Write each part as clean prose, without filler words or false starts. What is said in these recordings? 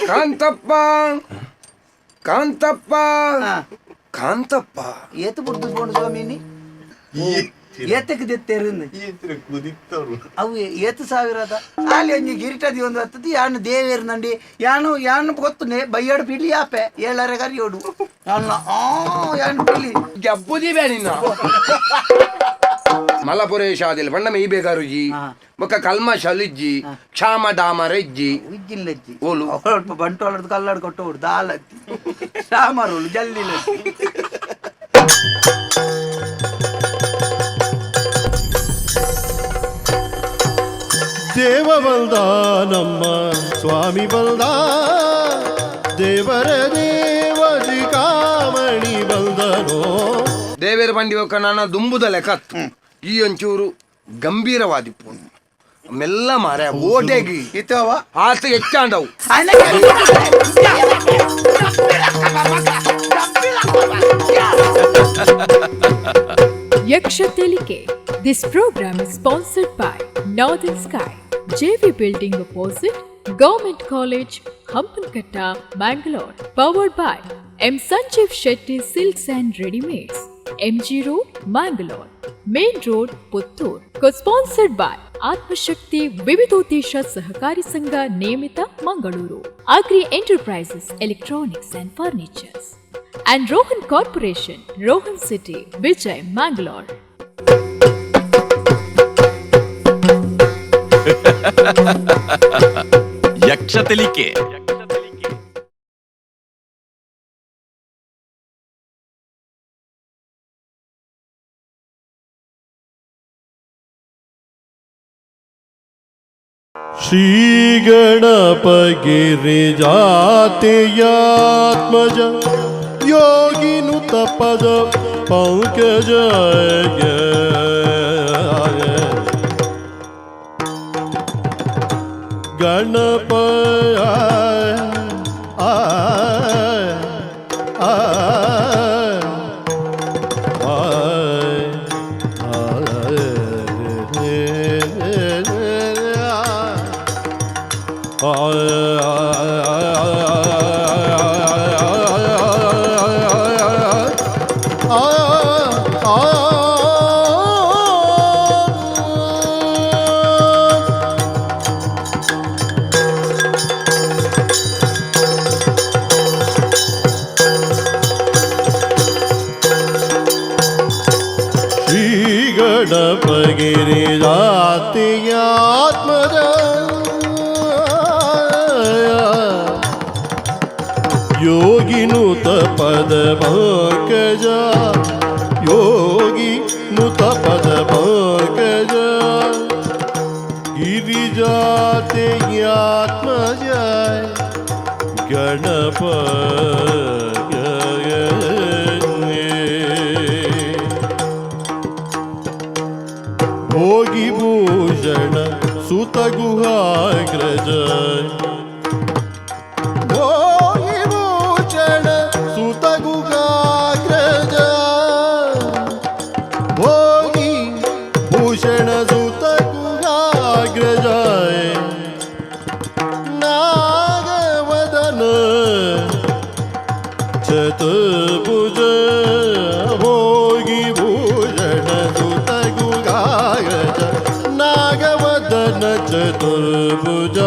ಕಾಂತಪ್ಪ, ಕಾಂತಪ್ಪ, ಕಾಂತಪ್ಪ. ಏತು ಬುಡ್ದು ಪೋಂಡು ಸ್ವಾಮಿನಿ, ಏತಕ್ಕೆ ದೆತ್ತೇರಿಂದು ಅವು ಏತು ಸಾವಿರದ ಅಲ್ಲಿ ಒಂಜಿ ಗಿರಿಟದಿ ಒಂದು ಹತ್ತದು. ಯಾನು ದೇವೇರು ನಂಡಿ ಯಾನು ಯಾನು ಗೊತ್ತುನೆ ಬೈಯಾಡು ಪಿಲಿ ಆಪೆ ಏಳರೆ ಕರಿಯೋಡು ಅಲ್ಲ. ಆ ಯಾನು ಪಿಲಿ ಜಬ್ಬುದಿ ಬೇನಿನ ಮಲಪುರೇಶಾದಿಲ್ ಬಣ್ಣ ಮೀ ಬೇಕಾರುಜಿ. ಬೊಕ್ಕ ಕಲ್ಮ ಶಲಿಜ್ಜಿ, ಕ್ಷಾಮ ಡಾಮರೆಜ್ಜಿ. ಉಜ್ಜಿಲ್ಲಜ್ಜಿ. ಓಲು? ಅಲ್ಪ ಬಂಟೋಳದ ಕಲ್ಲಾಡ್ ಕೊಟ್ಟೋಡು ದಾಲತ್ತಿ ಸಾಮಾರೋಳು ಜಲ್ಲಿಲತ್ತಿ. ದೇವ ಬಲ್ದ ನಮ್ಮ ಸ್ವಾಮಿ ಬಲ್ದ, ದೇವರ ದೇವ ಕಾಮಣಿ ಬಲ್ದನೋ. ದೇವೇರ ಬಂಡಿ ಒಕ್ಕ ನಾನ ದುಂಬುದ ಲೆಕ್ಕತ್ತು ಈ ಒಂಚೂರು ಗಂಭೀರವಾದಿಪ್ಪು ಮೆಲ್ಲ ಮಾರೆ ಓಟೆಗಿ. ಇತ್ತವ. ಆತ ಹೆಚ್ಚಾಂಡವು. Yaksha Telike. This program is sponsored by Northern Sky, JV Building Opposite, Government College, Hampankatta, Mangalore. Powered by M. Sanjeev Shetty Silks and Readymates, MG Road, Mangalore, Main Road, Puttur. Co-sponsored by Atmashakti Vividodesha Sahakari Sangha Nemita, Mangaluru. Agri Enterprises, Electronics and Furnitures. And Rohan Corporation, Rohan City, Vijay, Mangalore. ಯಕ್ಷ ತೆಲಿಕೆ. ಶ್ರೀ ಗಣಪಗಿರಿಜಾತಿಯಾತ್ಮಜ ಯೋಗಿನುತ ಪದ ಪಂಕಜ ಗಣಪ ಆ ಆ ಶ್ರೀ ಗಣಪಗಿರಿಜಾತಿಯಾತ್ಮಜ ಯೋಗಿನುತ ಪದ ಪಂಕಜ, ಯೋಗಿ ನುತ ಪದ ಪಂಕಜ ಗಿರಿಜಾತಿಯಾತ್ಮಜ ಗಣಪ. ಭೋಗಿ ಭೂಷಣ ಸುತ ಗುಹಾಗ್ರಜ, ಭೋಗಿ ಭೂಷಣ ಸುತ ಗುಹಾಗ್ರಜ, ಭೋಗಿ ಭೂಷಣ ಸುತ ಗುಹಾಗ್ರಜ ನಾಗವದನ ಚತುರ್ಭುಜ, ಭೋಗಿ ಭೂಷಣ ಸುತ ಗುಗಾಗಜ ನಾಗವದನ ಚತುರ್ಭುಜ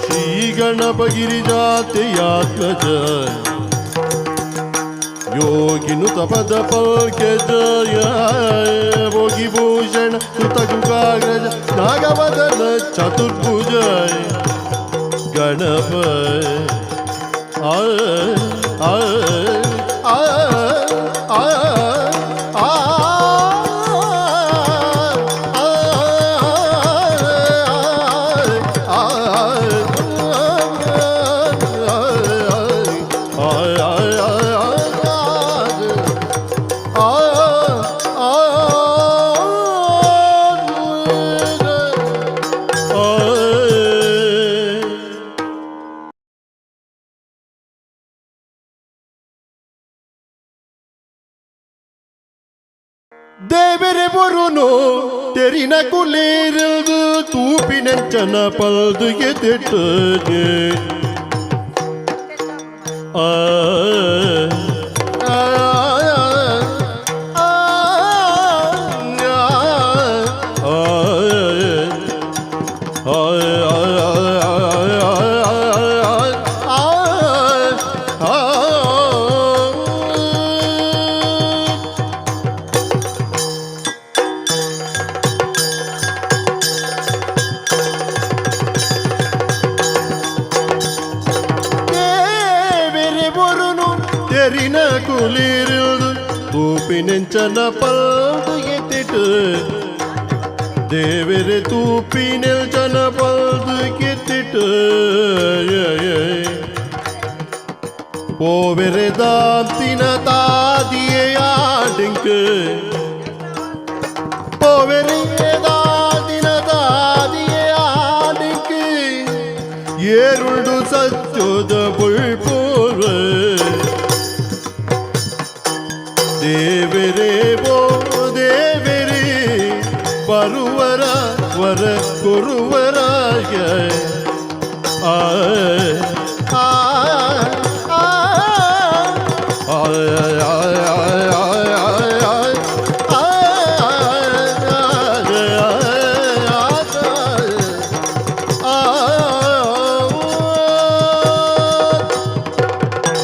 ಶ್ರೀ ಗಣಪಗಿರಿಜಾತಿಯಾತ್ಮಜ ಯೋಗಿನುತ ಪದ ಪಂಕಜ ಭೋಗಿ ಭೂಷಣ ಸುತ ಗುಗಾಗ್ರಜ ನಾಗವದನ ಚತುರ್ಭುಜ ಗಣಪ ಆ ಆ ಆ ಆ ಆ ದೇವಿ. ದೇವೆರೆ ಬೊರುನು ತೆರಿನ ಕುಲೇರದು ತೂಪಿನೆಂಚನ ಪಲ್ದು ಎದೆಟ್ಟು ಆ ಆ ಆ ಆ ದೇವೆರೆ ಬೊರುನು ತೆರಿನ ಕುಲಿರುದು ತೂಪಿನೆಂಚನ ಪಲ್ದು ಎತ್ತಿಟ್ಟು ದೇವೆರೆ ತೂಪಿನೆಂಚನ ಪಲ್ದು ಕೆತ್ತಿಟ್ಟು ಪೋವೆರೆ ದಾಂತಿನ ತಾದಿಯೇ ಆಡಿಂಕ್ ಪೋವೆರೆ ದಾದಿನ ತಾದಿಯೇ ಆಡಿಂಕ್ ಏರುಂಡು ಸತ್ಯೋದ ಬುಳ್ಪೋರ ದೇವರೇ ಬೋ ದೇವರೇ ಬರುವರ ವರ ಕೊರುವರಾಯ ಆ ಆ ಆ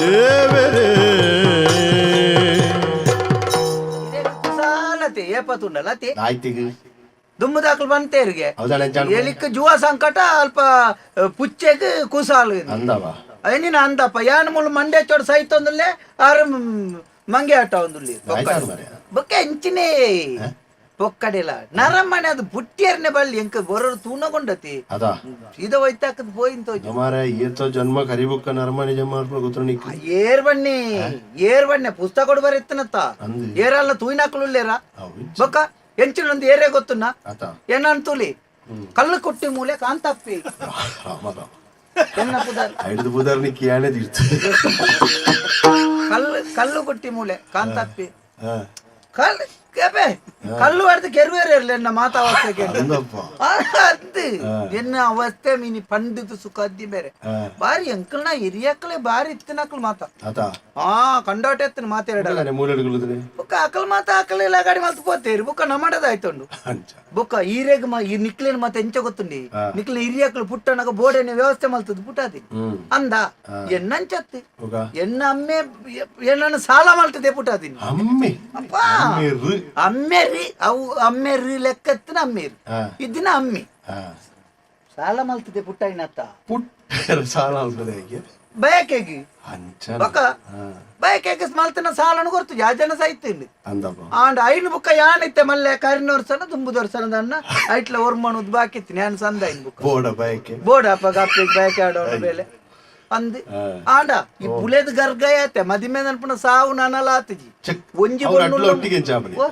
ದೇವರೇ ಕುಸಾಲತೆ ಏಪತುಂಡಲತೆ ಆಯ್ತಿಗ ದುಮ್ಮದಾಕ್ಲು ಬಂತೇರಿಗೆ ಹೌದಾ ಎಲಿಕ್ ಜುವ ಸಂಕಟ ಅಲ್ಪ ಪುಚ್ಚೆಗ್ ಕುಸಾಲು ಅಂದವ ನೀನು ಅಂದಪ್ಪ ಯಾನ್ ಮುಳ್ಳು ಮಂಡೆ ಚೋಡ್ ಸೈತೊಂದುಲ್ಲೆ ಆರು ಮಂಗೆ ಆಟ ಒಂದುಲ್ಲಿ ಆಯ್ತಾರು ಮಾರ್ರೆ. ಬೊಕ್ಕ ಎಂಚಿನೇ ಪೊಕ್ಕಡಿಲ್ಲ ನರಮನೆ ಅದು ಬುಟ್ಟಿಯರ್ನೆ ಬಳ್ಳಿ ಎಂಕ ಬರೋರು ತೂನಗೊಂಡತಿ ಅದಾ ಸೀದಾ ಹೋಯ್ತಾಕದ್ ಪೋಯಿಂತ ಮಾರ ಏತೋ ಜನ್ಮ ಕರಿಬುಕ್ಕ ನರಮಣಿ ಜನ್ಮ ಅರ್ಪಣ ಗೊತ್ತ ನಿಕ್ ಏರ್ ಬನ್ನಿ ಏರ್ ಬನ್ನಿ ಪುಸ್ತಕ ಕೊಡು ಬರೆತ್ತನತ್ತ ಅಂದು. ಏರಲ್ಲ ತೂಯಿನಾಕ್ಳುಲ್ಲೇರ ಹೌದು. ಬೊಕ್ಕ ಎಂಚಿನೊಂದು ಏರೇ ಗೊತ್ತುನ್ನ ಆತ ಏನಂತುಲಿ ಕಲ್ಲು ಕೊಟ್ಟಿ ಮೂಲೆ ಕಾಂತಪ್ಪಿ ರಾಮ ರಾಮ ಎನ್ನ ಪುದಾರ್ ಐದು ಬುಧಾರ ನಿಕ್ ಯಾನೆ ತೀರ್ತು ಕಲ್ಲು ಕಲ್ಲು ಕೊಟ್ಟಿ ಮೂಲೆ ಕಾಂತಪ್ಪಿ ಕಲ್ಲು ಕೇಪೆ ಕಲ್ಲು ಹೊಡೆದು ಕೆರುವೇರು ಇರಲಿ ಎನ್ನ ಮಾತಾವಸ್ಥೆಗೆ ಅಂದಪ್ಪ ಅಂದು ಎನ್ನ ಅವಸ್ಥೆ ಮೀನಿ ಪಂಡಿತ ಸುಖ ಅದ್ದಿ ಬೇರೆ ಬಾರಿ ಅಂಕಲ್ನ ಹಿರಿಯಕ್ಕಲೆ ಬಾರಿ ಇತ್ತಿನಕ್ಲು ಮಾತ ಆತ ಆ ಕಂಡೋಟೆ ಎತ್ತಿನ ಮಾತಾಡಲ್ಲ ಮೂಲೆಡುಗುಳುದ್ರೆ ಬುಕ್ಕ ಅಕಲ್ ಮಾತ ಅಕಲ್ ಗಾಡಿ ಮಲ್ತು ಪೋತೇರಿ ಬುಕ್ಕ ನಮ್ಮಡದಾಯ್ತುಂಡು ಅಂಚ ಬೊಕ್ಕ ಈರೆಗ್ ಈ ನಿಕ್ಲೇನ್ ಮತ್ತೆ ಎಂಚ ಗೊತ್ತುಂಡಿ ನಿಕ್ಲಿನ ಹಿರಿಯಕ್ಲು ಪುಟ್ಟನಗ ಬೋಡೆನೆ ವ್ಯವಸ್ಥೆ ಮಲ್ತದ್ದು ಪುಟ್ಟಾದಿ ಅಂದ ಎನ್ನಂಚತ್ತಿ ಹೋಗ ಎನ್ನ ಅಮ್ಮೆ ಎನ್ನನ್ನು ಸಾಲ ಮಲ್ತದೆ ಪುಟ್ಟಾದಿನಿ ಅಮ್ಮೆ ಅಪ್ಪ ಅಮ್ಮೆ ರು. ಅಮ್ಮೆರಿ ಅವು ಅಮ್ಮೆರಿ ಲೆಕ್ಕತ್ತಿನ ಅಮ್ಮೇರಿ ಹಾ. ಇದಿನ ಅಮ್ಮಿ ಹಾ. ಸಾಲ ಮಲ್ತದೆ ಪುಟ್ಟಾಯಿನತ್ತ ಪುಟ್ಟ ಸಾಲ ಅಲ್ಪದೆ ಹೇಗೆ ಬಯಕೆಗೆ ಅಂಚ ಬೊಕ್ಕ ಬಯಕೆಗೆ ಮಲ್ತನ ಸಾಲನು ಗೊತ್ತು ಯಾ ಜನ ಸೈತಿಂಡು ಅಂದಪ್ಪ ಆಂಡ ಐನು ಬುಕ್ಕ ಯಾನಿತ್ತೆ ಮಲ್ಲೆ ಕರಿನೋರ್ಸನ ದುಂಬುದೋರ್ಸನ ದನ್ನ ಐಟ್ಲ ಒರ್ಮಣು ಬಾಕಿತ್ತು ನಾನು ಸಂದ ಐನ್ ಬುಕ್ಕ ಬೋಡ ಬಯಕೆ ಬೋಡ ಅಪ್ಪ ಗಪ್ಪಿಗೆ ಬಯಕೆ ಆಡೋಣ ಬೇಲೆ ಅಂದ್ ಆಂಡ ಈ ಪುಲೇದ ಗರ್ಗಯಾತೆ ಮದಿಮೆ ನನ್ಪುನ ಸಾವು ನಾನಲ್ಲ ಆತಜಿ ಚೆಕ್ ಒಂಜಿ ಅವ್ರು ಬೊಣ್ಣು ಅಡ್ಲ ಒಟ್ಟಿಗೆ ಎಂಚ ಓ.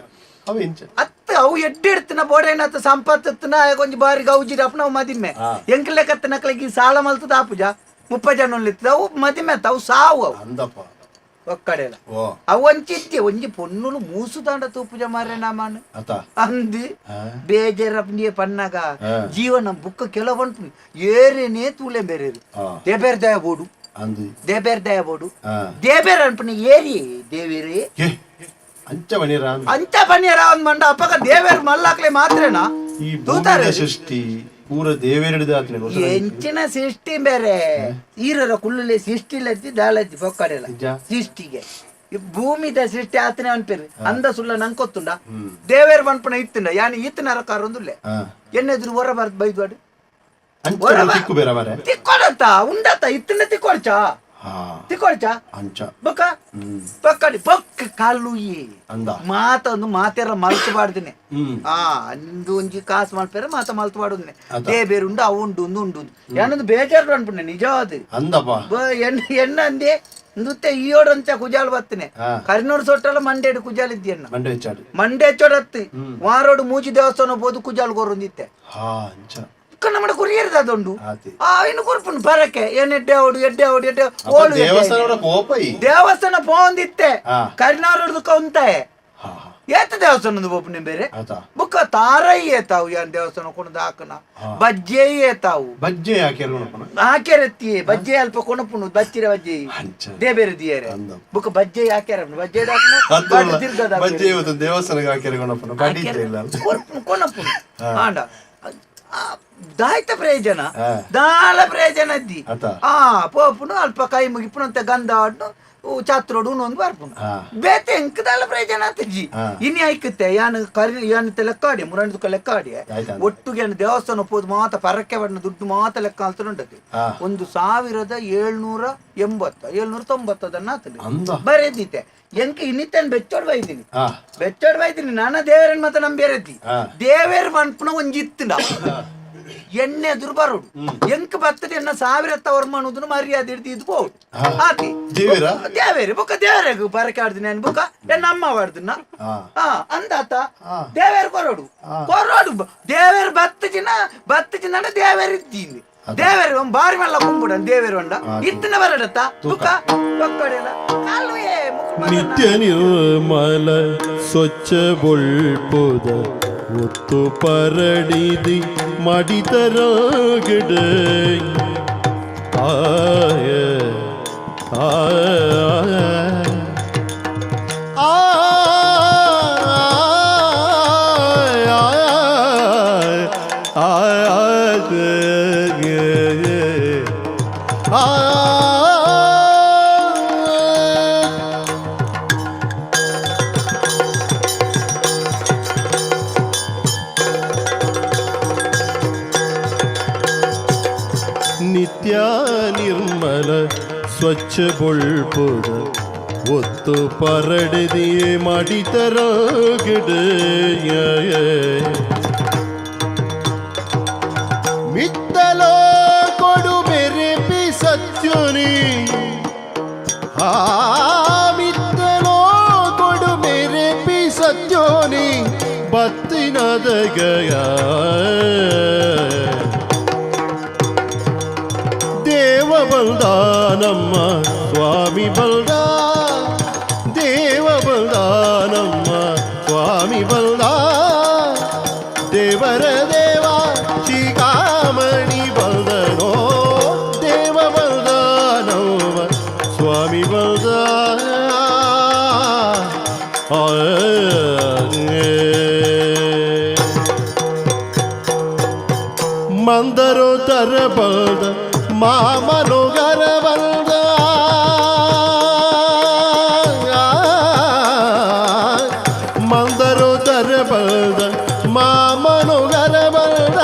ಅವ ಎಂಚ ಅತ್ತ ಅವು ಎಡ್ಡೆ ಎಡ್ತಿನ ಬೋಡೇನತ್ತ ಸಂಪತ್ತನ ಒಂಜಿ ಬಾರಿ ಗೌಜಿ ಅಪ್ಪ ನಾವು ಮದಿಮೆ ಎಂಕ್ಲೆ ಕತ್ತನಕ್ಲೆಗೆ ಈ ಸಾಲ ಮಲ್ತದ ಆಪುಜ ಮುಪ್ಪ ಜನ ಉಳ್ಳಿತ್ತದ ಅವು ಮದಿಮೆ ಅತ್ತ ಅವು ಸಾವು ಅವು ಅಂದಪ್ಪ ಒಕ್ಕಡೆಲ್ಲ ಓ ಅವು ಒಂಚಿತ್ತಿ ಒಂಜಿ ಪೊನ್ನುಲು ಮೂಸು ತಾಂಡ ತೂಪುಜ ಮಾರ್ರೆ ನಾಮಾನು ಆತ ಅಂದು ಬೇಜಾರಪ್ಪ ಪನ್ನಾಗ ಹಾ. ಜೀವನ ಬುಕ್ಕ ಕೆಲವಂಟು ಏರೇನೇ ತೂಲೆ ಬೇರೆ ಹಾ. ದೇಬೇರ್ ದಯ ಬೋಡು ಅಂದು ದೇಬೇರ್ ದಯ ಬೋಡು ಹಾ. ದೇಬೇರ್ ಅನ್ಪುನ ಏರಿ ದೇವೇರಿ ಏ ಅಂಚ ಬನ್ನಿರ ಅಂದ ಅಂಚ ಬನ್ನಿರ ಒಂದ್ ಮಂಡ ಅಪ್ಪಗ ದೇವೇರ್ ಮಲ್ಲಾಕ್ಲೆ ಮಾತ್ರೇನಾ ಈ ತೂತಾರೆ ಭೂಮಿಯ ಸೃಷ್ಟಿ ಪೂರ ದೇವೇರಿಡಿದ ಆತನೆ ಗೊತ್ತಾ ನಿಂಗೆ? ಎಂಚಿನ ಸೃಷ್ಟಿ ಬೇರೆ ಈರರ ಕುಲ್ಲುಲೆ ಸೃಷ್ಟಿ ಲಜ್ಜಿ ದಾಳಜ್ಜಿ ಪೊಕ್ಕಡೆಲ್ಲ ನಿಜ? ಸೃಷ್ಟಿಗೆ ಈ ಭೂಮಿದ ಸೃಷ್ಟಿ ಆತನೇ ಅನ್ಪೇರು ಅಂದ ಸುಳ್ಳ ನಂಗೆ ಗೊತ್ತುಂಡ ದೇವೇರ್ ಬನ್ಪಣ ಇತ್ತುಂಡ ಯಾನಿ ಈತನ ಅರಕಾರೊಂದುಲ್ಲೆ ಹಾ. ಎಣ್ಣೆದ್ರು ಹೊರ ಬಾರ್ದು ಬೈದ್ವಾಡು ಅಂಚ ಹೊರ ಬಾ. ತಿಕ್ಕು ಬೇರೆ ಮಾರೆ ತಿಕ್ಕೊಡತ್ತ ಉಂಡತ್ತ ಇತ್ತಂಡ ತಿಕ್ಕೊಡ್ಚ ಹಾ ತಿಕ್ಕೊಡ್ಚ ಅಂಚ ಬೊಕ್ಕ ಬೊಕ್ಕಡಿ ಬೊಕ್ಕ ಕಾಲುಯಿ ಅಂದ ಮಾತೊಂದು ಮಾತೆರ ಮಲ್ತು ಬಾಡ್ದಿನಿ ಹ್ಮ್ ಆ ನಿಂದು ಒಂಜಿ ಕಾಸು ಮಲ್ಪೇರ ಮಾತ ಮಲ್ತು ಬಾಡುದಿನಿ ಅದ. They ಬೇರೆ ಉಂಡು ಅವು ಉಂಡು ಉಂದು ಉಂಡು ಏನೊಂದು ಬೇಜಾರು ಅನ್ಪುಂಡೆ ನಿಜವಾದ ಅಂದಪ್ಪ ಎಣ್ಣ ಎಣ್ಣ ಅಂದೆ ನೃತ್ಯ ಈಯೋಡಂಚ ಕುಜಾಲ್ ಬತ್ತನೆ ಹಾ. ಕರಿನೋಡು ಸೊಟ್ಟಲ ಮಂಡೇಡು ಕುಜಾಲ್ ಇದ್ದೀಯನ್ನ ಮಂಡೆ ಹೆಚ್ಚಾಡು ಮಂಡೆ ಚೊಡತ್ತಿ ವಾರೋಡು ಮೂಜಿ ದೇವಸ್ಥಾನ ಬೋದು ಕುಜಾಲ್ ಗೊರೊಂದಿತ್ತೆ ಹಾ ಅಂಚ ನಮ್ಮ ಕುರಿಯರ್ದ ಅದೊಂಡು ಆತಿ ಆ ಇನ್ನು ಕುರ್ಪುಂಡು ಬರಕ್ಕೆ ಏನ್ ಎಡ್ಡೆ ಓಡು ಎಡ್ಡೆ ಓಡು ಎಡ್ಡೆ ಅಪ್ಪ, ಓಡು ಎಡ್ಡೆ ದೇವಸ್ಥಾನ ಕೋಪ ಈ ದೇವಸ್ಥಾನ ಪೋಂದಿತ್ತೆ ಹಾ. ಕರಿನಾರು ಕೌಂತಾಯ ಹಾ ಹಾ ಏತ ದೇವಸ್ಥಾನದ ಬೋಪನೆ ಬೇರೆ ಆತಾ. ಬುಕ್ಕ ತಾರೈ ಏತಾವು ಯಾನ್ ದೇವಸ್ಥಾನ ಕೊಣದ ಹಾಕನ ಬಜ್ಜೆ ಏತಾವು ಬಜ್ಜೆ ಹಾಕ್ಯಾರ ನೋಡಪ್ಪನ. ಹಾಕ್ಯಾರತ್ತಿ ಬಜ್ಜೆ ಅಲ್ಪ ಕೊಣಪುನು ಬಚ್ಚಿರ ಬಜ್ಜೆ ಅಂಚ. ದೇಬೇರೆ ದಿಯರೆ ಅಂದ. ಬುಕ್ಕ ಬಜ್ಜೆ ಹಾಕ್ಯಾರ ಬಜ್ಜೆ ಅತ್ತಲ್ಲ, ತಿರ್ಗದ ಬಜ್ಜೆ ಇವತ್ತು ದೇವಸ್ಥಾನಕ್ಕೆ ಹಾಕ್ಯಾರ ಗಣಪನ ಬಡಿದ್ದೆ ಇಲ್ಲ ಅಲ್ಲ. ಕೊಣಪುನು ಆಂಡ ಆ, ದಾಯ್ತ ಪ್ರಯೋಜನ ಹಾ. ದಾಲ ಪ್ರಯೋಜನ ಅದ್ದಿ ಆತ. ಆ ಪೋಪುನು ಅಲ್ಪ ಕೈ ಮುಗಿಪುನು ಅಂತ ಗಂಧ ಆಡ್ನು ಚಾತ್ರೋಡು ಒಂದು ಬರ್ಪುನು ಹಾ. ಬೇತೆ ಎಂಕ್ ದಾಲ ಪ್ರಯೋಜನ ಆತಜ್ಜಿ ಹಾ. ಇನಿ ಐಕತ್ತೆ ಯಾನ್ ಕರಿ ಯಾನ್ ಲೆಕ್ಕಾಡಿ ಮುರಂಡುಕ ಲೆಕ್ಕಾಡಿ ಆಯ್ತಾ. ಒಟ್ಟುಗೆ ಯಾನ್ ದೇವಸ್ಥಾನ ಪೋದು ಮಾತ ಪರಕ್ಕೆ ಬಣ್ಣ ದುಡ್ಡು ಮಾತ ಲೆಕ್ಕ ಅಂತ ಉಂಟತಿ ಹಾ. 1780 790 ಆತದೆ ಅಂದ. ಬರೆದಿತ್ತೆ ಎಂಕ್ ಇನ್ನಿತ್ತನ್ ಬೆಚ್ಚೋಡ್ ಬೈದಿನಿ ಹಾ. ಬೆಚ್ಚೋಡ್ ಬೈದಿನಿ ನಾನ ದೇವರನ್ ಮಾತ ನಂಬೇರತಿ ಹಾ. ದೇವೇರ್ ಪನ್ಪುನ ಒಂಜಿ ಇತ್ತಿನ ಎಣ್ಣೆ ಎದುರು ಬರೋಡು ಎಂಕ್ ಬರ್ತದೆ ಎನ್ನ ಸಾವಿರ ತವರ್ ಮನುದನು ಮರ್ಯಾದೆ ಹಿಡ್ದು ಇದು ಪೋಡು ಹಾ. ಆತಿ ದೇವೇರಾ? ದೇವೇರಿ ಬೊಕ್ಕ ದೇವರೆಗ್ ಪರಕೆ ಆಡ್ದಿನ ಏನ್ ಬೊಕ್ಕ ಎನ್ನ ಅಮ್ಮ ವಾಡ್ದಿನ ಹಾ. ಹಾ ಅಂದಾತ ಹಾ. ದೇವೇರ್ ಕೊರೋಡು ಕೊರೋಡು ದೇವೇರ್ ಬತ್ತು ಜಿನ ಬತ್ತು ಜಿನ ದೇವೇರ್ ಇದ್ದೀನಿ ದೇವೇರ್ ಒಂದ್ ಬಾರಿ ಮಲ್ಲ ಕುಂಬುಡ ದೇವೇರ್ ಉಂಡ ಇತ್ತಿನ ಬರಡತ್ತ ಬುಕ್ಕ ಬೊಕ್ಕಡೆಲ್ಲ ಕಾಲುವೆ ಮುಕ್ಳು ಮಗನ. ನಿತ್ಯ ನಿರ್ಮಲ ಸ್ವಚ್ಛ ಬೊಳ್ಪುದ ಒತ್ತು ಪರಡಿದಿ ಮಡಿತರಾಗಡ ಆಯ ಆಯ ಆ ನಿತ್ಯ ನಿರ್ಮಲ ಸ್ವಚ್ಛ ಬೊಳ್ಪುದ ಒತ್ತು ಪರಡಿದಿಯೇ ಮಾಡಿತರಾಗಿಡ ಮಿತ್ತಲೋ ಕೊಡು ಬೆರೆಪಿ ಸತ್ಯುನಿ ಆ ಮಿತ್ತಲೋ ಕೊಡು ಮೆರೆಪಿ ಸತ್ಯೋನಿ ಬತ್ತಿನದಗಯ ದೇವ ಬಲ್ದ ನಮ್ಮ ಸ್ವಾಮಿ ಬಲ್ದ ದೇವ ಬಲ್ದ ನಮ್ಮ ಸ್ವಾಮಿ ಬಲ್ದ ದೇವರ ದೇವ ಶಿಖಾಮಣಿ ಬಲ್ದನೋ ದೇವ ಬಲ್ದ ನಮ್ಮ ಸ್ವಾಮಿ ಬಲ್ದ ಆ ಮಂದರು ತರಬಲ್ದ ಮಾಮನುಗರ ಬಲ್ದ ಮಂದರು ತರಬಲ್ದ ಮಾಮನುಗರ ಬಲ್ದ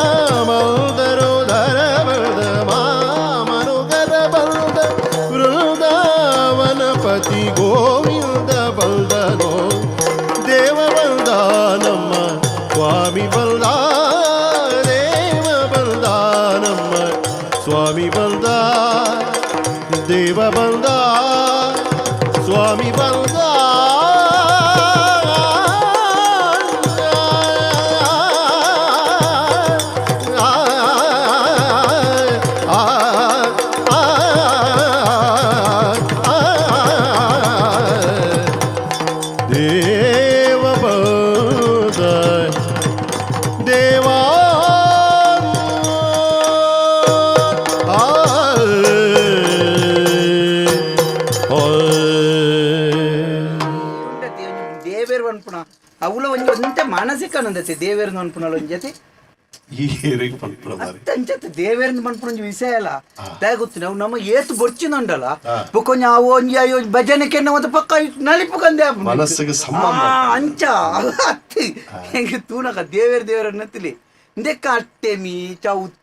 ಮಂದರು ಧರಬಲ್ದ ಮಾಮನುಗರ ಬಲ್ದ ವೃಂದಾವನಪತಿ ಗೋವಿಂದ ಬಲ್ದನೋ ದೇವ ಬಲ್ದ ನಮ್ಮ ಸ್ವಾಮಿ ಬಲ್ದ ದೇವ ಬಲ್ದ ನಮ್ಮ ಸ್ವಾಮಿ ಬಲ್ದ ದೇವ ಬಲ್ದ ಸ್ವಾಮಿ ಬಲ್ದ ದೇವ ಬಲ್ದ ದೇವಾ ಆ ಉಂಡತಿ ಒಂಜಿ ದೇವೇರ್ ಪನ್ಪುನ ಅವುಲ ಒಂಜಿ ಒಂತೆ ಮಾನಸಿಕ ಆನಂದತೆ ದೇವೇರ್ನ ಪನ್ಪುನಲ ಒಂಜತೆ ಅಂಚತೆ ದೇವೇರ್ನ ಪನ್ಪುನ ಒಂಜಿ ವಿಷಯ ಅಲ್ಲ ದಾಯ ಗೊತ್ತು ನಾವು ನಮ್ಮ ಏತು ಬೊರ್ಚಿನಂಡಲ ಬೊಕ್ಕೊಂಜಿ ಆ ಒಂಜಿ ಅಯ್ಯೋ ಭಜನೆ ಕೆನ್ನ ಒಂದು ಪಕ್ಕ ನಲಿಪು ಕಂದೆ ಆಪುಂಡು. ಮನಸ್ಸಿಗೆ ಸಂಬಂಧ. ಆ, ಅಂಚ ಅತ್ತಿ ಹೆಂಗೆ ತೂನಕ ದೇವೇರ್ ದೇವರ ಅನ್ನತಿಲಿ ಇಂದೆಕ್ಕ ಅಟ್ಟೆಮಿ ಚೌತಿ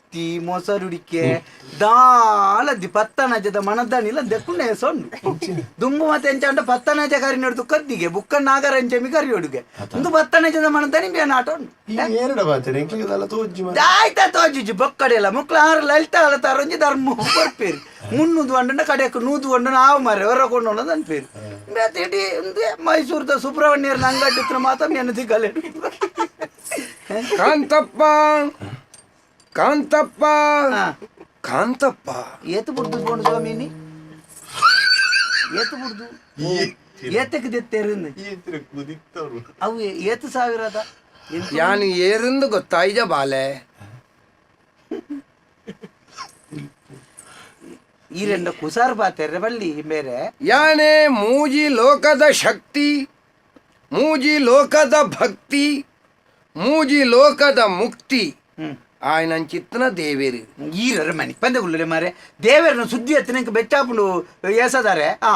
ಮೊಸರುಡಿಕೆ ದಾಲದ್ದಿ ಪತ್ತನಜದ ಮನದಾನಿಲ್ಲ ದೆಕ್ಕುಂಡೆ ಸೊಂಡು ದುಂಬು ಮತ್ತೆ ಎಂಚ ಅಂಡ ಪತ್ತನಜ ಕರಿ ನೋಡ್ದು ಕದ್ದಿಗೆ ಬುಕ್ಕ ನಾಗರಂಚಮಿ ಕರಿ ಹೊಡುಗೆ ಒಂದು ಪತ್ತನಜದ ಮನದಾನಿ ಬೇನ ಆಟ ಉಂಟು ಎರಡು ಬಾತೇನೆ ಎಂಕ್ಲಿಗೆ ತೋಜಿ ಆಯ್ತಾ ತೋಜಿಜಿ ಬೊಕ್ಕಡೆಲ್ಲ ಮುಕ್ಳ ಆರು ಲಲಿತ ಅಲತಾರೊಂಜಿ ಧರ್ಮ ಬರ್ಪೇರಿ ಮುನ್ನೂದು వంಡನ ಕಡೆಕ್ ನೂದು వంಡನ ಆವು ಮಾರೆ ಹೊರ ಕೊಂಡು ಅನ್ಪೇರಿ ಬೇತೆ ಇಡೀ ಒಂದು ಮೈಸೂರದ ಸುಬ್ರಹ್ಮಣ್ಯರ ಅಂಗಡಿ ಮಾತ್ರ ನೆನ ದಿಕ್ಕಲೆ ಕಾಂತಪ್ಪ ಕಾಂತಪ್ಪ ಹಾ. ಕಾಂತಪ್ಪ ಏತು ಬುಡ್ದು ಬೋಂಡು ಸ್ವಾಮಿನಿ ಏತು ಬುಡ್ದು ಏತಕ್ಕೆ ದೆತ್ತೇರು ಅವು ಏತು ಸಾವಿರದ ಯಾನು ಏರಿಂದು ಗೊತ್ತಾಯ್ಜ ಬಾಲೆ. ಈ ರೆಂಡ ಕುಸಾರು ಬಾತೆರ್ರೆ ಬಳ್ಳಿ ಬೇರೆ. ಯಾನೇ ಮೂಜಿ ಲೋಕದ ಶಕ್ತಿ, ಮೂಜಿ ಲೋಕದ ಭಕ್ತಿ, ಮೂಜಿ ಲೋಕದ ಮುಕ್ತಿ ಆಯನಂಚಿತ್ತನ ದೇವೇರು. ಈರರ ಮನೆ ಪಂದಗುಳ್ಳೆ ಮಾರೆ ದೇವೇರನ ಸುದ್ದಿ ಎತ್ತನಂಕ ಬೆಚ್ಚಾಪುಂಡು ಏಸದಾರೆ. ಆ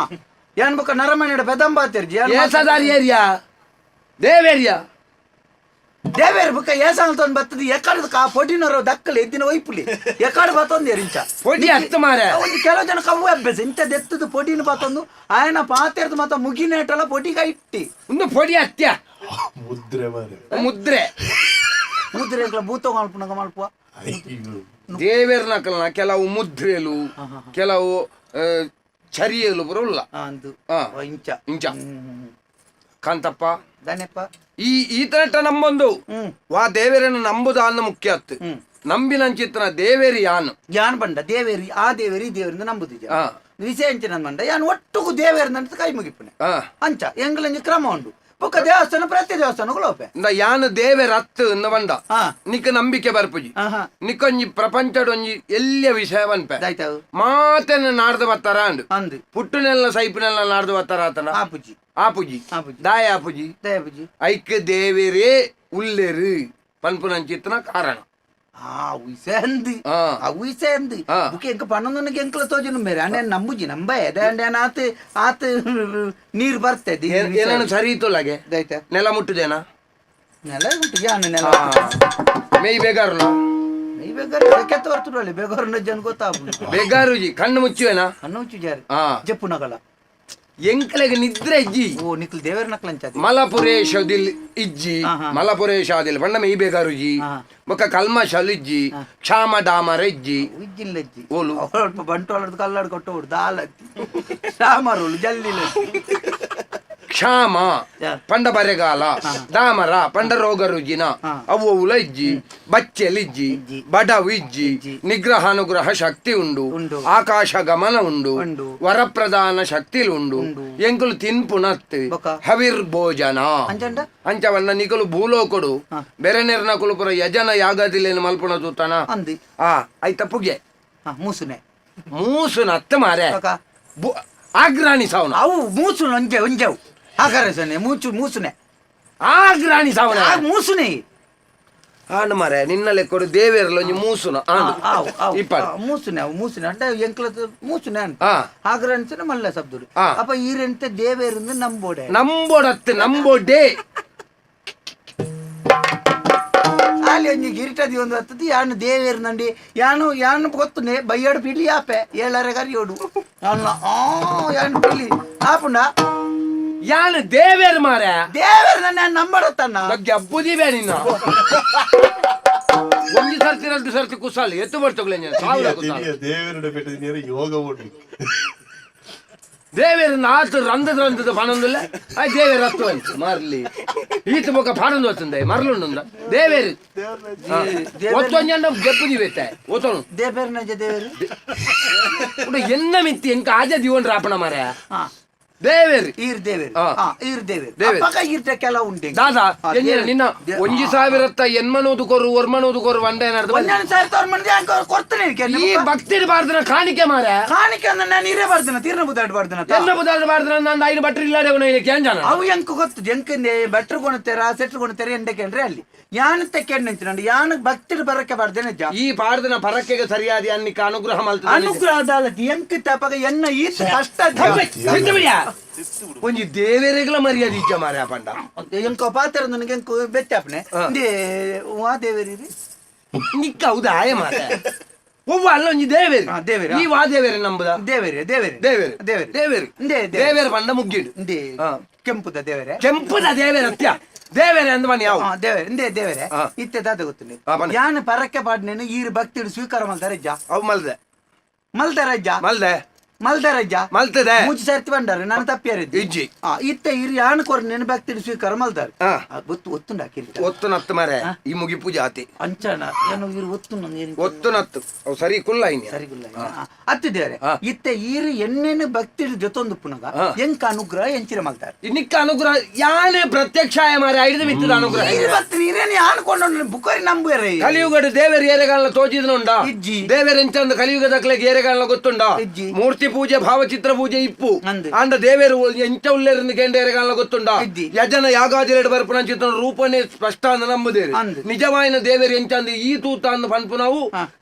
ಏನ್ ಬೊಕ್ಕ ನರಮನೆ ಪೆದಂಬಾತೆರ್ ಏಸದಾರಿ ಏರಿಯಾ ದೇವೇರಿಯಾ ದೇವೇರ್ ಬೊಕ್ಕ ಏಸಾಂಗ್ ಬತ್ತದ ಎಕ್ಕಡದ ಕಾ ಪೊಡಿನರೋ ದಕ್ಕಲೆ ಎದ್ದಿನ ಒಯ್ಪುಲಿ ಎಕ್ಕಡ ಬತ್ತೊಂದು ಎರಿಂಚ ಪೊಡಿ ಹತ್ತು ಮಾರೆ. ಒಂದು ಕೆಲವು ಜನ ಕವ್ವು ಅಭ್ಯಾಸ ಇಂಥದ್ದು ಎತ್ತದ ಪೊಡಿನ ಬತ್ತೊಂದು ಆಯನ ಪಾತೆರ್ದು ಮತ್ತ ಮುಗಿನೇಟಲ್ಲ ಪೊಡಿಗ ಇಟ್ಟಿ ಒಂದು ಪೊಡಿ ಹತ್ಯ ಮುದ್ರೆ ಮಾರೆ. ಮುದ್ರೆ ಮುದ್ರೆ ಭೂತ ಮಲ್ಪುನಗ ಮಲ್ಪುವ. ಅಯ್ಯೋ. ದೇವೇರ್ನಕಲ್ನ ಕೆಲವು ಮುದ್ರೆಲು ಕೆಲವು ಚರಿಯಲು ಬರೋಲ್ಲ. ಅಂದು ಇಂಚ ಇಂಚ ಕಾಂತಪ್ಪ ದಾನೆಪ್ಪ ಈ ಈತನಟ್ಟ ನಂಬೊಂದು ವಾ ದೇವೇರನ್ನು ನಂಬುದ ಅನ್ನ ಮುಖ್ಯ ಅತ್ತು ನಂಬಿನಂಚಿತ್ತನ ದೇವೇರಿ ಯಾನು ಯಾನ್ ಬಂಡ ದೇವೇರಿ ಆ ದೇವೇರಿ ಈ ದೇವರಿಂದ ನಂಬುದಿಜ ವಿಷಯ ಅಂಚಿನ ಬಂಡ ಯಾನ್ ಒಟ್ಟುಗು ದೇವೇರಿ ಅಂತ ಕೈ ಮುಗಿಪುನೆ ಅಂಚ ಎಂಗ್ಲಂಜಿ ಕ್ರಮ ಉಂಡು ಬೊಕ್ಕ ದೇವಸ್ಥಾನ ಪ್ರತಿ ದೇವಸ್ಥಾನಗಳು ಓಪೆ ಇಂದ ಯಾನು ದೇವೇರ ಅತ್ತು ಇಂದ ಬಂಡ ನಿಕ್ಕ ನಂಬಿಕೆ ಬರ್ಪುಜಿ ನಿಕ್ಕೊಂಜಿ ಪ್ರಪಂಚಡೊಂಜಿ ಎಲ್ಲಿಯ ವಿಷಯ ಬನ್ಪೆ ಮಾತೆನ ನಾಡ್ದು ಬತ್ತಾರ ಅಂಡು ಅಂದು ಪುಟ್ಟುನೆಲ್ಲ ಸೈಪುನೆಲ್ಲ ನಾಡ್ದು ಬತ್ತಾರ ಆತನ ಆಪುಜಿ ಆಪುಜಿ ಆಪುಜಿ. ದಾಯ ಆಪುಜಿ ದಯಾಪುಜಿ ಐಕ್ ದೇವೇರೇ ಉಲ್ಲೇರು ಪನ್ಪುನಂಚಿತ್ತನ ಕಾರಣ. ಆ ಉಯ್ಸೆ ಆ ಉಯ್ಸೆ ಅಂದು ಬುಕ್ ಎಂಕ ಪನ್ನೊಂದನಿಗೆ ಎಂಕಲ ತೋಜುನು ಮೇರೆ ಅಣ್ಣ ನಂಬುಜಿ ನಂಬ ಎದೆ ಆತ ಆತ ನೀರು ಬರ್ತದೆ. ಏನನ್ನು ಸರಿ ಇತ್ತುಲ್ಲಾಗೆ ದೈತ ನೆಲ ಮುಟ್ಟುದೇನಾ? ನೆಲ ಉಂಟು ಯಾನು ನೆಲ ಮೇಯ್ ಬೇಗಾರುನ ಮೇಯ್ ಬೇಗಾರು ಕೆತ್ತ ಬರ್ತುಡಲ್ಲಿ ಬೇಗಾರು ಜನ ಗೊತ್ತಾಗುದು. ಬೇಗಾರುಜಿ ಕಣ್ಣು ಮುಚ್ಚುವೇನಾ? ಕಣ್ಣು ಮುಚ್ಚು ಜಾರಿ ಜಪ್ಪು ನಗಲ ಎಂಕಲೆಗೆ ನಿದ್ರೆ ಇಜ್ಜಿ. ಓ ನಿಕ್ಲು ದೇವರ ನಕ್ಲಂಚ ಮಲಪುರೇಶದಿಲ್ ಇಜ್ಜಿ ಮಲಪುರೇಶಾದಿಲ್ ಬಣ್ಣ ಮೇಯ್ ಬೇಗಾರುಜಿ ಬೊಕ್ಕ ಕಲ್ಮಶಲ್ ಇಜ್ಜಿ ಕ್ಷಾಮ ಡಾಮರ ಇಜ್ಜಿ ಇಜ್ಜಿಲ್ಲ ಇಜ್ಜಿ ಓಲು ಅಲ್ಪ ಬಂಟೋಳದ ಕಲ್ಲಾಡ್ ಕೊಟ್ಟು ದಾಲತ್ತಿ ಸಾಮಾರುಳು ಜಲ್ಲಿಲ್ಲ ಕ್ಷಾಮ ಪಂಡ ಬರೆಗಾಲ ಡಾಮರ ಪಂಡ ರೋಗ ರುಜಿನ ಅವು ಅವುಲ ಇಜ್ಜಿ ಬಚ್ಚೆಲ್ ಇಜ್ಜಿ ಬಡವು ಇಜ್ಜಿ ನಿಗ್ರಹ ಅನುಗ್ರಹ ಶಕ್ತಿ ಉಂಡು ಆಕಾಶ ಗಮನ ಉಂಡು ವರಪ್ರದಾನ ಶಕ್ತಿ ಉಂಡು ಎಂಕುಲು ತಿನ್ಪುನತ್ ಹವಿರ್ ಭೋಜನ ಅಂಚವನ್ನ ನಿಕಲು ಭೂಲೋಕಡು ಬೆರೆ ನೆರ್ನ ಕುಲುಪುರ ಯಜನ ಯಾಗದಿಲ್ಲೇನು ಮಲ್ಪುಣ ತೂತನ ಆ ಐತ ಪುಗೆ ಮೂಸುನೆ ಮೂಸುನ ಅತ್ತ ಮಾರೆ ಆಗ್ರಾಣಿ ಸಾವನ ಅವು ಮೂಸುನ ಒಂಜೆ ಒಂಜೆವು ಹಾಗಾರೆ ಸೊನ್ನೆ ಮೂಚು ಮೂಸುನೆ ಆಗ್ರಾಣಿ ಸಾವನ ಮೂಸುನೆ ಆಂಡ್ ಮಾರೆ ನಿನ್ನ ಲೆಕ್ಕೊಡು ದೇವೇರ್ಲ ಒಂಜಿ ಮೂಸುನ ಆಂಡ್ ಇಪ್ಪ ಮೂಸುನೆ ಅವು ಮೂಸುನೆ ಅಂಡ ಎಂಕ್ಲ ಮೂಸುನೆ ಅಂತ ಆಗ್ರಾಣಿಸನೆ ಮಲ್ಲ ಶಬ್ದಡು ಅಪ್ಪ ಈರೆಂತ ದೇವೇರಿಂದ ನಂಬೋಡೆ ನಂಬೋಡತ್ತೆ ನಂಬೋಡೆ ಅಲ್ಲಿ ಒಂಜಿ ಗಿರಿಟದಿ ಒಂದು ಹತ್ತದಿ ಯಾನು ದೇವೇರ್ ನಂಡಿ ಯಾನು ಯಾನು ಗೊತ್ತುನೆ ಬಯ್ಯಾಡು ಪಿಲಿ ಆಪೆ ಏಳರೆ ಕರಿಯೋಡು ಅಲ್ಲ ಆ ಯಾನು ಪಿಲಿ ಆಪುಂಡ ಯಾನು ದೇವೇರ್ ಮಾರೆ ದೇವೇರ್ ನನ್ನ ನಂಬಡತ್ತಣ್ಣ ಬಗ್ಗೆ ಅಬ್ಬುದಿ ಬೇ ನಿನ್ನ ಒಂಜಿ ಸರ್ತಿ ಎರಡು ಸರ್ತಿ ಕುಸಾಲಿ ಎತ್ತು ಬರ್ತೋಗ್ಲೆ ಸಾವಿರ ಕುಸಾಲಿ ದೇವರ ಪೆಟ್ಟಿನ ಯೋಗ ಓಡಿ ದೇವೇರ್ ಆತು ರಂದದ ರಂದದ ಪಣೊಂದುಲ್ಲ ಆ ದೇವೇರ್ ಹತ್ತು ಅಂತು ಮಾರ್ಲಿ ಈತ ಬೊಕ್ಕ ಪಾಡೊಂದು ವತ್ತುಂದೆ ಮರ್ಲುಂಡುಂದ ದೇವೇರ್ ಒತ್ತೊಂಜಂಡ ಜಪ್ಪುದಿ ಬೇತೆ ಒತ್ತೊನು ದೇವೇರ್ ನಜ ದೇವೇರ್ ಎನ್ನ ಮಿತ್ತಿ ಎಂಕ ಆಜ ದಿವನ್ ರಾಪಣ ಮಾರೆ ದೇವೇರ್ ಈರ್ ದೇವೇರ್ ಈರ್ ದೇವೇರ್ ದೇವೇರ್ ಈರ್ಟ ಕೆಲ ಉಂಟೆ ದಾದಾ ಎಂಜಿನ ನಿನ್ನ ಒಂಜಿ ಸಾವಿರತ್ತ ಎನ್ಮನೋದು ಕೊರು ಒರ್ಮನೋದು ಕೊರು వంಡ ಏನಾದ್ರು ಒಂಜಾನು ಸಾವಿರ ತೋರ್ ಮಣಿ ಕೊಡ್ತೇನೆ ಈ ಭಕ್ತಿಡ್ ಬಾರ್ದನ ಕಾಣಿಕೆ ಮಾರೆ ಕಾಣಿಕೆ ಅಂದ್ರೆ ನಾನು ಇರೇ ಬಾರ್ದನ ತೀರ್ನ ಬುದಾಡ್ ಬಾರ್ದನ ಎನ್ನ ಬುದಾಡ್ ಬಾರ್ದನ ನಾನು ಐದು ಬಟ್ರಿ ಇಲ್ಲಾಡೆ ಕೇಂಜಾನ ಅವು ಎಂಕ ಗೊತ್ತು ಎಂಕಂದೆ ಬಟ್ರು ಕೊಣತೇರ ಸೆಟ್ರು ಕೊಣತೇರ ಎಂಡ ಕೇಳ್ರೆ ಅಲ್ಲಿ ಯಾನ ತೆಕ್ಕೆಂಡ್ ನಿಂತಿನಂಡು ಯಾನ ಭಕ್ತಿಡ್ ಬರಕ್ಕೆ ಬಾರ್ದೇನೆ ಜಾ ಈ ಪಾರ್ದನ ಪರಕ್ಕೆಗೆ ಸರಿಯಾದ ಅನ್ನಿಕ ಅನುಗ್ರಹ ಮಲ್ತದೆ ಅನುಗ್ರಹ ದಾಲತಿ ಎಂಕ ತಪಗ ಎನ್ನ ಈ ಕಷ್ಟ ಒಂಜಿ ದೇವೇರೆಗಳ ಮರ್ಯಾದೆ ಇಜ್ಜ ಮಾರ್ಯ ಪಂಡ ಎಂಕ ಪಾತ್ರ ನನಗೆ ಎಂಕ ಬೆಚ್ಚಾಪನೆ ವಾ ದೇವೇರಿ ನಿಕ್ಕ ಹೌದಾ ಆಯ ಮಾರೆ ಒವ್ವ ಅಲ್ಲ ಒಂಜಿ ದೇವೇರಿ ದೇವೇರಿ ಈ ವಾ ದೇವೇರಿ ನಂಬುದ ದೇವೇರಿ ದೇವೇರಿ ದೇವೇರಿ ದೇವೇರಿ ದೇವೇರಿ ದೇವೇರಿ ಪಂಡ ಮುಗ್ಗಿಡು ಕೆಂಪುದ ದೇವೇರೆ ಕೆಂಪುದ ದೇವೇರ ಅತ್ಯ ದೇವೇರೆ ಅಂದ ಬನ್ನಿ ಯಾವ ದೇವೇರೆ ಇಂದೇ ದೇವೇರೆ ಇತ್ತೆ ದಾದ ಗೊತ್ತುಂಡು ಯಾನ್ ಪರಕ್ಕೆ ಪಾಡ್ನೇನು ಈರ್ ಭಕ್ತಿಡು ಸ್ವೀಕಾರ ಮಲ್ತಾರೆ ಜಾ ಅವು ಮಲ್ದೆ ಮಲ್ತಾರ ಜಾ ಮಲ್ದೆ ಮಲ್ದಾರಜ್ಜ ಮಲ್ತದೆ ಮೂಜಿ ಸರ್ತಿ ಬಂಡಾರ ನಾನು ತಪ್ಪಿಯಾರಿದ್ದೆ ಇಜ್ಜಿ. ಇತ್ತ ಇರು ಯಾನ್ ಕೊರ್ ನೆನಪಾಗ್ತಿಡಿ ಸ್ವೀಕಾರ ಮಲ್ದಾರ ಆ. ಒತ್ತು ಒತ್ತುಂಡ ಕಿರೀಟ ಒತ್ತು ನತ್ತು ಮರೆ ಈ ಮುಗಿಪು ಜಾತಿ ಅಂಚನ ಏನು ಇರು ಒತ್ತು ನನ್ನ ಏರಿ ಒತ್ತು ನತ್ತು ಅವು ಸರಿ ಕುಲ್ಲ ಇನ್ಯ ಸರಿ ಗುಲ್ಲ ಅತ್ತಿದ್ದೇವೆ ಇತ್ತ ಈರು ಎಣ್ಣೆನ ಭಕ್ತಿ ಜೊತೊಂದು ಪುನಗ ಎಂಕ ಅನುಗ್ರಹ ಎಂಚಿನ ಮಲ್ತಾರೆ ನಿಕ್ಕ ಅನುಗ್ರಹ ಯಾನೇ ಪ್ರತ್ಯಕ್ಷ ಮಾರೆ ಐದು ಮಿತ್ತದ ಅನುಗ್ರಹ ಈರು ಭಕ್ತಿ ಈರೇನು ಯಾನ್ ಕೊಂಡು ಬುಕ್ಕರಿ ನಂಬುವೆರೆ ಕಲಿಯುಗಡು ದೇವರ ಏರೆಗಾಲ ತೋಜಿದ್ನುಂಡ ಇಜ್ಜಿ. ದೇವರ ಎಂಚಂದು ಕಲಿಯುಗದಕ್ಲೆಗ್ ಏರೆಗಾಲ ಗೊತ್ತುಂಡ ಇಜ್ಜಿ. ಮೂರ್ತಿ ಪೂಜೆ ಭಾವಚಿತ್ರ ಪೂಜೆ ಇಪ್ಪು ಅಂದ್. ಅಂಡ ದೇವೇರು ಎಂಚ ಉಲ್ಲೇರಿಂದ ಕೆಂಡ ಏರೆಗಾಲ ಗೊತ್ತುಂಡ ಇಜ್ಜಿ. ಯಜನ ಯಾಗಾದಿರೇಡು ಬರ್ಪುನ ಚಿತ್ರ ರೂಪನೇ ಸ್ಪಷ್ಟ ಅಂದ ನಂಬುದೇರು ಅಂದ್. ನಿಜವಾಯಿನ ದೇವೇರು ಎಂಚಂದು ಈ ತೂತ ಅಂದ್ ಪನ್ಪು ನಾವು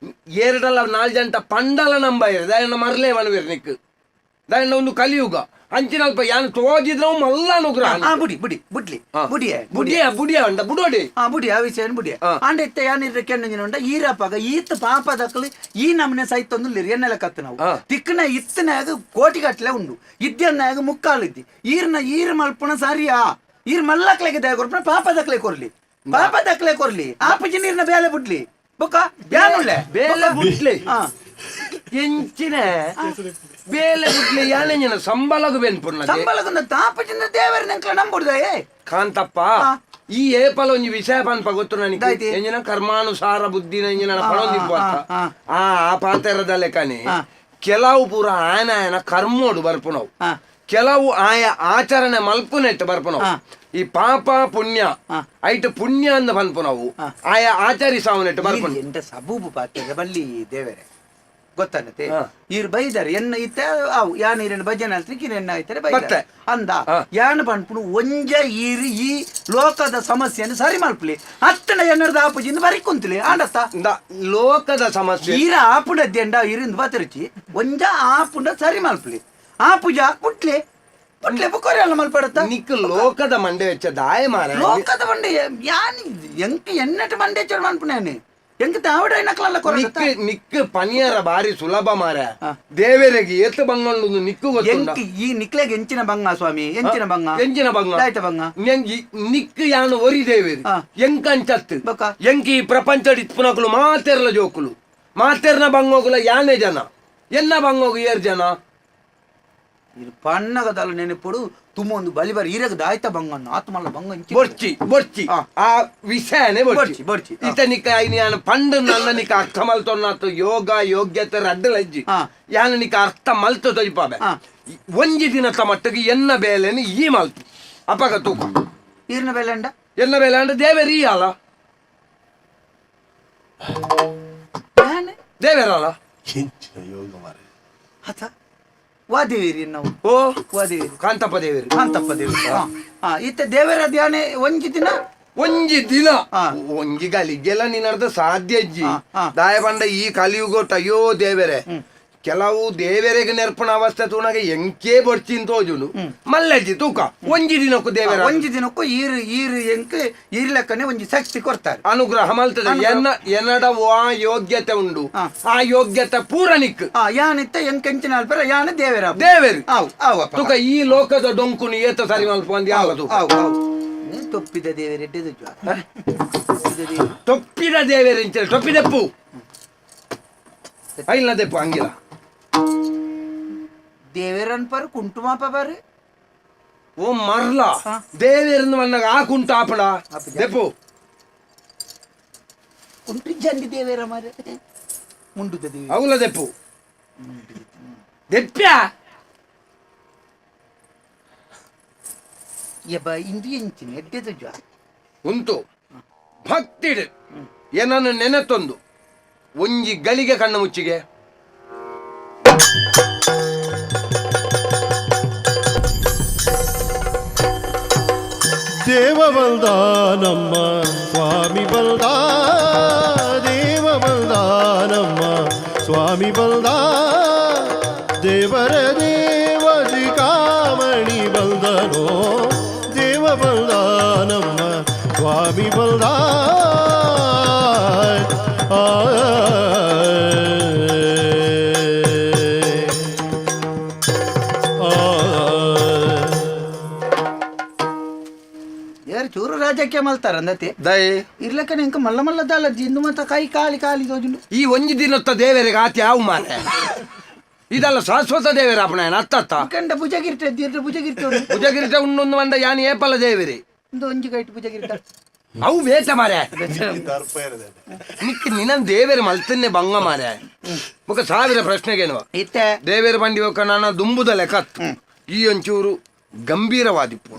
ಏರಡಲ್ಲ ನಾಲ್ ಜಂಟ ಪಂಡಲ ನಂಬೈರು ದಯನ ಮರ್ಲೇ ಮನುವೇರು ನಿಕ್ ದಯನ ಒಂದು ಕಲಿಯುಗ ಅಂಚಿನಲ್ಪ ಯಾನ್ ತೋಜಿದ್ರು ಮಲ್ಲ ಅನುಗ್ರಹ ಆ ಬುಡಿ ಬುಡಿ ಬುಡ್ಲಿ ಬುಡಿಯೇ ಬುಡಿಯ ಬುಡಿಯ ಉಂಡ ಬುಡೋಡಿ ಆ ಬುಡಿ ಆ ವಿಷಯ ಬುಡಿ ಆಂಡ ಇತ್ತ ಯಾನ್ ಇರ್ರೆ ಕೆಣ್ಣಂಜಿನ ಉಂಡ ಈರಪ್ಪಾಗ ಈತ ಪಾಪದಕ್ಕಲು ಈ ನಮನೆ ಸಹಿತ ಒಂದು ಎನ್ನೆಲ್ಲ ಕತ್ತು ನಾವು ತಿಕ್ಕನ ಇತ್ತನಾಗ ಕೋಟಿಗಟ್ಟಲೆ ಉಂಡು ಇದ್ದನ್ನಾಗ ಮುಕ್ಕಾಲು ಇದ್ದಿ ಈರ್ನ ಈರ್ ಮಲ್ಪುಣ ಸರಿಯಾ ಈರ್ ಮಲ್ಲಕ್ಲೆಗೆ ದಯ ಕೊರ್ಪುಣ ಪಾಪದಕ್ಲೆ ಕೊರ್ಲಿ ಪಾಪದಕ್ಲೆ ಕೊರ್ಲಿ ಆಪಜಿ ನೀರ್ನ ಬೇಲೆ ಬುಡ್ಲಿ ಬೊಕ್ಕ ಯಾನುಳ್ಳೆ ಬೇಲೆ ಬುಡ್ಲಿ ಹಾ ಎಂಚಿನ ಬೇಲೆ ಬುಡ್ಲಿ ಯಾನೆಂಜಿನ ಸಂಬಳಗು ಬೆನ್ಪುರ್ನ ಸಂಬಳಗೊಂದು ತಾಪಜಿಂದ ದೇವರ ನಂಕ್ಲ ನಂಬುಡ್ದಾಯೇ ಕಾಂತಪ್ಪ ಈ ಏಪಲ ಒಂಜಿ ವಿಷಯ ಪನ್ಪ ಗೊತ್ತು ನನಗೆ ದಾಯ್ತಿ. ಎಂಜಿನ ಕರ್ಮಾನುಸಾರ ಬುದ್ಧಿನ ಎಂಜಿನ ಪಣೊಂದಿಪ್ಪು ಅಂತ ಆ, ಆ ಆ ಪಾತೆರದ ಲೆಕ್ಕನೆ ಕೆಲವು ಪೂರ ಆಯನ ಆಯನ ಕರ್ಮೋಡು ಬರ್ಪುನವು ಆ. ಕೆಲವು ಆಯ ಆಚರಣೆ ಮಲ್ಪುನೆಟ್ಟು ಬರ್ಪುನವು ಈ ಪಾಪ ಪುಣ್ಯ ಐಟ್ ಪುಣ್ಯ ಅಂದ ಪನ್ಪುನವು ಆಯ ಆಚರಿಸಾವನೆಟ್ಟು ಬರ್ಪುನ ಎಂಟ ಸಬೂಬು ಪಾತ್ರೆ ಬಲ್ಲಿ ದೇವರೇ ಗೊತ್ತಾನತೆ ಈರ್ ಬೈದಾರೆ ಎನ್ನ ಇತ್ತ ಅವು ಯಾನ್ ಈರನ್ನ ಭಜನೆ ಅಲ್ತ್ರಿ ಕಿರಣ್ಣ ಆಯ್ತಾರೆ ಬೈದಾರೆ ಮತ್ತೆ? ಅಂದ ಯಾನ್ ಪನ್ಪುನು ಒಂಜ ಈರ್ ಈ ಲೋಕದ ಸಮಸ್ಯೆಯನ್ನು ಸರಿ ಮಲ್ಪಲಿ ಅತ್ತನ ಎನ್ನರದ ಆಪುಜಿಂದ ಬರಿ ಕುಂತಲಿ ಆಂಡತ್ತ ಲೋಕದ ಸಮಸ್ಯೆ ಈರ ಆಪುಂಡ ದೆಂಡ ಇರಿಂದ ಬತಿರುಚಿ ಒಂಜ ಆಪುಂಡ ಸರಿ ಮಲ್ಪಲಿ ಆಪುಜ ಪುಟ್ಲೆ ಪುಟ್ಲೆ ಬುಕ್ಕೋರಿ ಅಲ್ಲ ಮಲ್ಪಡತ್ತ ನಿಕ್ ಲೋಕದ ಮಂಡೆ ವೆಚ್ಚ ದಾಯ ಮಾರ ಲೋಕದ ಮಂಡೆ ಯಾನ್ ಎಂಕ್ ಎನ್ನಟ ಮಂಡೆ ಚೋಡ್ ಮನ್ಪುನೇನೆ ಎಂಕ್ ತಾವಡ ನಕ್ಲಲ್ಲ ಕೊರಗತ್ತ ನಿಕ್ ನಿಕ್ ಪನಿಯರ ಬಾರಿ ಸುಲಭ ಮಾರ ದೇವರಿಗೆ ಏತ್ ಬಂಗೊಂಡು ನಿಕ್ಕು ಗೊತ್ತುಂಡ ಎಂಕ್ ಈ ನಿಕ್ಲೆಗ್ ಎಂಚಿನ ಬಂಗ ಸ್ವಾಮಿ ಎಂಚಿನ ಬಂಗ ಎಂಚಿನ ಬಂಗ ದಾಯ್ತ ಬಂಗ ನಿಕ್ ಯಾನು ಒರಿ ದೇವೇರು ಎಂಕಂಚತ್ತು ಬೊಕ್ಕ? ಎಂಕ್ ಈ ಪ್ರಪಂಚ ಇಪ್ಪುನಕುಲು ಮಾತೆರ್ಲ ಜೋಕುಲು ಮಾತೆರ್ನ ಬಂಗೋಗುಲ ಯಾನೆ ಜನ ಎನ್ನ ಬಂಗೋಗು ಏರ್ ಜನ ಇದು ಪಣ್ಣಗದಲ್ಲ ನೆನಪುಡು ತುಂಬ ಒಂದು ಬಲಿ ಬರಿ ಈರಗ ದಾಯ್ತ ಬಂಗಣ್ಣ ಆತ್ಮಲ್ಲ ಬಂಗ ಇಂಚಿನ. ಬೊರ್ಚಿ ಬೊರ್ಚಿ ಆ ವಿಷಯನೇ ಬೊರ್ಚಿ, ಬೊರ್ಚಿ. ಇತ ನಿಕ್ಕ ಯಾನ ಪಂಡು ನನ್ನ ನಿಕ್ಕ ಅರ್ಥ ಮಲ್ತೊನ್ನಾತು ಯೋಗ ಯೋಗ್ಯತೆ ರಡ್ಡು ಲಜ್ಜಿ ಯಾನ ನಿಕ್ಕ ಅರ್ಥ ಮಲ್ತು ತೊಯ್ಪಾಬೆ ಒಂಜಿ ದಿನದ ಮಟ್ಟಿಗೆ ಎನ್ನ ಬೇಲೆನು ಈ ಮಲ್ತು ಅಪಗ ತೂಕ ಈರ್ನ ಬೆಲೆ ಅಂಡ ಎನ್ನ ಬೇಲೆ ಅಂದ್ರೆ ದೇವೇರಿ ಅಲ್ಲ ಯಾನೆ ದೇವೇರಲ್ಲ ಎಂಚಿನ ಯೋಗ ಮಾರೆ ಆತ ವಾದೇವಿರಿ ನಾವು ಓ ವಾದೇವಿರಿ ಕಾಂತಪ್ಪ ದೇವೇರಿ ಕಾಂತಪ್ಪ ದೇವರು ಇತ್ತ ದೇವರ ಧ್ಯಾನ ಒಂಜಿ ದಿನ ಒಂಜಿ ದಿನ ಒಂಜಿ ಗಲಿಗೆಲ್ಲ ನಿನ್ನರ್ಧ ಸಾಧ್ಯ ಇಜ್ಜಿ ದಾಯ ಬಂಡ ಈ ಕಲಿಯುಗೋಟ ಅಯ್ಯೋ ದೇವರೇ ಕೆಲವು ದೇವರಿಗೆ ನೆರ್ಪಣ ಅವಸ್ಥೆ ತೂನಾಗ ಎಂಕೇ ಬೊಡ್ಚಿನ್ ತೋಜುನು ಮಲ್ಲಜ್ಜಿ ತೂಕ ಒಂಜಿ ದಿನಕ್ಕೂ ದೇವರ ಒಂಜಿ ದಿನಕ್ಕೂ ಈರು ಈರು ಎಂಕ್ ಈರ್ ಲೆಕ್ಕನೆ ಒಂಜಿ ಶಕ್ತಿ ಕೊಡ್ತಾರೆ ಅನುಗ್ರಹ ಮಲ್ತದೆ ಎನ್ನ ಎನ್ನಡ ಆ ಯೋಗ್ಯತೆ ಉಂಡು ಆ ಯೋಗ್ಯತೆ ಪೂರ ನಿಕ್ ಯಾನಿತ್ತ ಎಂಕ್ ಎಂಚಿನ ಅಲ್ಪರ ಯಾನ ದೇವರ ದೇವೇರು ಆವು ಆವು ಅಪ್ಪ. ತೂಕ ಈ ಲೋಕದ ಡೊಂಕುನು ಏತ ಸರಿ ಮಲ್ಪ ಅಂದ್ ಯಾವ ತೂಕ ಆವು ಆವು ನೀ ತೊಪ್ಪಿದ ದೇವರೆಡ್ಡೆದು ಜ್ವಾರ ತೊಪ್ಪಿದ ದೇವರು ತೊಪ್ಪಿದ ದೇವೇರಿಂಚೆ ಟೊಪ್ಪಿದೆಪ್ಪು ಐಲ್ನ ದೆಪ್ಪು ಅಂಗಿಲ್ಲ ದೇವೇರನ್ಪರು ಕುಂಟುಮಾಪ ಬಾರು ಓ ಮರ್ಲ ದೇವೇರ್ನ ಮನ್ನಾಗ ಆ ಕುಂಟು ಆಪಡ ದೆಪ್ಪು ಕುಂಟು ಜಂಡಿ ದೇವೇರ ಮಾರೆ ಮುಂಡುದ ದೇವಿ అవుల దెప్పు ದೆಪ್ಪ್ಯಾ ಯಬ್ಬ ಇಂದು ಎಂಚಿನ ಎಡ್ಡೆದು ಜ್ವಾರ ಉಂಟು ಭಕ್ತಿಡ್ ಏನನ್ನು ನೆನೆತೊಂದು ಒಂಜಿ ಗಲಿಗೆ ಕಣ್ಣು ಮುಚ್ಚಿಗೆ ದೇವ ಬಲ್ದ ನಮ್ಮ ಸ್ವಾಮಿ ಬಲ್ದ ದೇವ ಬಲ್ದ ನಮ್ಮ ಸ್ವಾಮಿ ಬಲ್ದ ದೇವರ ದೇವ ಕಾಮಣಿ ಬಲ್ದನೋ ದೇವ ಬಲ್ದ ನಮ್ಮ ಸ್ವಾಮಿ ಬಲ್ದ ಆ ಆ ಯಾರು ಚೂರು ರಾಜಕೀಯ ಮಲ್ತಾರ ಅಂದತೆ ದಯೆ ಇರ್ಲಕ್ಕನೆ ಇಂಕ ಮಲ್ಲ ಮಲ್ಲ ದಾಲ ಜಿಂದು ಮತ್ತ ಕೈ ಕಾಲಿ ಕಾಲಿ ತೋಜುಂಡು ಈ ಒಂಜಿ ದಿನತ್ತ ದೇವರಿಗೆ ಆತಿ ಯಾವ ಮಾರೆ ಇದಲ್ಲ ಶಾಶ್ವತ ದೇವರ ಅಪ್ಪನ ಅತ್ತತ್ತ ಕಂಡ ಭುಜಗಿರಿಟ ದೀರ್ಘ ಭುಜಗಿರಿಟ ಭುಜಗಿರಿಟ ಉಣ್ಣೊಂದು ಮಂಡ ಯಾನ್ ಏಪಲ ದೇವರೇ ಒಂದು ಒಂಜಿ ಗೈಟ್ ಭುಜಗಿರಿಟ ಅವು ಬೇತ ಮಾರೆ ನಿಕ್ ನಿನ್ನ ದೇವೇರು ಮಲ್ತನ್ನೆ ಬಂಗ ಮಾರೆ ಮುಖ ಸಾವಿರ ಪ್ರಶ್ನೆಗೇನುವ ಇತ್ತೆ ದೇವೇರು ಬಂಡಿ ಒಕ್ಕ ನಾನು ದುಂಬುದ ಲೆಕ್ಕತ್ತು ಈ ಒಂಚೂರು ಗಂಭೀರವಾದಿಪ್ಪು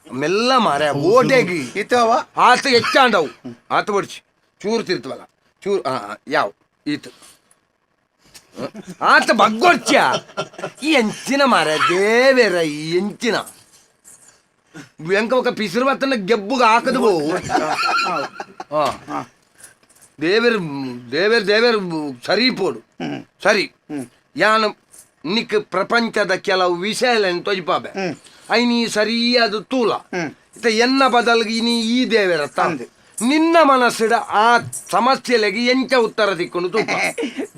ಮೆಲ್ಲ ಮಾರೆ ಓಟೆಗಿ ಇತ್ತವ ಆತ ಹೆಚ್ಚಾಂಡವು ಆತ ಬಡ್ಚಿ ಚೂರು ತಿರ್ತವಲ್ಲ ಚೂರು ಯಾವ ಈತ ಆತ ಬಗ್ಗೊಡ್ಚ ಈ ಎಂಚಿನ ಮಾರ ದೇವೇರ ಈ ಎಂಚಿನ ಎಂಕ ఒక ಪಿಸಿರು ಬತ್ತನ ಗೆಬ್ಬುಗ ಹಾಕದು ದೇವೇರು ದೇವೇರು ದೇವೇರು ಸರಿ ಪೋಡು ಸರಿ ಯಾನು ನಿಕ್ ಪ್ರಪಂಚದ ಕೆಲವು ವಿಷಯಗಳನ್ನು ತೊಜಿಪಾಬೆ ಐನಿ ಸರಿಯಾದ ತೂಲ ಇತ್ತ ಎನ್ನ ಬದಲ್ಗೆ ಇನಿ ಈ ದೇವರತ್ತ ನಿನ್ನ ಮನಸ್ಸಿಡ ಆ ಸಮಸ್ಯೆಲೆಗೆ ಎಂಚ ಉತ್ತರ ತಿಕ್ಕೊಂಡು ತೂಪ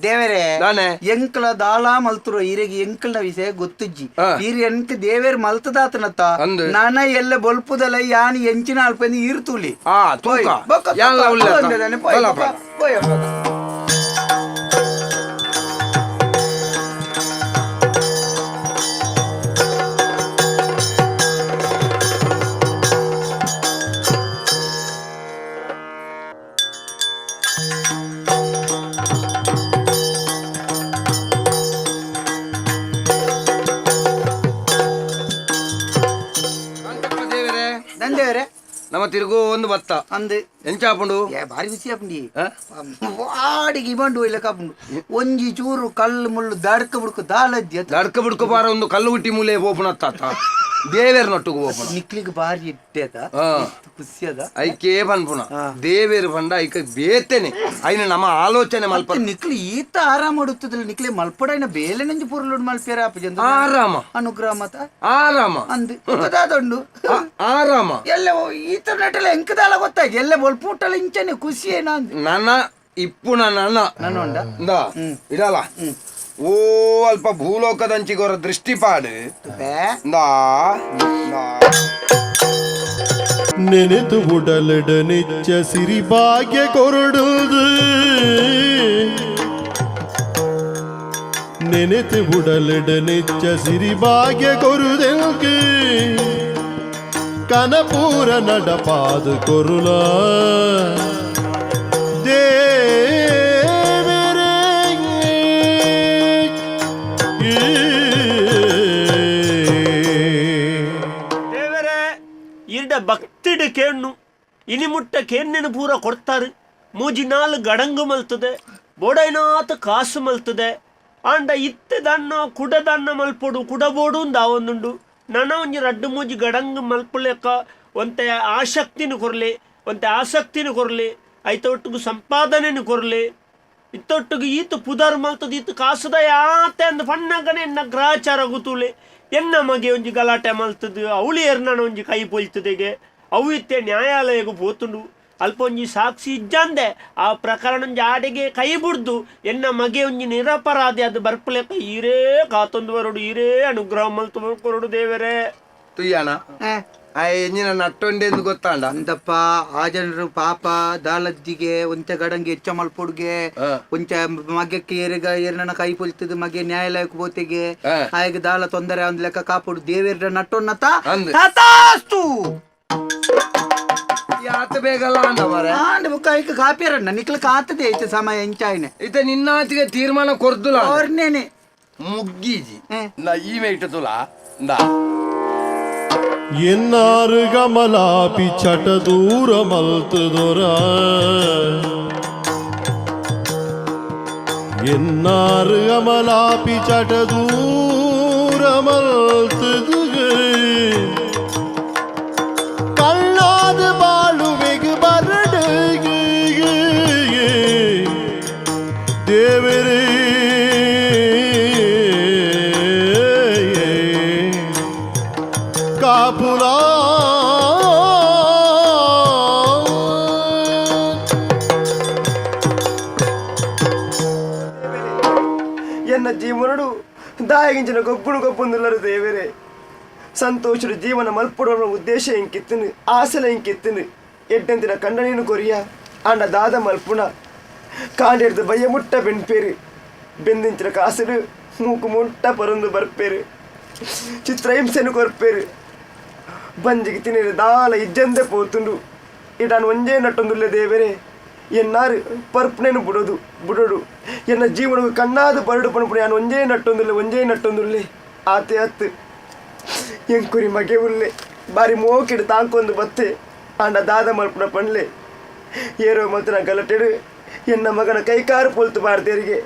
ದೇವರೇ ದಾನೆ? ಎಂಕಲ ದಾಳ ಮಲ್ತುರು ಈರೆಗೆ ಎಂಕಲ್ನ ವಿಷಯ ಗೊತ್ತುಜ್ಜಿ ಈರ್ ಎಂಕ್ ದೇವೇರ್ ಮಲ್ತದಾತನತ್ತ ಅಂದು. ನಾನ ಎಲ್ಲ ಬೊಲ್ಪುದಲ ಯಾನ್ ಎಂಚಿನ ಅಲ್ಪಂದು ಈರ್ ತೂಲಿ ಆ ತೂಕ ಯಾನ್ಲ ಉಲ್ಲೆ ಅತ್ತ. ಬಲ ಬಲ. ಕಾಂತಪ್ಪ ದೇವರೇ ನಂದೇವರೇ ನಮ್ಮ ತಿರುಗು ಒಂದು ಬತ್ತ ಅಂದು ಎಂಚಾಪುಂಡು ಏ ಭಾರಿ ಖುಷಿ ಆಪುಂಡಿ ಆ? ವಾಡಿಗೆ ಇಬಂಡು ಇಲ್ಲ ಕಾಪುಂಡು ಒಂಜಿ ಚೂರು ಕಲ್ಲು ಮುಳ್ಳು ದಡ್ಕ ಬುಡ್ಕು ದಾಲದ್ಯ ದಡ್ಕ ಬುಡ್ಕ ಬಾರ ಒಂದು ಕಲ್ಲು ಹುಟ್ಟಿ ಮೂಲೆ ಪೋಪುನತ್ತ ದೇವೇರ್ ನೊಟ್ಟುಗು ಪೋಪುನ ನಿಕ್ಲಿಗೆ ಭಾರಿ ಇಟ್ಟೆದ ಆ. ಖುಷಿ ಅದ ಐಕೆ ಪನ್ಪುನ ದೇವೇರು ಪಂಡ ಐಕ ಬೇತೇನೆ ಐನ ನಮ್ಮ ಆಲೋಚನೆ ಮಲ್ಪ ನಿಕ್ಲಿ ಈತ ಆರಾಮ ಮಾಡುತ್ತದಲ್ಲ ನಿಕ್ಲಿ ಮಲ್ಪಡೈನ ಬೇಲೆ ನಂಜಿ ಪುರ್ಲುಡ್ ಮಲ್ಪೇರ ಅಪ್ಪ ಆರಾಮ ಅನುಗ್ರಹ ಮತ ಆರಾಮ ಅಂದು ದಾದೊಂಡು ಆರಾಮ ಎಲ್ಲ ಈತ ನಟಲ ಎಂಕದಾಲ ಗೊತ್ತಾಯ್ತು ಎಲ್ಲ ಬೊಲ್ಪುಟ್ಟಲ ಇಂಚನೆ ಖುಷಿ ಏನ ಅಂದು ನನ್ನ ಇಪ್ಪುನ ನನ್ನ ನನ್ನ ಉಂಡ ಇಂದ ಇಡಲ ಓ ಅಲ್ಪ ಭೂಲೋಕದಂಚಿಗೋರ ದೃಷ್ಟಿಪಾಡು ಬೇ ಇಂದಾ ಇಂದಾ. ನೆನೆತು ಉಡಲಿಡ ನಿತ್ಯ ಸಿರಿ ಭಾಗ್ಯ ಕೊರಡುದು ನೆನೆತು ಉಡಲಿಡ ನಿತ್ಯ ಸಿರಿ ಭಾಗ್ಯ ಕೊರುದೆಲ್ಗೆ ಕನಪೂರ ನಡಪಾದು ಕೊರುಲ ದೇವರೇ ದೇವರೇ ಇರ್ಡ ಭಕ್ತಿಡು ಕೇಣ್ಣು ಇನಿಮುಟ್ಟ ಕೇಣ್ಣಿನ ಪೂರ ಕೊಡ್ತಾರೆ ಮೂಜಿ ನಾಲ್ ಗಡಂಗು ಮಲ್ತದೆ ಬೋಡೈನಾತ ಕಾಸು ಮಲ್ತದೆ ಆಂಡ ಇತ್ತೆ ದಣ್ಣ ಕುಡದಣ್ಣ ಮಲ್ಪೊಡು ಕುಡಬೋಡು ಒಂದುಂಡು ನನ ಒಂಜಿ ರಡ್ಡು ಮೂಜಿ ಗಡಂಗು ಮಲ್ಪುಲೆಕ್ಕ ಒಂತೆ ಆಸಕ್ತಿನ ಕೊರ್ಲಿ ಒಂತೆ ಆಸಕ್ತಿನ ಕೊರ್ಲಿ ಐತ ಒಟ್ಟಿಗೆ ಸಂಪಾದನೆನು ಕೊರ್ಲಿ ಇತ್ತೊಟ್ಟಿಗೆ ಈತ ಪುದರ್ ಮಲ್ತದ ಈತ ಕಾಸುದ ಯಾತೆ ಅಂದ್ ಪಣ್ಣಗನೆ ಎನ್ನ ಗ್ರಹಚಾರ ಗುತುಲೆ ಎನ್ನ ಮಗೆ ಒಂಜಿ ಗಲಾಟೆ ಮಲ್ತದು ಅವಳಿ ಎರ್ನನ ಒಂಜಿ ಕೈ ಪೊಲ್ತದೆಗೆ ಅವು ಇತ್ತೆ ನ್ಯಾಯಾಲಯಕ್ಕೆ ಪೋತುಂಡು ಅಲ್ಪ ಒಂಜಿ ಸಾಕ್ಷಿ ಇಜ್ಜಂದೆ ಆ ಪ್ರಕರಣ ಒಂಜಿ ಆಡೆಗೆ ಕೈ ಬುಡ್ದು ಎನ್ನ ಮಗೆ ಒಂಜಿ ನಿರಪರಾಧಿ ಅದು ಬರ್ಪುಲೆಕ್ಕ ಈರೇ ಕಾತೊಂದು ಬರೋಡು ಈರೇ ಅನುಗ್ರಹ ಮಲ್ತು ಕೊರಡು ದೇವರೇ ತುಯ್ಯಾಣ ಆ ಎಂಜಿನ ನಟ್ಟೊಂಡೆಂದು ಗೊತ್ತಾಂಡ ಅಂದಪ್ಪ ಆ ಜನರು ಪಾಪ ದಾಲದ್ದಿಗೆ ಒಂಚ ಗಡಂಗೆ ಹೆಚ್ಚ ಮಲ್ಪೊಡ್ಗೆ ಒಂಚ ಮಗ್ಗಕ್ಕೆ ಏರಿಗ ಏರ್ನನ ಕೈ ಪೊಲ್ತದ ಮಗೆ ನ್ಯಾಯಾಲಯಕ್ಕೆ ಬೋತೆಗೆ ಆಯ್ಗ ದಾಲ ತೊಂದರೆ ಒಂದ್ ಲೆಕ್ಕ ಕಾಪುಡು ದೇವೇರ್ಡ ನಟ್ಟೊನ್ನತ ಅಂದ್. ತಥಾಸ್ತು ಯಾತ ಬೇಗಲ್ಲ ಅಂದ ಮಾರ್ರೆ. ಆಂಡ್ ಬುಕ್ಕ ಐಕ ಕಾಪಿಯರಣ್ಣ ನಿಕ್ಲ ಕಾತದೆ ಐತೆ ಸಮಯ ಎಂಚಾಯ್ನೆ ಇತ ನಿನ್ನಾತಿಗೆ ತೀರ್ಮಾನ ಕೊರ್ದುಲ ಅವ್ರನ್ನೇನೆ ಮುಗ್ಗೀಜಿ ನಾ ಈ ಮೇಟ್ ತುಲ ಇಂದಾ ಎನ್ನಾರು ಗಮಲಾಪಿ ಚಟ ದೂರ ಮಲ್ತದೊರ ಎನ್ನಾರು ಗಮಲಾಪಿ ಚಟ ದೂರ ಮಲ್ತದು ಕಳ್ಳಾದ ಬಾಳುವೆಗೆ ಬರಡು ದೇವರೇ ಕಾಪುಲ ಎನ್ನ ಜೀವನಡು ದಾಯಗಿಂಚಿನ ಗೊಬ್ಬುಡು ಗೊಬ್ಬೊಂದುಲ್ಲರು ದೇವರೇ ಸಂತೋಷಡು ಜೀವನ ಮಲ್ಪಡುವ ಉದ್ದೇಶ ಎಂಕಿತ್ತನು ಆಸಲ ಎಂಕಿತ್ತನು ಎಡ್ಡಂತಿನ ಕಂಡನೇನು ಕೊರಿಯ ಆಂಡ ದಾದ ಮಲ್ಪುಣ ಕಾಂಡೆಡ್ದು ಬಯ್ಯ ಮುಟ್ಟ ಬೆನ್ಪೇರು ಬೆಂದಿಂಚಿನ ಕಾಸಲು ಮೂಕು ಮುಂಟ ಪರೊಂದು ಬರ್ಪೇರು ಚಿತ್ರಹಿಂಸೆನು ಕೊರ್ಪೇರು ಬಂಜಿಗೆ ತಿನ್ನಿರೆ ದಾಲ ಇಜ್ಜಂದೆ ಪೋತುಂಡು ಇಡಾನ್ ಒಂಜೇ ನಟ್ಟೊಂದುಲ್ಲೆ ದೇವರೇ ಎನ್ನಾರು ಪರ್ಪನೆನು ಬುಡೋದು ಬುಡೋಡು ಎನ್ನ ಜೀವನವು ಕಣ್ಣಾದ ಬರಡು ಪಣಪುಣ ಯಾನ್ ಒಂಜೇ ನಟ್ಟೊಂದುಲ್ಲೆ ಒಂಜೇ ನಟ್ಟೊಂದುಲ್ಲೆ ಆತೆ ಅತ್ತು ಎಂಕುರಿ ಮಗೆ ಉಲ್ಲೆ ಬಾರಿ ಮೋಕಿಡು ತಾಂಕೊಂದು ಬತ್ತೆ ಆಂಡ ದಾದ ಮಲ್ಪುನ ಪಣ್ಲೆ ಏರೋ ಮಲ್ತನ ಗಲಟೆಡು ಎನ್ನ ಮಗನ ಕೈಕಾರು ಪೊಲ್ತು ಬಾರ್ದೇರಿಗೆ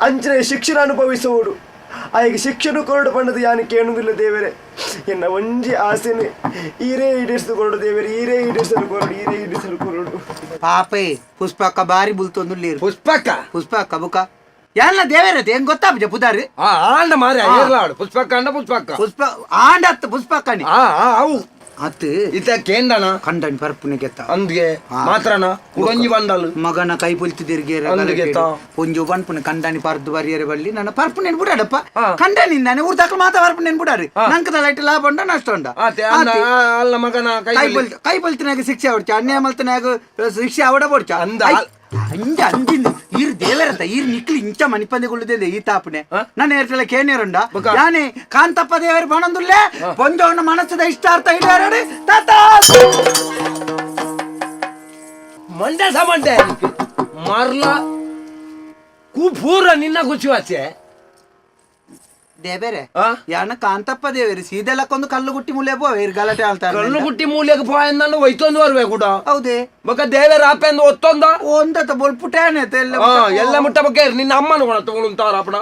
ಅಂಚಿನ ಶಿಕ್ಷಣ ಅನುಭವಿಸುವೋಡು ಆಯ್ಗೆ ಶಿಕ್ಷಣ ಕೊರಡು ಪಣ್ಣದು ಯಾನು ಕೇಳುವುದಿಲ್ಲ ದೇವರೇ ಎನ್ನ ಒಂಜಿ ಆಸೆನೆ ಈರೇ ಈಡೇರಿಸಲು ಕೊರಡು ದೇವರೇ ಈರೇ ಈಡೇರಿಸಲು ಕೊರಡು ಈರೇ ಈಡೇರಿಸಲು ಕೊರಡು ಪಾಪೇ ಪುಷ್ಪಕ್ಕ ಬಾರಿ ಬುಲ್ತೊಂದುಳ್ಳೀರು ಪುಷ್ಪಕ್ಕ ಪುಷ್ಪಕ್ಕ ಬುಕ ಎಲ್ಲ ದೇವರತೆ ಹೆಂಗ್ ಗೊತ್ತಾಪುಜ ಪುದಾರು ಆ ಆಂಡ ಮಾರೆ ಏರ್ಲಾಡು ಪುಷ್ಪಕ್ಕ ಅಂಡ ಪುಷ್ಪಕ್ಕ ಪುಷ್ಪ ಆಂಡತ್ತು ಪುಷ್ಪಕ್ಕನಿ ಆ ಆ ಅವು ಅತ್ತು ಇತ್ತ ಕೇಂದನ ಕಂಡನ್ ಪರ್ಪುನೆ ಗೆತ್ತ ಅಂದ್ಗೆ ಮಾತ್ರನ ಕುಡೊಂಜಿ ಬಂಡಲು ಮಗನ ಕೈ ಪುಲ್ತಿದಿರ್ಗೇರ ಅಂದ್ಗೆತ್ತ. ಒಂಜು ಪನ್ಪುನೆ ಕಂಡನಿ ಪರ್ದು ಬರಿಯರೆ ಬಳ್ಳಿ ನನ್ನ ಪರ್ಪುನೆ ಬುಡಾಡಪ್ಪ ಆ. ಕಂಡನಿ ನಾನೆ ಊರ್ ದಾಖಲು ಮಾತ ಪರ್ಪುನೆ ಬುಡಾರಿ ನಂಕದ ಲೈಟ್ ಲಾಭ ಉಂಡ ನಷ್ಟ ಉಂಡ ಆತೆ ಅನ್ನ ಅಲ್ಲ ಮಗನ ಕೈ ಕೈ ಬಲ್ ಕೈ ಬಲ್ತಿನಾಗ ಶಿಕ್ಷೆ ಅವಡ್ಚ ಅನ್ಯಾಯ ಮಲ್ತನಾಗ ಶಿಕ್ಷೆ ಅವಡ ಬೋಡ್ಚ ಅಂದ. ಅಂಜ ಅಂಜಿಂದ ಈರ್ ದೇವರತ್ತ ಈರ್ ನಿಕ್ಲಿ ಇಂಚ ಮನಿಪಂದೆ ಈ ತಾಪನೆ ನನ್ನ ಏರ್ತಲ ಕೇನೇರುಂಡ ಯಾನೆ ಕಾಂತಪ್ಪ ದೇವರು ಬಣಂದುಲ್ಲೆ ಪೊಂಜವನ ಮನಸ್ಸದ ಇಷ್ಟಾರ್ಥ ಹಿಡಿಯಾರಡಿ ತಾತ ಮಂಡೆ ಸಮಂಡೆ ಮರ್ಲ ಪೂರ ನಿನ್ನ ಖುಷಿ ವಾಚೆ ದೇವೇರೆ ಆ? ಯಾನ ಕಾಂತಪ್ಪ ದೇವೇರಿ ಸೀದೆಲಕ್ಕೊಂದು ಕಲ್ಲು ಗುಟ್ಟಿ ಮೂಲೆ ಪೋ ಇರ್ ಗಲಾಟೆ ಆಳ್ತಾರೆ ಕಲ್ಲು ಗುಟ್ಟಿ ಮೂಲೆಗೆ ಪೋಯಂದನ್ನು ಒಯ್ತೊಂದು ಬರ್ಬೇಕು ಕೂಡ ಹೌದೇ ಬೊಕ ದೇವರ ಆಪೆಂದು ಒತ್ತೊಂದ ಒಂದತ್ತ ಬೊಲ್ಪುಟೇನೆ ಎಲ್ಲ ಆ, ಎಲ್ಲ ಮುಟ್ಟ ಬಗ್ಗೆ ನಿನ್ನ ಅಮ್ಮನ ಕೊಣ ತಗೊಳುಂತಾರ ಅಪ್ಪಣ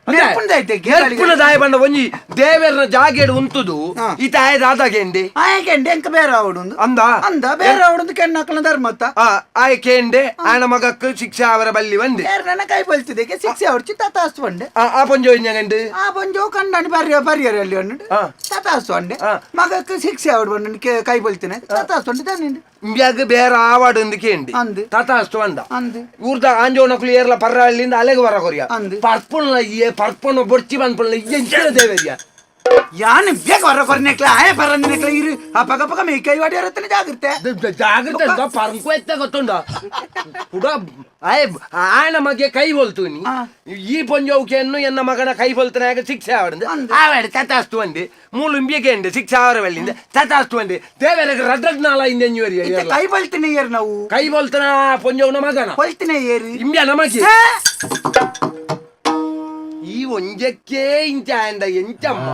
ನೆರ್ಪುಂದಾಯ್ತೆ, ನೆರ್ಪುಣ ದಾಯ ಬಂಡ ಒಂಜಿ ದೇವರನ ಜಾಗೆಡ್ ಉಂತುದು ಹಾ. ಈ ತಾಯದ ಆದಾಗೆಂಡಿ ಆಯಕೆಂಡೆ ಎಂಕ ಬೇರೆ ಅವಡುಂದು ಅಂದ ಅಂದ ಬೇರೆ ಅವಡುಂದು ಕೆಣ್ಣಾಕಲ ಧರ್ಮತ್ತ ಆ ಆಯ್ಕೆಂಡೆ ಆಯನ ಮಗಕ್ಕೆ ಶಿಕ್ಷೆ ಅವರ ಬಲ್ಲಿ ಬಂದೆ ಬೇರೆ ನನ್ನ ಕೈ ಬಲ್ತಿದ್ದಕ್ಕೆ ಶಿಕ್ಷೆ ಅವಡ್ಚಿ ತತಾಸ್ತು ಬಂಡೆ ಆ ಆ ಪಂಜೋ ಇಂಜಗಂಡು ಆ ಬಂಜೋ ಕಂಡಾನಿ ಬರ್ಯ ಬರ್ಯರ ಅಲ್ಲಿ ಒಂದು ಆ. ತತಾಸ್ತು ಅಂಡೆ ಆ. ಮಗಕ್ಕೆ ಶಿಕ್ಷೆ ಅವಡು ಬಂಡು ಕೈ ಬಲ್ತಿನ ತತಾಸ್ತು ಅಂಡೆ ತಾನಿಂಡು ಇಂಬ್ಯಾಗ ಬೇರೆ ಆವಾಡು ಅಂದು ಕೇಂಡಿ ಅಂದು. ತತಾಸ್ತು ಅಂದ ಅಂದು ಊರ್ದ ಆಂಜೋನಕುಲು ಏರ್ಲ ಪರ್ರ ಅಲ್ಲಿಂದ ಅಲೆಗೆ ಬರ ಕೊರಿಯ ಅಂದು. ಪರ್ಪುಣ ಏ ಪರ್ಪುಣ ಬೊಡ್ಚಿ ಬಂದ್ಪುಣ ಎಂಚಿನ ದೇವರಿಯ ಯಾನು ಬೇಗ ಹೊರ ಕೊರ್ನೆಕ್ಲ ಆಯ ಪರಂದಿನೆಕ್ಲ ಇರು ಆ ಪಗ ಪಗ ಮೇ ಕೈ ವಾಡಿ ಹೊರತನೆ ಜಾಗ್ರತೆ ಜಾಗ್ರತೆ ಪರಂಕು ಎತ್ತ ಗೊತ್ತುಂಡ ಕುಡ ಆಯ್ ಆಯನ ಮಗೆ ಕೈ ಬೊಲ್ತುನಿ ಆ. ಈ ಪೊಂಜೋಕೆಯನ್ನು ಎನ್ನ ಮಗನ ಕೈ ಬೊಲ್ತನಾಗ ಶಿಕ್ಷೆ ಆವಡಿಂದ ಅಂದು. ಆವಾಡಿ ತತಾಸ್ತು ಅಂದೆ ಮೂಲು ಇಂಬಿಗೆ ಅಂಡೆ ಶಿಕ್ಷೆ ಆವರ ಬಲ್ಲಿಂದ ತತಾಸ್ತು ಅಂದೆ ದೇವರಿಗೆ ರಡ್ರಡ್ನಾಲ ಇಂದೆಂಜುವರಿಯ ಇತ್ತೆ ಕೈ ಬಲ್ತಿನ ಏರು ನಾವು ಕೈ ಬೊಲ್ತನ ಪೊಂಜೋವ್ನ ಮಗನ ಕೊಲ್ತಿನ ಏರು ಇಂಬ್ಯ ನಮಗೆ ಈ ಒಂಜಕ್ಕೆ ಇಂಚ ಅಂದ ಎಂಚಮ್ಮ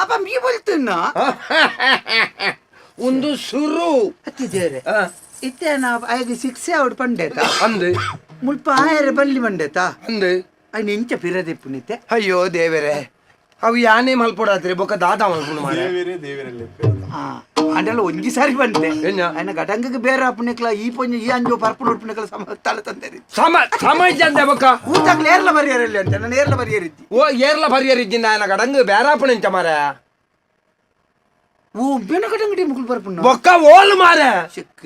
ಅಪ್ಪ ಮೀ ಬಲ್ತಿನ ಒಂದು ಸುರು ಹತ್ತಿದ್ದೇರೆ ಆ, ಇತ್ತೆ ನಾ ಆಯಗೆ ಶಿಕ್ಷೆ ಅವಡು ಪಂಡೇತ ಅಂದು ಮುಲ್ಪ ಆಯರೆ ಬಲ್ಲಿ ಮಂಡೇತ ಅಂದು ಅಯ್ನ ಇಂಚ ಪಿರದೆಪ್ಪುನಿತ್ತೆ ಅಯ್ಯೋ ದೇವರೇ ಅವು ಯಾನೇ ಮಲ್ಪೊಡಾತ್ರಿ ಬೊಕ್ಕ ದಾದ ಮಲ್ಪುಣ ಮಾರ ದೇವರೇ ದೇವರಲ್ಲಿ ಆ ಅಂಡಲ ಒಂಜಿ ಸಾರಿ ಬಂದೆ ಏನ? ಅಯ್ನ ಗಡಂಗಕ್ಕೆ ಬೇರೆ ಅಪ್ಪನಿಕ್ಲ ಈ ಪೊಂಜಿ ಈ ಅಂಜೋ ಪರ್ಪುನ ಉಡ್ಪುನಿಕ್ಲ ಸಮ ತಲೆ ತಂದೇರಿ ಸಮ ಸಮಾಜ ಅಂದೆ ಬೊಕ್ಕ ಊತಾಕ್ಲ ಏರ್ಲ ಬರಿಯರಲ್ಲಿ ಅಂತ ನಾನು ಏರ್ಲ ಬರಿಯರಿದ್ದಿ ಓ ಏರ್ಲ ಪರಿಯರಿದ್ದಿಂದ ఆయన ಗಡಂಗ್ ಬೇರಾಪಣ ಮಾರ ಓ ಬೆನ ಗಡಂಗಡಿ ಮುಗುಲ್ ಪರ್ಪುನ ಬೊಕ್ಕ ಓಲು ಮಾರ ಚಿಕ್ಕ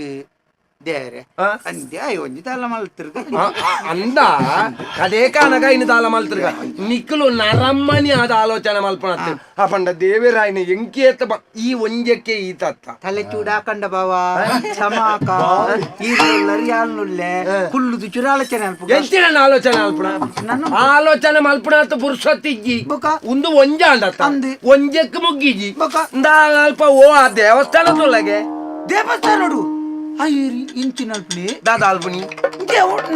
ದೇರೆ ಆ? ಅಂದೆ ಅಯ್ಯ ಒಂಜಿ ತಲೆ ಮಲ್ತಿರ್ಗ ಆ, ಆ, ಅಂದ ಕದೇ ಕಾನಗ ಇನ್ನು ದಾಲ ಮಲ್ತಿರ್ಗ ನಿಕ್ಕಲು ನರಮ್ಮನಿ ಆದ ಆಲೋಚನೆ ಮಲ್ಪಣ ಆ ಪಂಡ ದೇವರಾಯನ ಎಂಕೇತ ಈ ಒಂಜಕ್ಕೆ ಈ ತತ್ತ ತಲೆ ಚೂಡಾಕಂಡ ಬಾವ ಸಮಾಕ ಈರುಳ್ಳರಿ ಯಾಲ್ನುಳ್ಳೆ ಕುಲ್ಲುದು ಚುರಾಲೋಚನೆ ಅಲ್ಪ ಎಂಚಿನ ಆಲೋಚನೆ ಮಲ್ಪಣ ನನ್ನ ಆಲೋಚನೆ ಮಲ್ಪಣಾತ ಪುರುಷತ್ತಿಜ್ಜಿ ಬೊಕ? ಒಂದು ಒಂಜ ಅಂಡತ್ತ ಅಂದು. ಒಂಜಕ್ಕೆ ಮುಗ್ಗಿಜಿ ಬೊಕ? ಅಲ್ಪ ಓ ಆ ದೇವಸ್ಥಾನದೊಳಗೆ ದೇವಸ್ಥಾನ ನೋಡು ಅಯ್ಯರಿ ಇಂಚಿನ ಅಲ್ಪನಿ ದಾದ ಅಲ್ಪಣಿ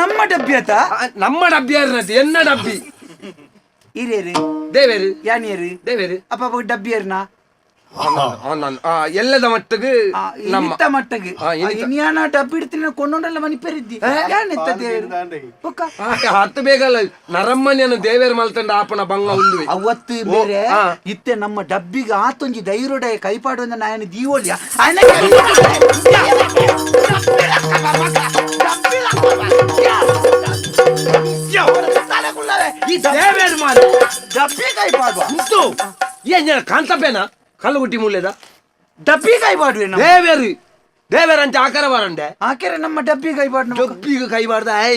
ನಮ್ಮ ಡಬ್ಬಿ ಆತ ಆ, ನಮ್ಮ ಡಬ್ಬಿ ಅರ್ನತಿ ಎನ್ನ ಡಬ್ಬಿ ಹಿರಿಯರು ದೇವೇರು ಯಾನಿಯರು ದೇವೇರು ಅಪ್ಪ ಅಪ್ಪ ಡಬ್ಬಿ ಏರ್ನಾ ಆ, ಎಲ್ಲದ ಮಟ್ಟಿಗೆ ನಮ್ಮ ಇನಿತ ಮಟ್ಟಗೆ ಆ, ಇನಿತ. ಇನಿಯಾನ ಡಬ್ಬಿ ಇಡ್ತೀನಿ ಕೊಂಡೊಂಡಲ್ಲ ಮನಿ ಪೆರಿದ್ದಿ ಯಾನೆತ್ತ ದೇವರು ಬೊಕ್ಕ ಆ, ಹತ್ತು ಬೇಗ ಅಲ್ಲ ನರಮ್ಮನಿಯನ್ನು ದೇವೇರು ಮಲ್ತಂಡ ಆಪಣ ಬಂಗ ಉಂದುವೆ ಅವತ್ತು ಬೇರೆ ಆ. ಇತ್ತೆ ನಮ್ಮ ಡಬ್ಬಿಗೆ ಆತೊಂಜಿ ಧೈರ್ಯಡ ಕೈಪಾಡು ಅಂದ ನಾಯನ ದೀವೋಲಿಯ ಈ ದೇವೇರು ಮಾರೆ ಡಬ್ಬಿ ಕೈಪಾಡುವ ಉಂಟು ಏನ್ ಕಾಂತಪ್ಪೇನ ಕಲ್ಲುಗುಟ್ಟಿ ಮೂಲೆದ ಡಬ್ಬಿ ಕೈಪಾಡುವೆ ನಮ್ಮ ದೇವೇರು ದೇವೇರಂತ ಆಕಾರ ಬರಂಡೆ ಆಕೆರೆ ನಮ್ಮ ಡಬ್ಬಿ ಕೈಪಾಡು ನಮ್ಮ ಡಬ್ಬಿಗೆ ಕೈಬಾರ್ದ I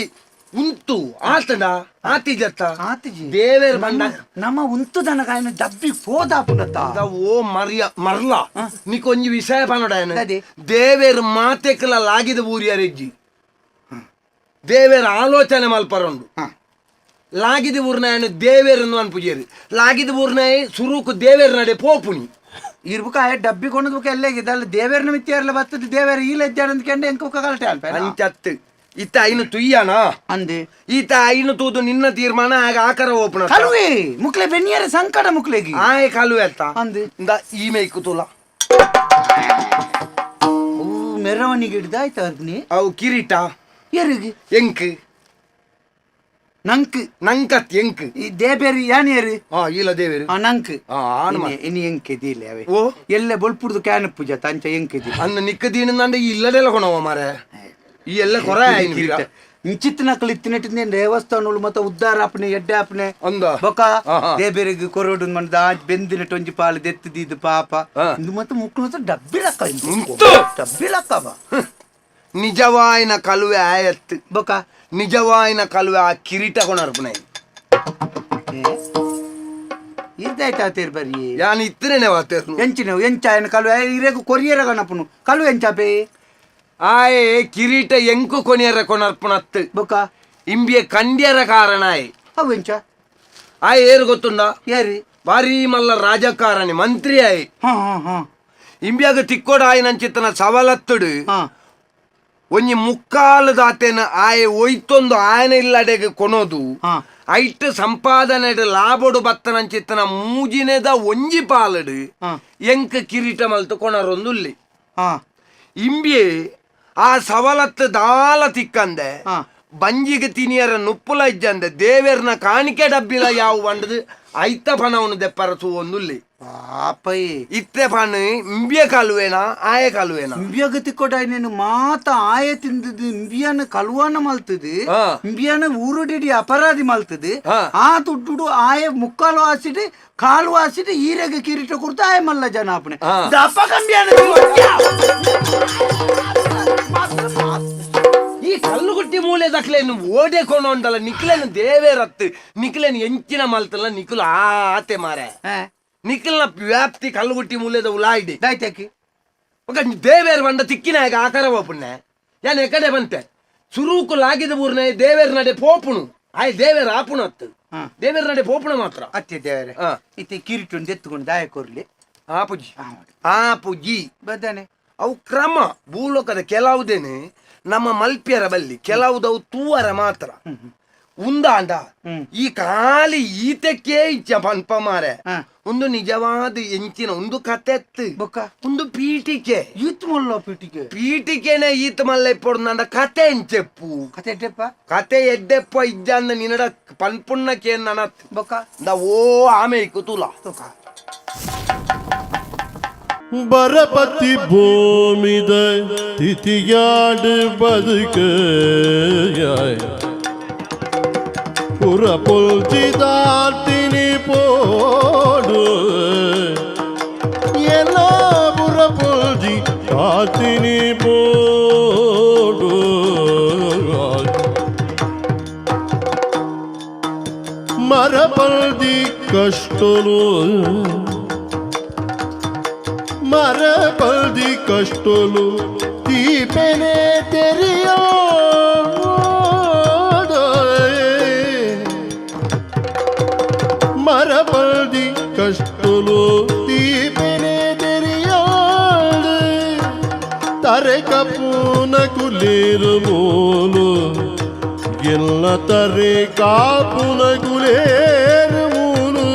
ಉಂಟು ಆತಡ ಆತಿಜತ್ತ ಆತಿಜಿ. ದೇವೇರ್ ಬಂಡ ನಮ್ಮ ಉಂತುದನ ಕಾಯನ ಡಬ್ಬಿ ಪೋದಾಪುನತ್ತ ಓ ಮರಿಯ ಮರ್ಲ ನೀಕೊಂಜಿ ವಿಷಯ ಪನೋಡ ಅದೇ. ದೇವೇರ್ ಮಾತೆಕ್ಲ ಲಾಗಿದ ಊರಿಯರೆಜ್ಜಿ ದೇವೇರ್ ಆಲೋಚನೆ ಮಲ್ಪರಂಡು ಹಾ. ಲಾಗಿದ ಊರ್ನಾಯನ ದೇವೇರನ್ನು ಅನ್ಪುಜೇರು ಲಾಗಿದ ಊರ್ನಾಯ ಸುರುಕು ದೇವೇರ ನಡೆ ಪೋಪುನಿ ಇರ್ಬುಕ ಆಯ ಡಬ್ಬಿ ಕೊಂಡದ್ ಬುಕ ಎಲ್ಲೇ ಅಲ್ಲಿ ದೇವೇರ್ನ ಮಿತ್ತಿಯಾರಲ್ಲ ಬತ್ತದ ದೇವೇರ ಈ ಲಜ್ಜಾಡಂತ ಕೆಂಡ ಎಂಕ ಬುಕ ಕಲಟೆ ಅಲ್ಪ ಅಂಚತ್ತು ಇತ್ತ ಐನು ತುಯ್ಯಾನ ಅಂದೆ ಈತ ಐನು ತೂದು ನಿನ್ನ ತೀರ್ಮಾನ ಆಗ ಆಕರ ಓಪನ ಕಲುವೆ ಮುಕ್ಲೆ ಬೆನ್ನಿಯರ ಸಂಕಟ ಮುಕ್ಲೆಗಿ ಆಯ್ ಕಲುವೆ ಅತ್ತ ಅಂದೆ ಇಂದ ಈ ಮೇಯ್ಕು ತುಲ ಅವು ಮೆರವಣಿಗೆ ಹಿಡ್ದು ಆಯ್ತು ಅರ್ಪಣಿ ಅವು ಕಿರೀಟ ಎರುಗಿ ಎಂಕ್ ನಂಕ್ ನಂಕತ್ ಎಂಕ್ ಈ ದೇಬೇರಿ ಯಾನೇರು ಆ ಇಲ್ಲ ದೇವೇರು ಆ ನಂಕ್ ಆ ಆನು ಇನಿ ಇನಿ ಎಂಕೆದಿಲ್ಲ ಅವೆ ಓ ಎಲ್ಲ ಬೊಲ್ಪುಡ್ದು can ಪೂಜಾ ತಂಚ ಎಂಕೆದಿ ಅನ್ನ ನಿಕ್ಕ ದೀನಂದ ಇಲ್ಲದೆಲ್ಲ ಕೊಣವ ಮಾರೆ ಈ ಎಲ್ಲ ಕೊರ ಕಿರೀಟ ಇಂಚಿತ್ತಿನಕಲು ಇತ್ತಿನೆಟ್ಟಿಂದ ದೇವಸ್ಥಾನಗಳು ಮತ್ತೆ ಉದ್ದಾರ ಆಪನೆ ಎಡ್ಡೆ ಆಪನೆ ಅಂದ ಬೊಕ ಆಹಾ. ದೇಬೇರಿಗೆ ಕೊರಡು ಮಂದ ಬೆಂದಿನ ಟೊಂಜಿ ಪಾಲು ದೆತ್ತದಿದ್ದು ಪಾಪ ಆ. ಇಂದು ಮತ್ತೆ ಮುಕ್ಕಳು ಡಬ್ಬಿ ಲಕ್ಕ ಇಂದು. ಉಂಟು. ಡಬ್ಬಿ ಲಕ್ಕ ಬಾ ನಿಜವಾಯಿನ ಕಲುವೆ ಆಯತ್ತು ಬೊಕ ನಿಜವಾಯಿನ ಕಲುವೆ ಆ ಕಿರೀಟ ಕೊಣರ್ಪುನೈ ಇದ್ದಾಯ್ತಾ ತೇರ್ ಬರಿ ಯಾನ್ ಇತ್ತರೇನೆ ವಾತೇರ್ನು ಎಂಚಿನ ಎಂಚ ఆయన ಕಲು ಇರೇಗು ಕೊರಿಯರ ಗಣಪನು ಕಲು ಎಂಚಾಪೆ ಆಯೆ ಕಿರೀಟ ಎಂಕು ಕೊನಿಯರ ಕೊಣರ್ಪುನತ್ತು ಬೊಕ ಇಂಬಿಯ ಕಂಡ್ಯರ ಕಾರಣ ಆಯೆ ಅವು ಎಂಚ ಆಯೆ ಏರು ಗೊತ್ತುಂಡ ಏರಿ ಭಾರೀ ಮಲ್ಲ ರಾಜಕಾರಣಿ ಮಂತ್ರಿ ಆಯೆ ಹಾ ಹಾ ಹಾ ಇಂಬಿಯಾಗ ತಿಕ್ಕೋಡ ಆಯನಂಚಿತ್ತನ ಸವಲತ್ತುಡು ಹಾ ಒಂಜಿ ಮುಕ್ಕಾಲು ದಾತೇನ ಆಯೆ ಒಯ್ತೊಂದು ಆಯನ ಇಲ್ಲಡೆಗೆ ಕೊನೋದು ಹಾ. ಐಟ್ ಸಂಪಾದನೆ ಲಾಭಡು ಬತ್ತನಂಚಿತ್ತನ ಮೂಜಿನೆದ ಒಂಜಿ ಪಾಲಡು ಹಾ. ಎಂಕ್ ಕಿರೀಟ ಮಲ್ತು ಕೊಣರೊಂದುಲ್ಲಿ ಹಾ ಇಂಬಿಯೆ ಆ ಸವಲತ್ತು ದಾಲ ತಿಕ್ಕಂದೆ ಹಾ. ಬಂಜಿಗೆ ತಿನಿಯರ ನುಪ್ಪುಲ ಇಜ್ಜಂದೆ ದೇವೇರ್ನ ಕಾಣಿಕೆ ಡಬ್ಬಿಲ ಯಾವ ಬಂಡದು ಐತ ಪಣವನು ದೆಪ್ಪರಸು ಒಂದುಲ್ಲಿ ಪಾಪಯ್ ಇತ್ತೆ ಪಣ ಇಂಬಿಯ ಕಾಲುವೇನಾ ಆಯ ಕಾಲುವೇನಾ ಇಂಬಿಯಾಗ ತಿಕ್ಕೋಟ ನೀನು ಮಾತ ಆಯ ತಿಂದದ್ದು ಇಂಬಿಯಾನ ಕಳುವಾನ ಮಲ್ತದು ಹಾ. ಇಂಬಿಯಾನ ಊರುಡಿಡಿ ಅಪರಾಧಿ ಮಲ್ತದು ಹಾ. ಆ ದುಡ್ಡು ಆಯ ಮುಕ್ಕಾಲು ಆಸಿட்டு ಕಾಲು ಆಸಿட்டு ಈರೆಗೆ ಕಿರೀಟ ಕೊಡ್ತು ಆಯ ಮಲ್ಲ ಜನ ಅಪ್ಪಣೆ ಹಾ. ದಪ್ಪ ಕಂಬಿಯಾನ ಈ ಕಲ್ಲುಗುಟ್ಟಿ ಮೂಲೆ ದಕ್ಲೇನು ಓಡೆ ಕೊಂಡಲ್ಲ ನಿಕ್ಲೇನು ದೇವೇರತ್ತು ನಿಕ್ಲೇನು ಎಂಚಿನ ಮಲ್ತಲ್ಲ ನಿಕ್ಲು ಆತೆ ಮಾರೆ ನಿಖಲ್ನ ವ್ಯಾಪ್ತಿ ಕಲ್ಲುಗುಟ್ಟಿ ಮೂಲೆದ ಉಲಾಯಿಡಿ ದಾಯ್ತಾಕಿ ఒక ದೇವೇರ್ ಬಂಡ ತಿಕ್ಕಿನಾಗ ಆಕಾರ ಓಪುಣ್ಣೆ ಯಾನ್ ಎಕಡೆ ಬಂತೆ ಸುರೂಕು ಲಾಗಿದ ಊರ್ನೆ ದೇವೇರ್ ನಡೆ ಪೋಪುಣು ಆಯ್ ದೇವೇರ್ ಆಪುಣ ಅತ್ತು ಹಾ. ದೇವೇರ್ ನಡೆ ಪೋಪುಣ ಮಾತ್ರ ಅತ್ತೆ ದೇವರೇ ಹಾ. ಇತ್ತೆ ಕಿರೀಟ ಒಂದು ಎತ್ತುಕೊಂಡು ದಾಯ ಕೊರ್ಲಿ ಆ ಪುಜಿ ಆ ಪುಜಿ ಬದ್ದಾನೆ ಅವು ಕ್ರಮ ಭೂಲೋಕದ ಕೆಲವುದೇನೆ ನಮ್ಮ ಮಲ್ಪಿಯರ ಬಲ್ಲಿ ಕೆಲವುದವು ತೂವರ ಮಾತ್ರ ಉಂದಾಂಡ ಈ ಖಾಲಿ ಈತಕ್ಕೆ ಇಚ್ಚ ಪನ್ಪ ಮಾರೆ ಹಾ. ಒಂದು ನಿಜವಾದ ಎಂಚಿನ ಒಂದು ಕತೆತ್ತು ಬೊಕ್ಕ ಒಂದು ಪೀಠಿಕೆ ಈತ್ ಮೊಲ್ಲ ಪೀಟಿಗೆ ಪೀಠಿಕೆನೆ ಈತ ಮಲ್ಲ ಇಪ್ಪೊಡು ಕತೆ ಎಂಚೆಪ್ಪು ಕತೆ ಎಡ್ಡೆಪ್ಪ ಕತೆ ಎಡ್ಡೆಪ್ಪ ಇಜ್ಜಂದ ನಿನ್ನಡ ಪನ್ಪುಣ್ಣಕ್ಕೆ ನನತ್ ಬೊಕ್ಕ ಇಂದ ಓ ಆಮೆ ಇಕ್ಕು ತುಲ ತೋಕ ಬರಪತಿ ಭೂಮಿದ ತಿಥಿಯಾಡು ಬದುಕ ಪುರ ಪೊಲ್ಚಿದಾತಿನಿ ಪೋಡು ಎಲ್ಲ ಪುರ ಪೊಲ್ಜಿ ತಾತಿನಿ ಪೋಡು ಮರಪಲ್ದಿ ಕಷ್ಟಲು ಮರಪಲ್ದಿ ಕಷ್ಟಲು ತೀಪೆನೆ ತೆರಿಯೋ ಮರಪಲ್ದಿ ಕಷ್ಟಲು ತೀಪೆನೆ ತೆರಿಯೋಡು ತರೆ ಕಪೂನ ಕುಲೇರು ಮೂಲು ಎಲ್ಲ ತರೆ ಕಾಪುನ ಕುಲೇರು ಮೂಲು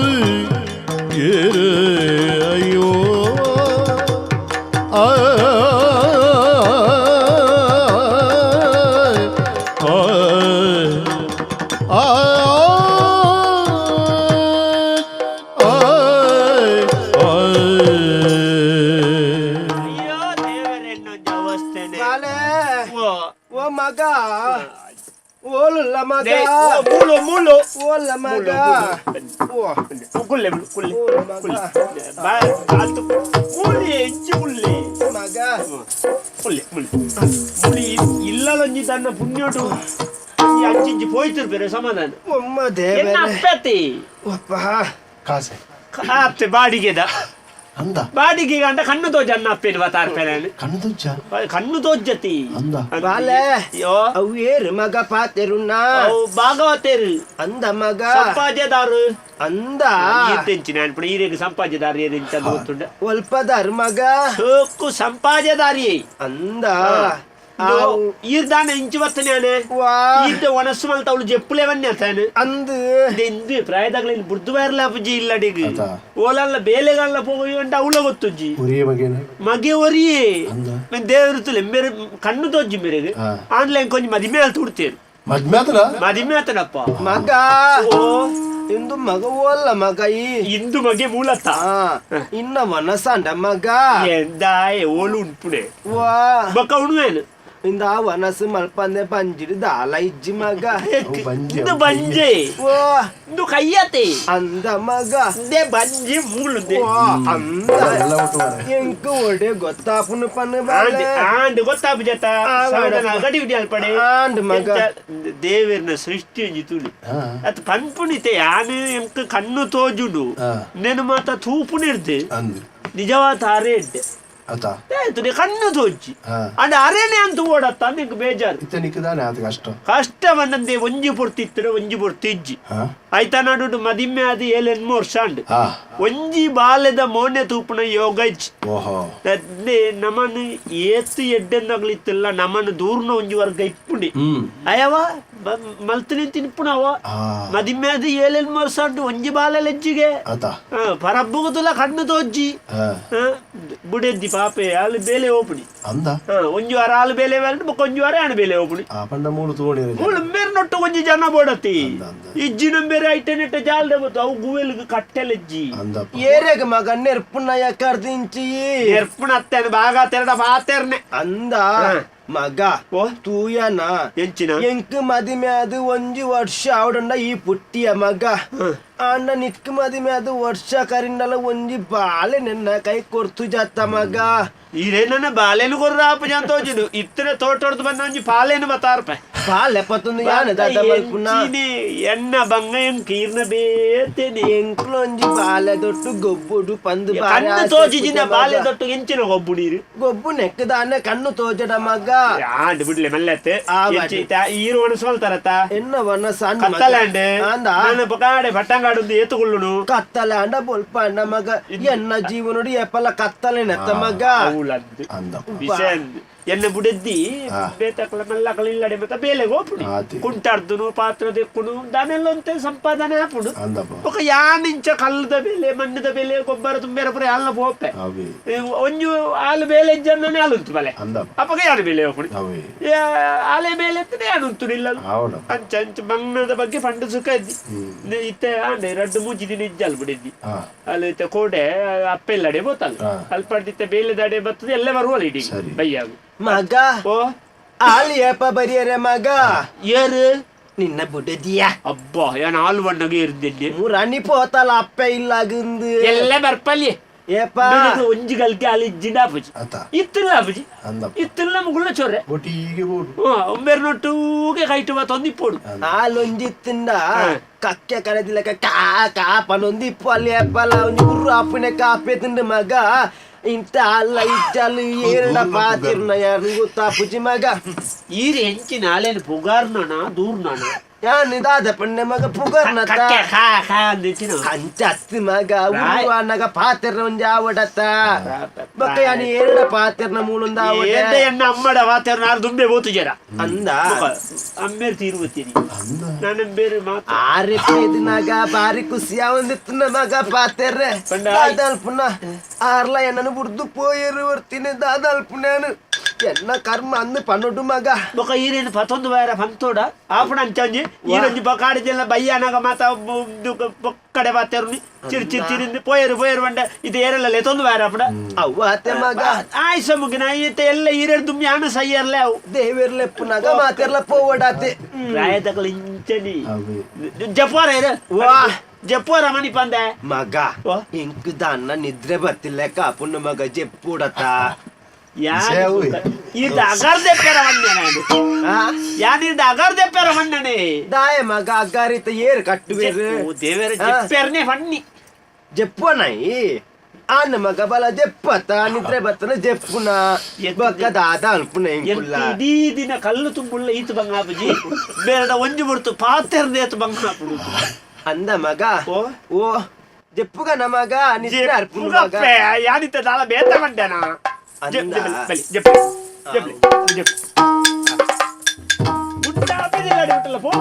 ಏರು ಅಯ್ಯೋ ಆ ಆ ಆ ಅಯ್ಯೋ ದೇವರೇ ಇನ್ನೊಂದು ಅವಸ್ಥೆನೆ ಬಾಲೆ ಓ. ಓ ಮಗ ಓಲುಲ್ಲ ಮಗ they, ಓ, ಮೂಲು ಮೂಲು ಓಲ್ಲ ಮಗ ಓ ಕುಲ್ಲೆ ಕುಲ್ಲೆ ಓ ಮಗ ಬಾ ಆಲ್ತು ಮೂಲಿ ಎಂಚಿ ಕುಲ್ಲೆ ಮಗ ಕುಲ್ಲೆ ಮುಲಿ ಮುಲಿ ಇಲ್ಲಲೊಂಜಿ ತನ್ನ ಪುಣ್ಯೋಟು ಈ ಅಂಚಿಂಚಿ ಪೋಯ್ತಿರ್ ಬೇರೆ ಸಮಾಧಾನ ಒಮ್ಮ ಎನ್ನ ದೇವರೇ ಅಪ್ಪತಿ ಒಪ್ಪ ಕಾಸೆ ಆಪ್ತೆ ಬಾಡಿಗೆದ ಅಂದ ಬಾಡಿಗೆ ಗಂಡ ಕಣ್ಣು ತೋಜ ಅನ್ನ ಅಪ್ಪೇನು ಬತ್ತಾರ್ಪೇನೆ ಕಣ್ಣು ತೋಜ ಕಣ್ಣು ತೋಜತಿ ಅಂದ. ಬಾಲೆ ಅಯ್ಯೋ ಅವು ಏರು ಮಗ ಪಾತೆರುನ್ನ ಅವು ಭಾಗವತೇರು ಅಂದ ಮಗ ಸಂಪಾಜೆದಾರು ಅಂದ ಈತೆಂಚಿನ ಅನ್ಪಣ ಈರೆಗ್ ಸಂಪಾಜೆದಾರು ಏರೆಂಚ ಅಂತ ಗೊತ್ತುಂಡ ಒಲ್ಪದಾರು ಮಗ ಸೋಕು ಸಂಪಾಜೆದಾರಿ ಅಂದ ಈರ್ದಾನ ಇಂಚು ಬತ್ತನೇನೆ ವಾ ಈರ್ದ ಒಣಸು ಮಲ್ತ ಅವಳು ಜೆಪ್ಪುಲೇವನ್ನೇ ಅತ್ತಾನೆ ಅಂದು ಇಂದು ಪ್ರಾಯದಾಗಲಿ ಬುಡ್ದು ಬೈರ್ಲ ಅಪ್ಪುಜಿ ಇಲ್ಲಡಿಗ್ ಅತಾ. ಓಲಲ್ಲ ಬೇಲೆಗಲ್ಲ ಪೋಗಿ ಅಂಟ ಅವಳ ಗೊತ್ತುಜ್ಜಿ ಒರಿಯೇ ಮಗೇನ ಮಗೆ ಒರಿಯೇ ಅಂದ. ದೇವರು ತುಲೆ ಮೇರೆ ಕಣ್ಣು ತೋಜಿ ಮೇರೆಗೆ ಆ. ಆನ್ಲೈನ್ ಕೊಂಚ ಮದಿಮೆ ಅಲ್ಲಿ ತುಡ್ತೇರು ಮದ್ಮೆ ಆತನ ಮದಿಮೆ ಆತನಪ್ಪ ಮಗ ಓ ಇಂದು ಮಗ ಓಲ್ಲ ಮಗ ಈ ಇಂದು ಮಗೆ ಮೂಲತ ಆ, ಇನ್ನ ವನಸಂಡ ಮಗ ಎಂದಾಯೆ ಓಲು ಉಂಪುಣೆ ವಾ ಬೊಕ್ಕ ಉಣುವೇನು ಇಂದ ಆ ವನಸು ಮಲ್ಪಂದೆ ಬಂಜಿಡು ದಾಲ ಇಜ್ಜಿ ಮಗ ಅವು ಬಂಜೆ, ಇಂದು ಅವು ಬಂಜೆ ವಾ ಇಂದು ಕೈಯತೆ ಅಂದ ಮಗ ಇಂದೇ ಬಂಜೆ ಮೂಲುಂದೆ ವಾ ಅಂದ ಎಲ್ಲ ಒಟ್ಟು ಮಾರ್ರೆ. ಎಂಕ್ ಒಡೆ ಗೊತ್ತಾಪುನು ಪನ್ನು ಆಂಡ್ ಬಾಲೆ ಆಂಡ್ ಗೊತ್ತಾಪು ಜತ ಆ, ಸಮಾಧಾನ ಗಡಿ ಬಿಡಿ ಅಲ್ಪಡೆ ಆಂಡ್ ಮಗ. ದೇವೇರ್ನ ಸೃಷ್ಟಿ ಒಂಜಿ ತುಳಿ ಹಾ. ಅತ್ ಪನ್ಪುನಿತೆ ಯಾನು ಎಂಕ್ ಕಣ್ಣು ತೋಜುಂಡು ಆ. ನೆನು ಮಾತ ತೂಪುನಿರ್ದು ಅಂದು ನಿಜವಾದ ಅರೆ ಇಡ್ಡೆ ಅತ ಆಯ್ತು ನೀ ಕಣ್ಣು ತೋಜಿ ಹಾ. ಅಂಡ ಅರೇನೆ ಅಂತ ಓಡತ್ತ ನಿಂಗೆ ಬೇಜಾರು ಇತ್ತ ನಿಕ್ಕದಾನೆ ಆತ ಕಷ್ಟ ಕಷ್ಟ ಬಂದಂದೆ ಒಂಜಿ ಪೊರ್ತು ಇತ್ತಿರ ಒಂಜಿ ಪೊರ್ತು ಇಜ್ಜಿ ಹಾ ಆಯ್ತಾ ನಡುಡು ಮದಿಮ್ಮೆ ಅದು ಏಳೆನ್ಮು ವರ್ಷ ಅಂಡ್ ಹಾ ಒಂಜಿ ಬಾಲ್ಯದ ಮೋನೆ ತೂಪುನ ಯೋಗ ಇಜ್ಜಿ ಓಹೋ ಅದ್ನೇ ನಮನ್ ಏತ್ ಎಡ್ಡೆಂದಾಗ್ಲಿತ್ತಿಲ್ಲ ನಮನ್ ದೂರ್ನ ಒಂಜಿ ವರ್ಗ ಇಪ್ಪುಂಡಿ ಹ್ಮ್ ಅಯವ ಮಲ್ತನಿ ತಿನ್ಪುಣವ ಆ. ಮದಿಮ್ಮೆ ಅದು ಏಳೆನ್ಮು ವರ್ಷ ಅಂಡು ಒಂಜಿ ಬಾಲೆ ಲಜ್ಜಿಗೆ ಅತ ಪರಬ್ಬುಗುದುಲ ಕಣ್ಣು ತೋಜ್ಜಿ ಹಾ ಬುಡೆದ್ದಿ ಪಾಪೆ ಅಲ್ಲಿ ಬೇಲೆ ಓಪುಣಿ ಅಂದ ಒಂಜಿ ವಾರ ಆಲು ಬೇಲೆ ವೇಲ್ಡ್ ಬೊಕ್ಕ ಒಂಜಿ ವಾರ ಆಣ್ ಬೇಲೆ ಓಪುಣಿ ಆ ಪಂಡ ಮೂಲು ತೋಣಿರ ಮೂಳು ಮೇರ್ ನೊಟ್ಟು ಒಂಜಿ ಜನ ಬೋಡತಿ ಅಂದ, ಅಂದ. ಇಜ್ಜಿನ ಬೇರೆ ಐಟೆನೆಟ್ಟ ಜಾಲ್ದೆ ಬತ್ತು ಅವು ಗುವೆಲ್ಗ್ ಕಟ್ಟೆಲೆಜ್ಜಿ ಅಂದಪ್ಪ ಏರೆಗ್ ಮಗ ನೆರ್ಪುನಯ ಕರ್ದಿಂಚಿ ಎರ್ಪುಣ ಅತ್ತೇನೆ ಬಾಗ ತೆರಡ ಬಾತೆರ್ನೆ ಅಂದ ಹಾ. ಮಗ ಓ. ತೂಯನ ಎಂಚಿನ ಎಂಕ್ ಮದಿಮೆ ಅದು ಒಂಜಿ ವರ್ಷ ಆವಡಂಡ ಈ ಪುಟ್ಟಿಯ ಮಗ ಅಣ್ಣ ನಿಕ್ ಮದಿಮೆ ಅದು ವರ್ಷ ಕರಿಂಡಲ ಒಂಜಿ ಬಾಲೆ ನಿನ್ನ ಕೈ ಕೊರ್ತು ಜತ್ತ ಮಗ ಇರೇನ ಬಾಲೆನು ಕೊರ್ರ ಅಪ್ಪ ಜನ ತೋಜಿಡು ಇತ್ತನೆ ತೋಟೊಡ್ದು ಬಂದ ಒಂಜಿ ಪಾಲೇನು ಬತ್ತಾರಪ್ಪ ಬಾಲೆ ಪತ್ತೊಂದು ಯಾನ ದಾದ ಮಲ್ಪುನ ಎನ್ನ ಬಂಗ ಎನ್ ಕೀರ್ನ ಬೇತೇನೆ ಎಂಕ್ಲೊಂಜಿ ಬಾಲೆ ದೊಟ್ಟು ಗೊಬ್ಬುಡು ಪಂದು ಬಾರೆ ಕಣ್ಣು ಆಸೆ ತೋಜಿಜಿನ ಪುಜ ಬಾಲೆ ಮಗ. ದೊಟ್ಟು ಎಂಚಿನ ಗೊಬ್ಬು ನೀರು ಗೊಬ್ಬು ನೆಕ್ಕದಾನೆ ಕಣ್ಣು ತೋಜಡ ಮಗ ಆಂಡ್ ಬಿಡ್ಲೆ ಮಲ್ಲೆತ್ತೆ ಆ ಬಾಡಿ. ಈರು ಒಣಸ್ಕೊಳ್ತಾರತ್ತ ಎನ್ನ ವನ ಸಣ್ಣ ಮಗ. ಕತ್ತಲಾಂಡ್ ಅಂದ ನಾನು ಬಕಾಡೆ ಪಟ್ಟಂಗಾಡು ಏತುಕೊಳ್ಳುನು ಕತ್ತಲೆ ಅಂಡ ಬೊಲ್ಪ ಅಣ್ಣ ಮಗ ಎನ್ನ ಜೀವನೋಡಿ ಎಪ್ಪಲ ಕತ್ತಲೆ ನೆತ್ತ ಮಗ ಅವಳದ್ದು ಅಂದಪ್ಪ ವಿಷಯ ಎನ್ನ ಬುಡೆದ್ದಿ ಆ. ಬೇತಕಲ ಮಲ್ಲಕಲ ಇಲ್ಲಡೆ ಮತ್ತೆ ಬೇಲೆ ಹೋಪುಡಿ ಆತಿ. ಕುಂಟಾರ್ದುನು ಪಾತ್ರ ದೆಕ್ಕುನು ದಾನೆಲ್ಲ ಒಂತೆ ಸಂಪಾದನೆ ಆಪುಡು ಅಂದಪ್ಪ ఒక ಯಾನಿಂಚ ಕಲ್ಲದ ಬೆಲೆ ಮಣ್ಣದ ಬೆಲೆ ಗೊಬ್ಬರ ತುಂಬೇರ ಪುರ ಯಾಲ್ನ ಪೋಪೆ ಅವೇ ಒಂಜು ಆಲು ಬೇಲೆ ಜನ್ನನೆ ಆಲುಂತು ಬಲೆ ಅಂದಪ್ಪ ಅಪ್ಪಗ ಯಾರು ಬೇಲೆ ಹೋಪುಡಿ ಅವೇ ಆಲೆ ಬೇಲೆ ಎತ್ತನೆ ಯಾನುಂತು ಇಲ್ಲ ಆವಡಪ್ಪ ಅಂಚ ಅಂಚ ಬಂಗ್ನದ ಬಗ್ಗೆ ಪಂಡು ಸುಖ ಇದ್ದಿ ಇತ್ತೆ ಆಂಡೆ ರಡ್ಡು ಮೂಜಿ ದಿನ ಇಜ್ಜಲ್ ಬಿಡಿದ್ದಿ ಹಾ ಅಲ್ಲಿ ಇತ್ತೆ ಕೋಡೆ ಅಪ್ಪ ಇಲ್ಲಡೆ ಬೋತಲ್ಲ ಹಾ. ಅಲ್ಪ ಬೇಲೆ ದಾಡೆ ಬರ್ತದೆ ಎಲ್ಲ ಬರುವಲ್ಲ ಇಡೀ ಸರಿ. ಬೈಯಾಗು ಮಗ ಓ ಆಲ್ ಏಪ ಬರಿಯರೆ ಮಗ ಏರು ನಿನ್ನ ಬುಡದಿಯ ಅಬ್ಬಾ ಏನ್ ಹಾಲು ಬಣ್ಣಗೆ ಇರ್ದಿದ್ದೆ ಮುರಾಣಿ ಪೋತಲ ಅಪ್ಪ ಇಲ್ಲಾಗಂದು ಎಲ್ಲ ಬರ್ಪಲ್ಲಿ ಏಪ ಒಂಜಿ ಗಲ್ಕೆ ಅಲ್ಲಿ ಇಜ್ಜಿಂಡ ಅಪ್ಪುಜಿ ಅತ ಇತ್ತಿಲ್ಲ ಅಪ್ಪುಜಿ ಅಂದಪ್ಪ ಇತ್ತಿಲ್ಲ ಮುಗುಳ್ಳ ಚೊರ್ರೆ ಒಟ್ಟಿಗೆ ಬೋಡು ಒಂಬೇರು ನೊಟ್ಟೂಗೆ ಕೈಟು ಬತ್ತೊಂದು ಇಪ್ಪೋಡು ಆಲೊಂಜಿತ್ತಿಂದ ಕಕ್ಕೆ ಕರೆದಿಲ್ಲಕ ಕಾ ಕಾ ಪನೊಂದು ಇಪ್ಪು ಅಲ್ಲಿ ಏಪಲ ಒಂಜಿ ಉರ್ರು ಅಪ್ಪನೆ ಕಾಪೆ ತಿಂಡು ಮಗ ಇಂತ ಅಲ್ಲ ಇಚ್ಚಲು ಏರಡ ಪಾತಿರ್ನ ಯಾರು ಗೊತ್ತಾಪುಜಿ ಮಗ ಈರು ಹೆಂಚಿನ ಆಲೇನು ಪುಗಾರ್ನಣ ದೂರ್ನಣ ಯಾನ್ ದಾದ ಪಣ್ಣೆ ಮಗ ಪುಗರ್ನತ ಕಕ್ಕೆ ಖಾ ಖಾ ಅಂದಿಚ್ಚಿನ ಅಂಚ ಅತ್ತಿ ಮಗ ಉರ್ರು ಅನ್ನಗ ಪಾತಿರ್ನ ಒಂಜಿ ಆವಡತ್ತ ಬೊಕ್ಕ ಯಾನ್ ಏರಡ ಪಾತಿರ್ನ ಮೂಲೊಂದು ಆವಡ ಏಂಡ ಎಣ್ಣ ಅಮ್ಮಡ ವಾತಾವರಣ ಆರು ದುಂಬೆ ಬೋತು ಜರ ಅಂದ ಅಮ್ಮೇರು ತೀರ್ವತ್ತೀನಿ ಅಂದ ನಾನು ಬೇರೆ ಮಾತು ಆರೆ ಪೇದಿನಾಗ ಬಾರಿ ಖುಷಿಯ ಒಂದಿತ್ತು ಮಗ ಪಾತೆರ್ರೆ ಪಂಡ. ದಾದಾಲ್ಪುನ ಆರ್ಲ ಎನ್ನನು ಬುಡ್ದು ಪೋಯರು ಬರ್ತೀನಿ ದಾದಾಲ್ಪುನಾನು ಎನ್ನ ಕರ್ಮ ಅಂದು ಪನ್ನೊಡು ಮಗ ಬೊಕ ಈರೇನು ಪತ್ತೊಂದು ವಾರ ಪಂತೋಡ ಆಪುಣ ಅಂಚಂಜಿ ಈರಂಜಿ ಬೊಕಾಡಿದೆಲ್ಲ ಬಯ್ಯಾನಾಗ ಮಾತ ಬೊಕ್ಕಡೆ ಬಾತೆರ್ನಿ ಚಿರ್ ಚಿರ್ ಚಿರಿಂದ ಪೋಯರು ಪೋಯರು ಬಂಡ ಇದು ಏರಲ್ಲ ಲೆತ್ತೊಂದು ವಾರ ಆಪುಣ ಅವ್ವ ಅತ್ತೆ ಮಗ ಆಯ್ಸ ಮುಗಿನ ಈತ ಎಲ್ಲ ಈರೇರು ದುಮ್ಮಿ ಆಣ ಸಯ್ಯರ್ಲೆ ಅವು ದೇವಿರ್ಲೆಪ್ಪುನಾಗ ಮಾತೆರ್ಲ ಪೋವಡಾತೆ ಪ್ರಾಯದಕಲ ಇಂಚನಿ ಅವೇ ಜಪ್ವಾರ ಏರು ವಾ. ಜಪ್ವಾರ ಮಣಿ ಪಂದೆ ಮಗ ಓ. ಇಂಕ್ ದಾನ್ನ ನಿದ್ರೆ ಬರ್ತಿಲ್ಲ ಕಾಪುನ ಮಗ ಜೆಪ್ಪುಡತ ಸೇವು. ಇದು ಅಗರ್ದೆ ಪೆರ ವನ್ನೆ ನಾನು ಯಾನಿದ ಅಗರ್ದೆ ಪೆರ ವಣ್ಣನೆ ದಾಯ ಮಗ ಅಗ್ಗಾರಿತ ಏರ್ ಕಟ್ಟುವೇರು ದೇವರ ಆ. ಜೆಪ್ಪೆರ್ನೆ ಫನ್ನಿ ಜೆಪ್ಪುವನಾಯಿ ಆನ ಮಗ ಬಲ ಜೆಪ್ಪತ್ತ ನಿದ್ರೆ ಬತ್ತನ ಜೆಪ್ಪುನ ಬೊಕ್ಕ ದಾದ ಅನ್ಪುನ ಎಂಕುಲ್ಲ ಇಡೀ ದಿನ ಕಲ್ಲು ತುಂಬುಳ್ಳ ಈತು ಬಂಗಾಪುಜಿ ಬೇಡ ಒಂಜಿ ಬಿಡ್ತು ಪಾತೆರ್ದೇತು ಬಂಗಾಪುಡು ಅಂದ ಮಗ ಓ? ಓ ಜೆಪ್ಪುಗ ನಮಗ ನಿದ್ರೆ ಅರ್ಪುನ ಮಗ ಯಾನಿತ್ತ ದಾಲ ಬೇತ ಮಂಡ್ಯಾನ ಅಂದ. ಜೆಪ್ಪು ಜೆಪ್ಪು ಜೆಪ್ಪು ಗುಡ್ಡ ಬಿದ್ದಿಲ್ಲ ಪೋ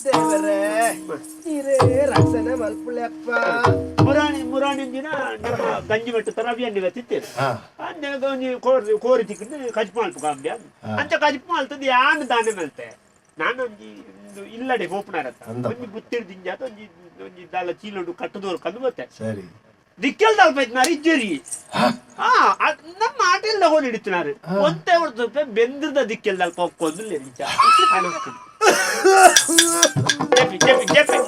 ದೇವರೇ ನೀರೇ ರಕ್ಷಣೆ ಮಲ್ಪುಲೆಪ್ಪ ಮುರಾಣಿ ಮುರಾಣಿ ದಿನ ನಮ್ಮ ಗಂಜಿ ಮೆಟ್ಟು ತರಬಿಯನ್ನು ತಿತ್ತೇನೆ ಅಂದೆ ಒಂಜಿ ಕೋರಿ ಕೋರಿ ತಿಕ್ಕಿದ್ದು ಕಜ್ಪು ಮಲ್ಪ ಕಾಂಬ್ಯ ಅಂಚ ಕಜ್ಪು ಮಲ್ತದ್ದು ಯಾನ್ ದಾನೆ ಮಲ್ತೆ ನಾನು ಒಂಜಿ ಒಂದು ಇಲ್ಲಡೆ ಪೋಪುನಾರತ್ತ ಒಂಜಿ ಬುತ್ತಿರ್ ದಿಂಜಾತ ಒಂಜಿ ಒಂಜಿ ದಾಲ ಚೀಲೊಂಡು ಕಟ್ಟದೋರು ಕಂದು ಬತ್ತೆ ಸರಿ ದಿಕ್ಕೆಲ್ ದಲ್ಪ ಇಜ್ಜರಿ ಹಾ ನಮ್ಮ ಆಟೆಲ್ಲ ಹೋಗಿ ಹಿಡಿತಿನಾರು ಒಂತೆ ಹೊಡ್ತು ಬೆಂದ್ರದ ದಿಕ್ಕೆಲ್ ದಲ್ಪ ಒಕ್ಕೊಂದು ನಿಜ ಜೆಪ್ಪಿ ಜೆಪ್ಪಿ ಜೆಪ್ಪಿ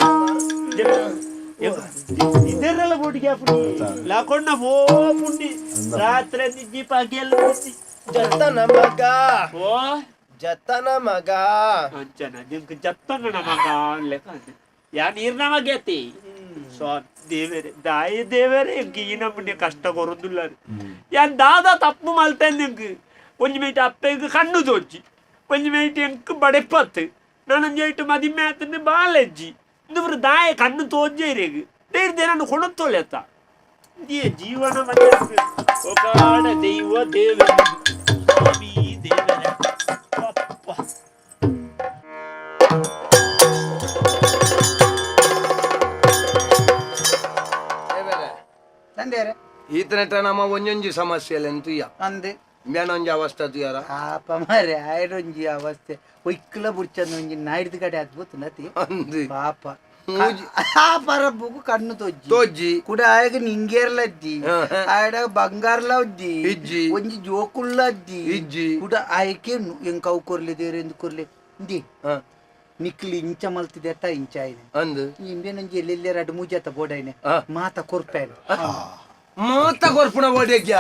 ಜೆಪ್ಪಿ ಇದರೆಲ್ಲ ಬೋಟಿಗೆ ಹಾಪುಂಡಿ ಲಾಕೊಂಡ ಪೋಪುಂಡಿ ರಾತ್ರಿ ಜೀಪ ಹಾಕಿ ಎಲ್ಲ ಬಿಡ್ತಿ. ಜತನ ಮಗ ಓ ಜತನ ಮಗ ಅಂಚನ ನಿಮ್ಗೆ ಜತ್ತನ ಮಗ ಲೆಕ್ಕ ಯಾ ನೀರ್ನ ಮಗೇತಿ ಸೊ ದೇವರೇ ದಾಯಿ ದೇವರೇ ಎಂಕ್ ಈ ನಮ್ಮನೆ ಕಷ್ಟ ಕೊರೊಂದುಲ್ಲ ಯಾನ್ ದಾದಾ ತಪ್ಪು ಮಲ್ತೇನೆ ನಿಂಗೆ ಒಂಜಿ ಮೇಟ್ ಅಪ್ಪೆಗ್ ಕಣ್ಣು ತೋಚಿ ಒಂಜಿ ಮೇಟ್ ಎಂಕ್ ಬಡೆಪತ್ತು ನಾನೊಂಜಿ ಐಟು ಮದಿಮೆ ಆತಂದು ಬಾಲೆಜ್ಜಿ ಇಂದು ದಾಯ ಕಣ್ಣು ತೋಜ್ಜೇರೇಗ್ ದೇರ್ದೆ ನಾನು ಕೊಣತ್ತೋಲೆತ್ತ ಈ ಜೀವನ ಒಕಾಡ ದೈವ ದೇವರ ಸ್ವಾಮಿ ದೇವರೇ ಅಪ್ಪ. ತಂದೆಯರೇ ಈತನಟ ನಮ್ಮ ಒಂಜೊಂಜಿ ಸಮಸ್ಯೆ ಎಂತುಯ್ಯ ಅಂದೆ ಮೇನೊಂಜಿ ಅವಸ್ಥೆ ತುಯ್ಯಾರ ಪಾಪ ಮಾರೆ ಆಯ್ರೊಂಜಿ ಅವಸ್ಥೆ ಒಯ್ಕಲ ಬುಡ್ಚಂದ ಒಂಜಿ ನಾಯ್ದು ಕಡೆ ಅದ್ಭುತ ನತಿ ಅಂದು ಪಾಪ ಆ ಪರಬ್ಬುಗು ಕಣ್ಣು ತೊಜ್ಜಿ ತೋಜ್ಜಿ ಕುಡ ಆಯಗ ನಿಂಗೇರ್ಲದ್ದಿ ಆಯಡ ಬಂಗಾರ್ಲ ಅಜ್ಜಿ ಇಜ್ಜಿ. ಒಂಜಿ ಜೋಕುಳ್ಳ ಅಜ್ಜಿ ಇಜ್ಜಿ. ಕುಡ ಆಯಕೆ ಎಂಕ ಅವು ಕೊರ್ಲಿ ದೇವ್ರ ಎಂದು ಕೊರ್ಲಿ ಇಂದಿ ಹ, ನಿಕ್ಲಿ ಇಂಚ ಮಲ್ತಿದೆ ಅತ್ತ ಇಂಚ ಆಯ್ನೆ ಅಂದು ಇಂಬೇನೊಂಜಿ ಎಲ್ಲೆಲ್ಲೆ ರಡ್ಡು ಮೂಜತ್ತ ಬೋಡೈನೆ ಆ. ಮಾತ ಕೊರ್ಪೇನೆ ಮಾತ ಕೊರ್ಪುಣ ಓಡೇಗ್ಯ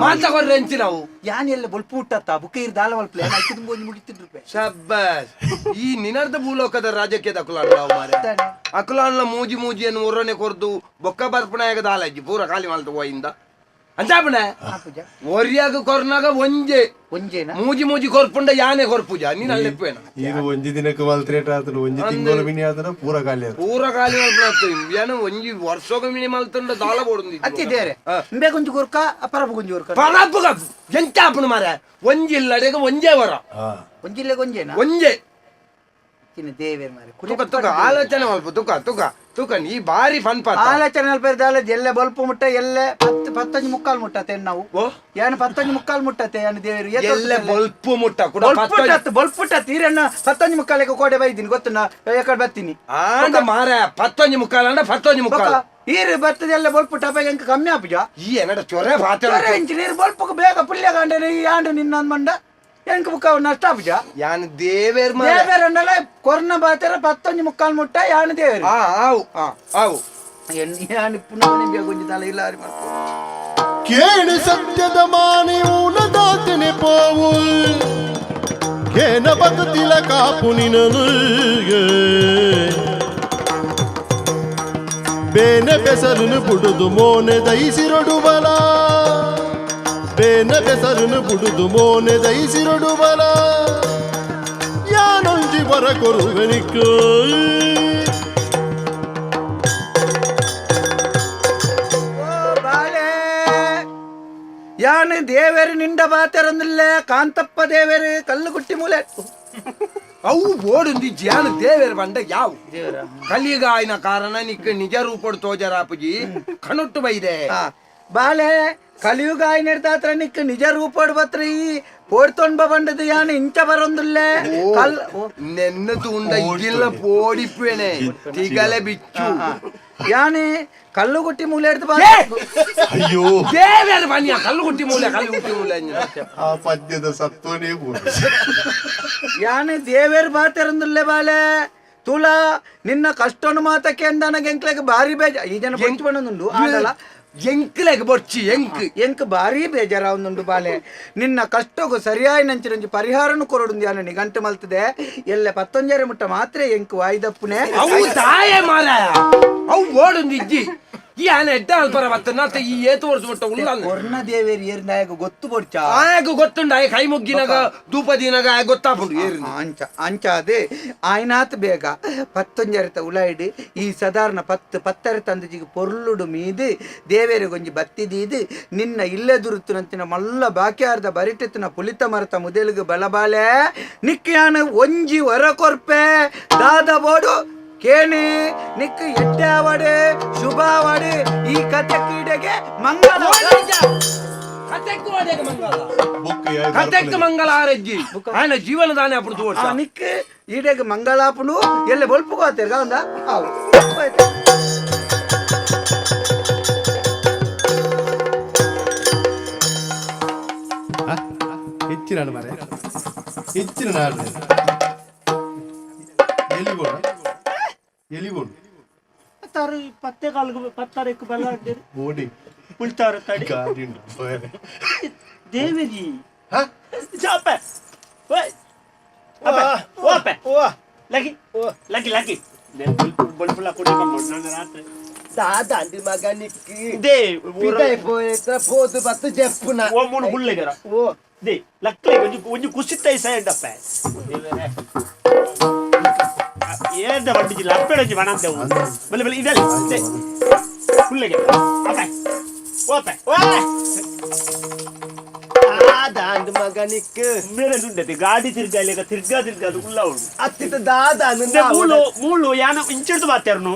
ಮಾತ ಕೊರ್ರೆ ಎಂಚಿ ನಾವು ಯಾನ್ ಎಲ್ಲ ಬೊಲ್ಪು ಹುಟ್ಟತ್ತ ಬುಕ್ಕ ಇರ್ ದಾಲ ಮಲ್ಪಲೆ ಐದು ಒಂಜಿ ಮುಗಿತಿದ್ರು ಶಬ್ಬಾಸ್ ಈ ನಿನರ್ದ ಭೂಲೋಕದ ರಾಜಕೀಯದ ಅಕುಲಾನ್ ನಾವು ಮಾರೆ ಅಕುಲಾನ್ಲ ಮೂಜಿ ಮೂಜಿಯನ್ನು ಒರನೆ ಕೊರ್ದು ಬೊಕ್ಕ ಬರ್ಪುಣ ದಾಲಜ್ಜಿ ಪೂರ ಖಾಲಿ ಮಲ್ತು ಹೋಯಿಂದ ಅಂಚಾಪಣೆ ಪೂಜಾ ಒರಿಯಾಗ ಕೊರ್ನಾಗ ಒಂಜೆ ಒಂಜೇನ ಮೂಜಿ ಮೂಜಿ ಕೊರ್ಪುಂಡ ಯಾನೆ ಕೊರ್ಪುಜ ನೀನ್ ಅಲ್ಲೆಪ್ಪೇನ ಇದು ಒಂಜಿ ದಿನಕ್ಕೆ ಮಲ್ತ್ರೇಟ್ ಆತನು ಒಂಜಿ ತಿಂಗಳು ಮಿನಿ ಆತನ ಪೂರ ಖಾಲಿ ಆತು ಪೂರ ಖಾಲಿ ಮಲ್ಪುಣ ಏನ ಒಂಜಿ ವರ್ಷೋಗ ಮಿನಿ ಮಲ್ತುಂಡ ದಾಲ ಬೋಡುಂದಿ ಅತ್ತಿ ದೇರೆ ಇಂಬೆ ಗುಂಜು ಕೊರ್ಕ ಪರಬು ಗುಂಜು ಕೊರ್ಕ ಪರಪುಗ ಎಂತ ಆಪುಣ ಮಾರೆ ಒಂಜಿ ಇಲ್ಲಡೆಗ ಒಂಜೇ ವರ ಹಾ ಒಂಜಿಲ್ಲೆ ಗೊಂಜೇನ ಒಂಜೆ ಚಿನ್ನ ದೇವೇರ್ ಮಾರೆ ತುಕ ತುಕ ಆಲೋಚನೆ ಮಲ್ಪ ತುಕ ತುಕ ತುಕ ನೀ ಬಾರಿ ಫನ್ ಪಾತ ಆಲೋಚನೆ ಅಲ್ಪ ದಾಲ ಎಲ್ಲೆ ಬೊಲ್ಪು ಮುಟ್ಟ ಎಲ್ಲೆ ಪತ್ತು ಪತ್ತೊಂಜಿ ಮುಕ್ಕಾಲ್ ಮುಟ್ಟತೆ ನಾವು ಓ ಏನು ಪತ್ತೊಂಜಿ ಮುಕ್ಕಾಲ್ ಮುಟ್ಟತೆ ಏನು ದೇವರು ಎಲ್ಲೆ ಬೊಲ್ಪು ಮುಟ್ಟ ಕೂಡ ಬೊಲ್ಪುಟ್ಟತ್ತು ಬೊಲ್ಪುಟ್ಟತ್ತು ಈರಣ್ಣ ಪತ್ತೊಂಜಿ ಮುಕ್ಕಾಲಕ್ಕೆ ಕೋಡೆ ಬೈದಿನಿ ಗೊತ್ತು ನಾ ಎಕಡೆ ಬರ್ತೀನಿ ಆಂಡ ಮಾರ ಪತ್ತೊಂಜಿ ಮುಕ್ಕಾಲ ಅಂಡ ಪತ್ತೊಂಜಿ ಮುಕ್ಕಾಲ ಈರು ಬರ್ತದೆ ಎಲ್ಲ ಬೊಲ್ಪುಟ್ಟ ಅಪ್ಪ ಎಂಕ ಕಮ್ಮಿ ಆಪುಜ ಈ ಏನಡ ಚೊರೆ ಬಾತ ಇಂಚು ನೀರು ಬೊಲ್ಪಕ್ಕೆ ಬೇಗ ಪುಲ್ಯ ಕಾಂಡನೆ ಈ ಆಂಡ ನಿನ್ನ ಮಂಡ ಎಂಕ ಬುಕ್ಕ ನಷ್ಟ ಆಪುಜ ಯಾನ್ ದೇವೇರ್ ಮಾರ ದೇವೇರಣ್ಣಲ ಕೊರ್ನ ಬಾತರ ಪತ್ತೊಂಜಿ ಮುಕ್ಕಾಲ್ ಮುಟ್ಟ ಯಾನು ದೇವೇರು ಆ ಆವು ಆವು ಯಾನು ಪುನಃ ನಿಂಬೆ ಗುಂಜಿ ತಲೆ ಇಲ್ಲ ಮಾಡ್ಕೊ ಕೇಳಿ ಸತ್ಯದ ಮಾನಿ ಊನದಾತನೆ ಪೋವು ಕೇನ ಬದುತಿಲ ಕಾಪು ನಿನನು ಬೇನೆ ಬೆಸರನು ಬುಡುದು ಮೋನೆ ದಯಿಸಿರೊಡುಬಲ ಬೇನೆ ಬೆಸರನು ಬುಡುದು ಮೋನೆ ದಯಿಸಿರೊಡುಬಲ ಯಾನೊಂಜಿ ವರ ಕೊರುವೆನಿಕ್ಕೋ ಓ ಬಾಲೆ ಯಾನು ದೇವೇರು ನಿಂಡ ಬಾತೆರಂದಿಲ್ಲ ಕಾಂತಪ್ಪ ದೇವೇರು ಕಲ್ಲುಗುಟ್ಟಿ ಮೂಲೆ ಅವು ಬೋಡುಂದಿ ಜ್ಯಾನ ದೇವೇರ್ ಬಂಡ ಯಾವು ಕಲಿಗಾಯನ ಕಾರಣ ನಿಕ್ಕ ನಿಜ ರೂಪಡ್ ತೋಜರಾಪುಜಿ ಕಣುಟ್ಟು ಬೈದೆ ಆ, ಬಾಲೆ ಕಲಿಯುಗ ಆಯ್ನೆಡ್ದಾತ್ರ ನಿಕ್ಕ ನಿಜ ರೂಪಡ್ ಬತ್ರ ಈ ಪೋಡ್ತೊಂಬ ಬಂಡದು ಯಾನು ಇಂಚ ಬರೊಂದುಲ್ಲೆ ಕಲ್ ಓ, ನೆನ್ನ ತೂಂಡ ಇಗಿಲ್ಲ ಪೋಡಿಪ್ಪೇನೆ ತಿಗಲೆ ಬಿಚ್ಚು ಯಾನೆ ಕಲ್ಲುಗುಟ್ಟಿ ಮೂಲೆ ಹಿಡ್ದು ಬಾ ಅಯ್ಯೋ ದೇವೇರ್ ಬನ್ನಿಯ ಕಲ್ಲುಗುಟ್ಟಿ ಮೂಲೆ ಕಲ್ಲುಗುಟ್ಟಿ ಮೂಲೆ ಅಂಜಿನ. ಆ ಪದ್ಯದ ಸತ್ವನೇ ಬೋಡು ಯಾನೆ ದೇವೇರ್ ಬಾತೆರಂದುಲ್ಲೆ ಬಾಲೆ ತುಲಾ ನಿನ್ನ ಕಷ್ಟನು ಮಾತಕ್ಕೆ ಅಂದನಗೆ ಎಂಕ್ಲೆಗ್ ಭಾರಿ ಬೇಜ ಈ ಜನ ಬೊಂಚು ಬಂದೊಂದುಂಡು ಆಂಡಲ ಎಂಕ್ಲೆಗ್ ಬೊರ್ಚಿ ಎಂಕ್ ಎಂಕ್ ಭಾರಿ ಬೇಜಾರಾವೊಂದುಂಡು ಬಾಲೆ ನಿನ್ನ ಕಷ್ಟಗೂ ಸರಿಯಾಯಿ ನಂಚಿನಂಚಿ ಪರಿಹಾರನು ಕೊರಡುಂದು ಯಾನ ನಿಗಂಟು ಮಲ್ತದೆ ಎಲ್ಲೆ ಪತ್ತೊಂಜರೆ ಮುಟ್ಟ ಮಾತ್ರ ಎಂಕ್ ವಾಯ್ದಪ್ಪುನೆ ಅವು ತಾಯೇ ಮಾರಾಯ ಅವು ಓಡುಂದು ಇಜ್ಜಿ ಈ ಆನೆ ಎಡ್ಡ ಅಲ್ಪರ ಬತ್ತ ನಾತ ಈ ಏತು ವರ್ಷ ಬಿಟ್ಟ ಉಲ್ಲ ಕೊರ್ನ ದೇವೇರಿ ಏರ್ನಾಯಗ ಗೊತ್ತು ಬೊಡ್ಚ ಆಯಗ ಗೊತ್ತುಂಡು ಆಯ ಕೈ ಮುಗ್ಗಿನಾಗ ಧೂಪದಿನಾಗ ಆಯ ಗೊತ್ತಾಪುಂಡು ಏರು ಅಂಚ ಅಂಚ ಅದೇ ಆಯ್ನಾತ್ ಬೇಗ ಪತ್ತೊಂಜರಿತ ಉಲಾಯಿಡು ಈ ಸಾಧಾರಣ ಪತ್ತು ಪತ್ತರ ತಂದಜಿಗೆ ಪೊರ್ಲುಡು ಮೀದು ದೇವೇರಿಗೆ ಒಂಜಿ ಬತ್ತಿ ದೀದು ನಿನ್ನ ಇಲ್ಲೇ ದುರುತ್ತುನಂತಿನ ಮಲ್ಲ ಬಾಕ್ಯಾರ್ದ ಬರಿಟೆತ್ತಿನ ಪುಲಿತ ಮರತ ಮುದೆಲುಗು ಬಲಬಾಲೆ ನಿಕ್ಯಾನ ಒಂಜಿ ವರ ಕೊರ್ಪೆ ದಾದ ಬೋಡು ಕೇಣಿ ನಿಕ್ ಎಡ್ಡಾವಡೆ ಶುಭಾವಡೆ ಈ ಕತೆ ಕ್ರೀಡೆಗೆ ಮಂಗಳ. ಕತೆಕ್ ಮಂಗಳ ಆರಜ್ಜಿ ఆయన జీవనదానే అప్పుడు ಆ ನಿಕ್ ಈಡೆಗೆ ಮಂಗಳಾಪುನು ಎಲ್ಲ ಬೊಲ್ಪುಗೋತೇರ್ ಗೌಂದ ಹೆಚ್ಚಿನ ಮರೆ ಹೆಚ್ಚಿನ ನಾಡು ಎಲಿಬೋಣ ಎಲಿಬೋಣ ಪತ್ತಾರು ಪತ್ತೆ ಕಾಲ್ಗು ಪತ್ತಾರಕ್ಕೆ ಬಲ ಅಂಡೇರು ಬೋಡಿ ಉಳ್ತಾರ ತಡಿ ಗಾಡಿ ಉಂಟು ದೇವರಿ ಹಾ? ಚಾಪೆ ಓಯ್ ಅಪ್ಪೆ ಓ ಅಪ್ಪೆ ಲಗಿ ಲಗಿ ಲಗಿ ಬೊಲ್ಪುಲ ಕೊಡಿ ಕಂಬೌಂಡ್ ನಾನು ರಾತ್ರಿ ದಾದಾಂಡಿ ಮಗ ನಿಕ್ಕಿ they ಪಿದಾಯಿ ಪೋಯತ್ರ ಪೋದು ಬತ್ತು ಜೆಪ್ಪುನ ಓ ಮೂನು ಗುಳ್ಳೆಗರ ಓ they ಲಕ್ಲೆ ಒಂಜಿ ಒಂಜಿ ಕುಸಿತ್ತೈ ಸೈಂಡಪ್ಪೆ ಏದ ಬಂಡಿಜಿ ಲಪ್ಪೆಡೊಂಜಿ ಬಣಂದೆವು ಬಲೆ ಬಲೆ ಇದಲ್ಲ they ಗುಳ್ಳೆಗೆ ಅಪ್ಪೆ ಓ ಅಪ್ಪೆ ಓ ದಾದಾಂಡಿ ಮಗ ನಿಕ್ಕು ಮೇರೆ ದುಂಡತೆ ಗಾಡಿ ತಿರ್ಗಾಲಿಗ ತಿರ್ಗಾ ತಿರ್ಗಾ ಅದು ಉಲ್ಲ ಉಂಡು ಅತ್ತಿತ ದಾದಾಂದು they ಮೂಳು ಮೂಳು ಯಾನ ಇಂಚಿಡ್ದು ಬಾತೆರ್ನು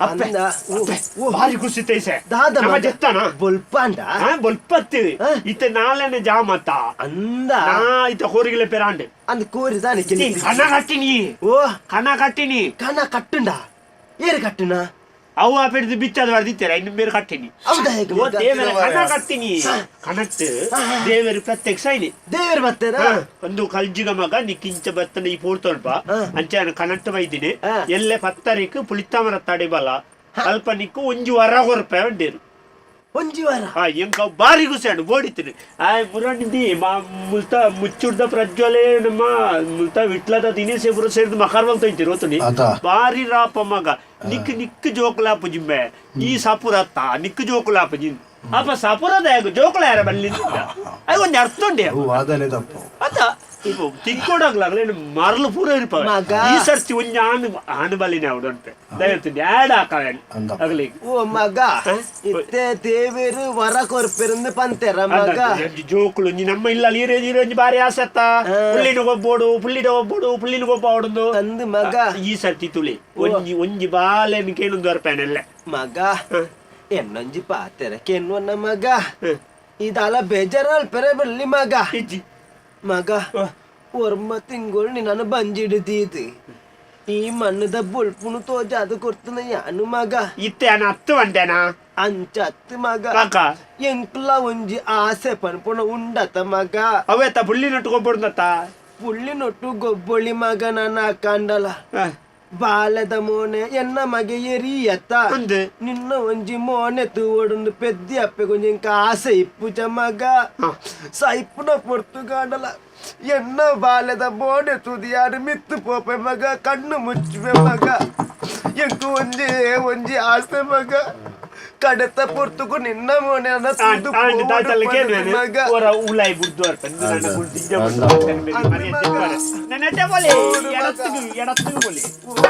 ಅಪ್ಪೆ ಅಂದ ಓ ಓ ಭಾರಿ ಖುಷಿ ತೈಸೆ ದಾದ ನಮ್ಮ ಮಗ. ಜೆತ್ತನ ಬೊಲ್ಪಾಂಡ ಹಾ ಬೊಲ್ಪತ್ತಿ ಹಾ? ಇತ್ತೆ ನಾಳೆನೆ ಜಾಮತ್ತ ಅಂದ ನಾ ಇತ್ತೆ ಹೋರಿಗಿಲೆ ಪೆರಾಂಡೆ ಅಂದ ಕೋರಿ ದಾನೆ ನೀ ಕಣ ಕಟ್ಟಿನಿ ಓ ಕಣ ಕಟ್ಟಿನಿ ಕಣ ಕಟ್ಟುಂಡ ಏರು ಕಟ್ಟುನ ಅವು ಆ ಪೆಡ್ದು ಬಿಚ್ಚದ ಬರ್ದಿತ್ತಾರೆ ಇನ್ನು ಬೇರೆ ಕಟ್ಟಿನಿ ಹೌದಾ ಹೇಗೆ ಓ ಮಗ? ದೇವರ ಕಣ ಕಟ್ಟಿನಿ ಕಣಟ್ಟು ದೇವರು ಪ್ರತ್ಯಕ್ಷ ಇನಿ ದೇವರು ಬರ್ತಾರ ಒಂದು ಕಲ್ಜಿಗ ಮಗ ನಿಕ್ಕಿಂಚ ಬತ್ತನ ಈ ಪೂರ್ತೊಲ್ಪ ಹಾ. ಅಂಚೆ ಕಣಟ್ಟು ಬೈದಿನಿ ಹಾ. ಎಲ್ಲೆ ಪತ್ತರಿಕ್ ಪುಳಿತಾಮರ ತಡಿ ಬಲ ಅಲ್ಪ ನಿಕ್ಕು ಒಂಜಿ ವರ ಕೊರ್ಪೆ ಉಂಡೇರು ಒಂಜಿ ವಾರ ಆ ಎಂಕ ಬಾರಿ ಖುಷಿ ಅಂಡು ಬೋಡಿತೀನಿ ಆ ಮುರಂಡಿ ಮಾ ಮುಲ್ತ ಮುಚ್ಚುಡ್ದ ಪ್ರಜ್ವಲೆ ನಮ್ಮ ಮುಲ್ತ ವಿಟ್ಲದ ದಿನೇಶ್ ಇಬ್ರು ಸೇರಿದ ಮಕರ್ವಲ್ ತೊಯ್ತಿರು ಗೊತ್ತುನಿ ಅದ. ಬಾರಿ ರಾಪ ಮಗ ನಿಕ್ ನಿಕ್ ಜೋಕುಲಾಪು ಜಿಂಬೆ ಈ ಸಪುರತ್ತ ನಿಕ್ ಜೋಕುಲಾಪು ಜಿನ್ ಅಪ್ಪ ಸಪುರದ ಜೋಕುಲ ಯಾರ ಬಲ್ಲಿ ಅದು ಒಂದು ಅರ್ಥ ಉಂಡೆ ಅವು ವಾದನೆ ತಪ್ಪು ಅದ ಇಪ್ಪ ತಿಕ್ಕೋಡಾಗ್ಲಾಗಲೇ ಮರಳು ಪೂರ ಇರ್ಪವೆ ಮಗ. ಈ ಸರ್ತಿ ಒಂಜಿ ಆನು ಆನು ಬಲಿನ ಅವಡು ದಯವಿಟ್ಟು ಆಡ್ ಹಾಕವೇನು ಅಂದ. ಅಗಲಿ ಓ ಮಗ ಇತ್ತೆ ದೇವರು ವರ ಕೊರ್ಪಿರಂದು ಪಂತೆರ ಮಗ ಜೋಕುಲು ಒಂಜಿ ನಮ್ಮ ಇಲ್ಲ ಈರೆ ಈರೆ ಒಂಜಿ ಬಾರಿ ಆಸತ್ತ ಪುಳ್ಳಿನ ಗೊಬ್ಬೋಡು ಪುಳ್ಳಿನ ಗೊಬ್ಬೋಡು ಪುಳ್ಳಿನ ಗೊಬ್ಬ ಆಡುಂದು ಅಂದು ಮಗ ಈ ಸರ್ತಿ ತುಳಿ ಒಂಜಿ ಒಂಜಿ ಬಾಲೆನ್ ಕೇನೊಂದು ಬರ್ಪೇನೆಲ್ಲ ಮಗ ಎನ್ನೊಂಜಿ ಪಾತೆರ ಕೆನ್ವನ್ನ ಮಗ ಇದಲ್ಲ ಬೇಜಾರಲ್ ಪೆರೆ ಬಲ್ಲಿ ಮಗ ಇಜ್ಜಿ ಮಗ ಒರ್ಮ ತಿಂಗಳು ನಿನ್ನನ್ನು ಬಂಜಿಡ್ದೀತು ಈ ಮಣ್ಣದ ಬೊಲ್ಪುನು ತೋಜಾದ ಕೊಡ್ತನ ಯಾನು ಮಗ ಇತ್ತೆ ಅನ ಹತ್ತು వంటేనా ಅಂಚತ್ತು ಮಗ ಕಾಕ ಎಂಕ್ಲ ಒಂಜಿ ಆಸೆ ಪನ್ಪುಣ ಉಂಡತ ಮಗ ಅವೇತ ಪುಳ್ಳಿ ನಟ್ಟು ಗೊಬ್ಬಡ್ದತ್ತ ಪುಳ್ಳಿ ನೊಟ್ಟು ಗೊಬ್ಬೊಳಿ ಮಗ ನನ್ನ ಕಂಡಲ ಬಾಲದ ಮೋನೆ ಎನ್ನ ಮಗೆ ಎರಿಯತ್ತ ಅಂದ್. ನಿನ್ನ ಒಂಜಿ ಮೋನೆ ತೂವಡುಂದು ಪೆದ್ದಿ ಅಪ್ಪೆ ಕೊಂಜಿ ಎಂಕ ಆಸೆ ಇಪ್ಪುಜ ಮಗ ಸೈಪುನ ಪೊರ್ತು ಕಾಂಡಲ ಎನ್ನ ಬಾಲ್ಯದ ಮೋನೆ ತುದಿ ಯಾರು ಮಿತ್ತು ಪೋಪೆ ಮಗ ಕಣ್ಣು ಮುಚ್ಚುವೆ ಮಗ ಎಂಕು ಒಂಜಿ ಒಂಜಿ ಆಸೆ ಮಗ ಕಡೆತ ಪೊರ್ತುಗು ನಿನ್ನ ಮೋನೆ ಅನ್ನ ತುದು ಪೋವಡು ಪಂಡ್ದ್ ಮಗ ಒರ ಉಲಾಯಿ ಬುಡ್ದು ಅರ್ಪೆ ನನ್ನ ಗುಡ್ಡಿಂಜ ನೆನೆಟೆ ಬೋಲೆ ಎಡತ್ತಿಗೆ ಎಡತ್ತಿಗೆ ಬೋಲೆ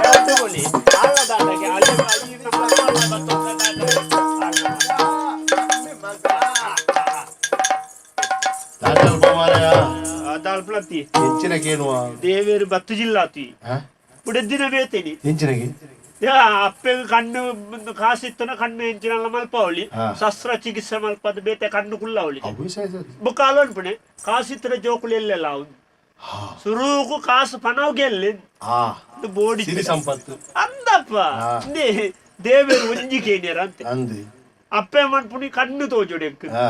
ಎಡತ್ತಿಗೆ ಬೋಲೆ ಆಳದಾದಗೆ ಅಲ್ಲಿ ಅಲ್ಲಿ ನಮ್ಮ ದಾದಲ್ಪ ಮಾರಾಯ ದಾಲ್ಪ್ಲತಿ ಹೆಚ್ಚಿನ ಕೇಳುವ ದೇವೇರು ಬತ್ತು ಜಿಲ್ಲಾತಿ ಹಾ? ಬುಡದಿನ ಬೇತೇನಿ ಎಂಚಿನಗೆ ಯಾ ಅಪ್ಪೆಗೆ ಕಣ್ಣು ಒಂದು ಕಾಸಿತ್ತನ ಕಣ್ಣು ಎಂಚಿನಲ್ಲ ಮಲ್ಪಾವಳಿ ಹಾ. ಶಸ್ತ್ರ ಚಿಕಿತ್ಸೆ ಮಲ್ಪದ ಬೇತೆ ಕಣ್ಣು ಕುಲ್ಲಾವಳಿ ಅವು ಸಹ ಬುಕ್ಕಾಲು ಅನ್ಪಣೆ ಕಾಸಿತ್ರ ಜೋಕುಲು ಎಲ್ಲೆಲ್ಲ ಅವನು ಸುರುಕು ಕಾಸು ಪಣವ್ ಗೆಲ್ಲಿ ಆ ಬೋಡಿ ಸಿರಿ ಸಂಪತ್ತು ಅಂದಪ್ಪ ಹಾ. ದೇವೇರು ಒಂಜಿ ಕೇನಿಯರ ಅಂತೆ ಅಂದು ಅಪ್ಪೆ ಮನ್ಪುಣಿ ಕಣ್ಣು ತೋಜುಡೆಕ್ ಹಾ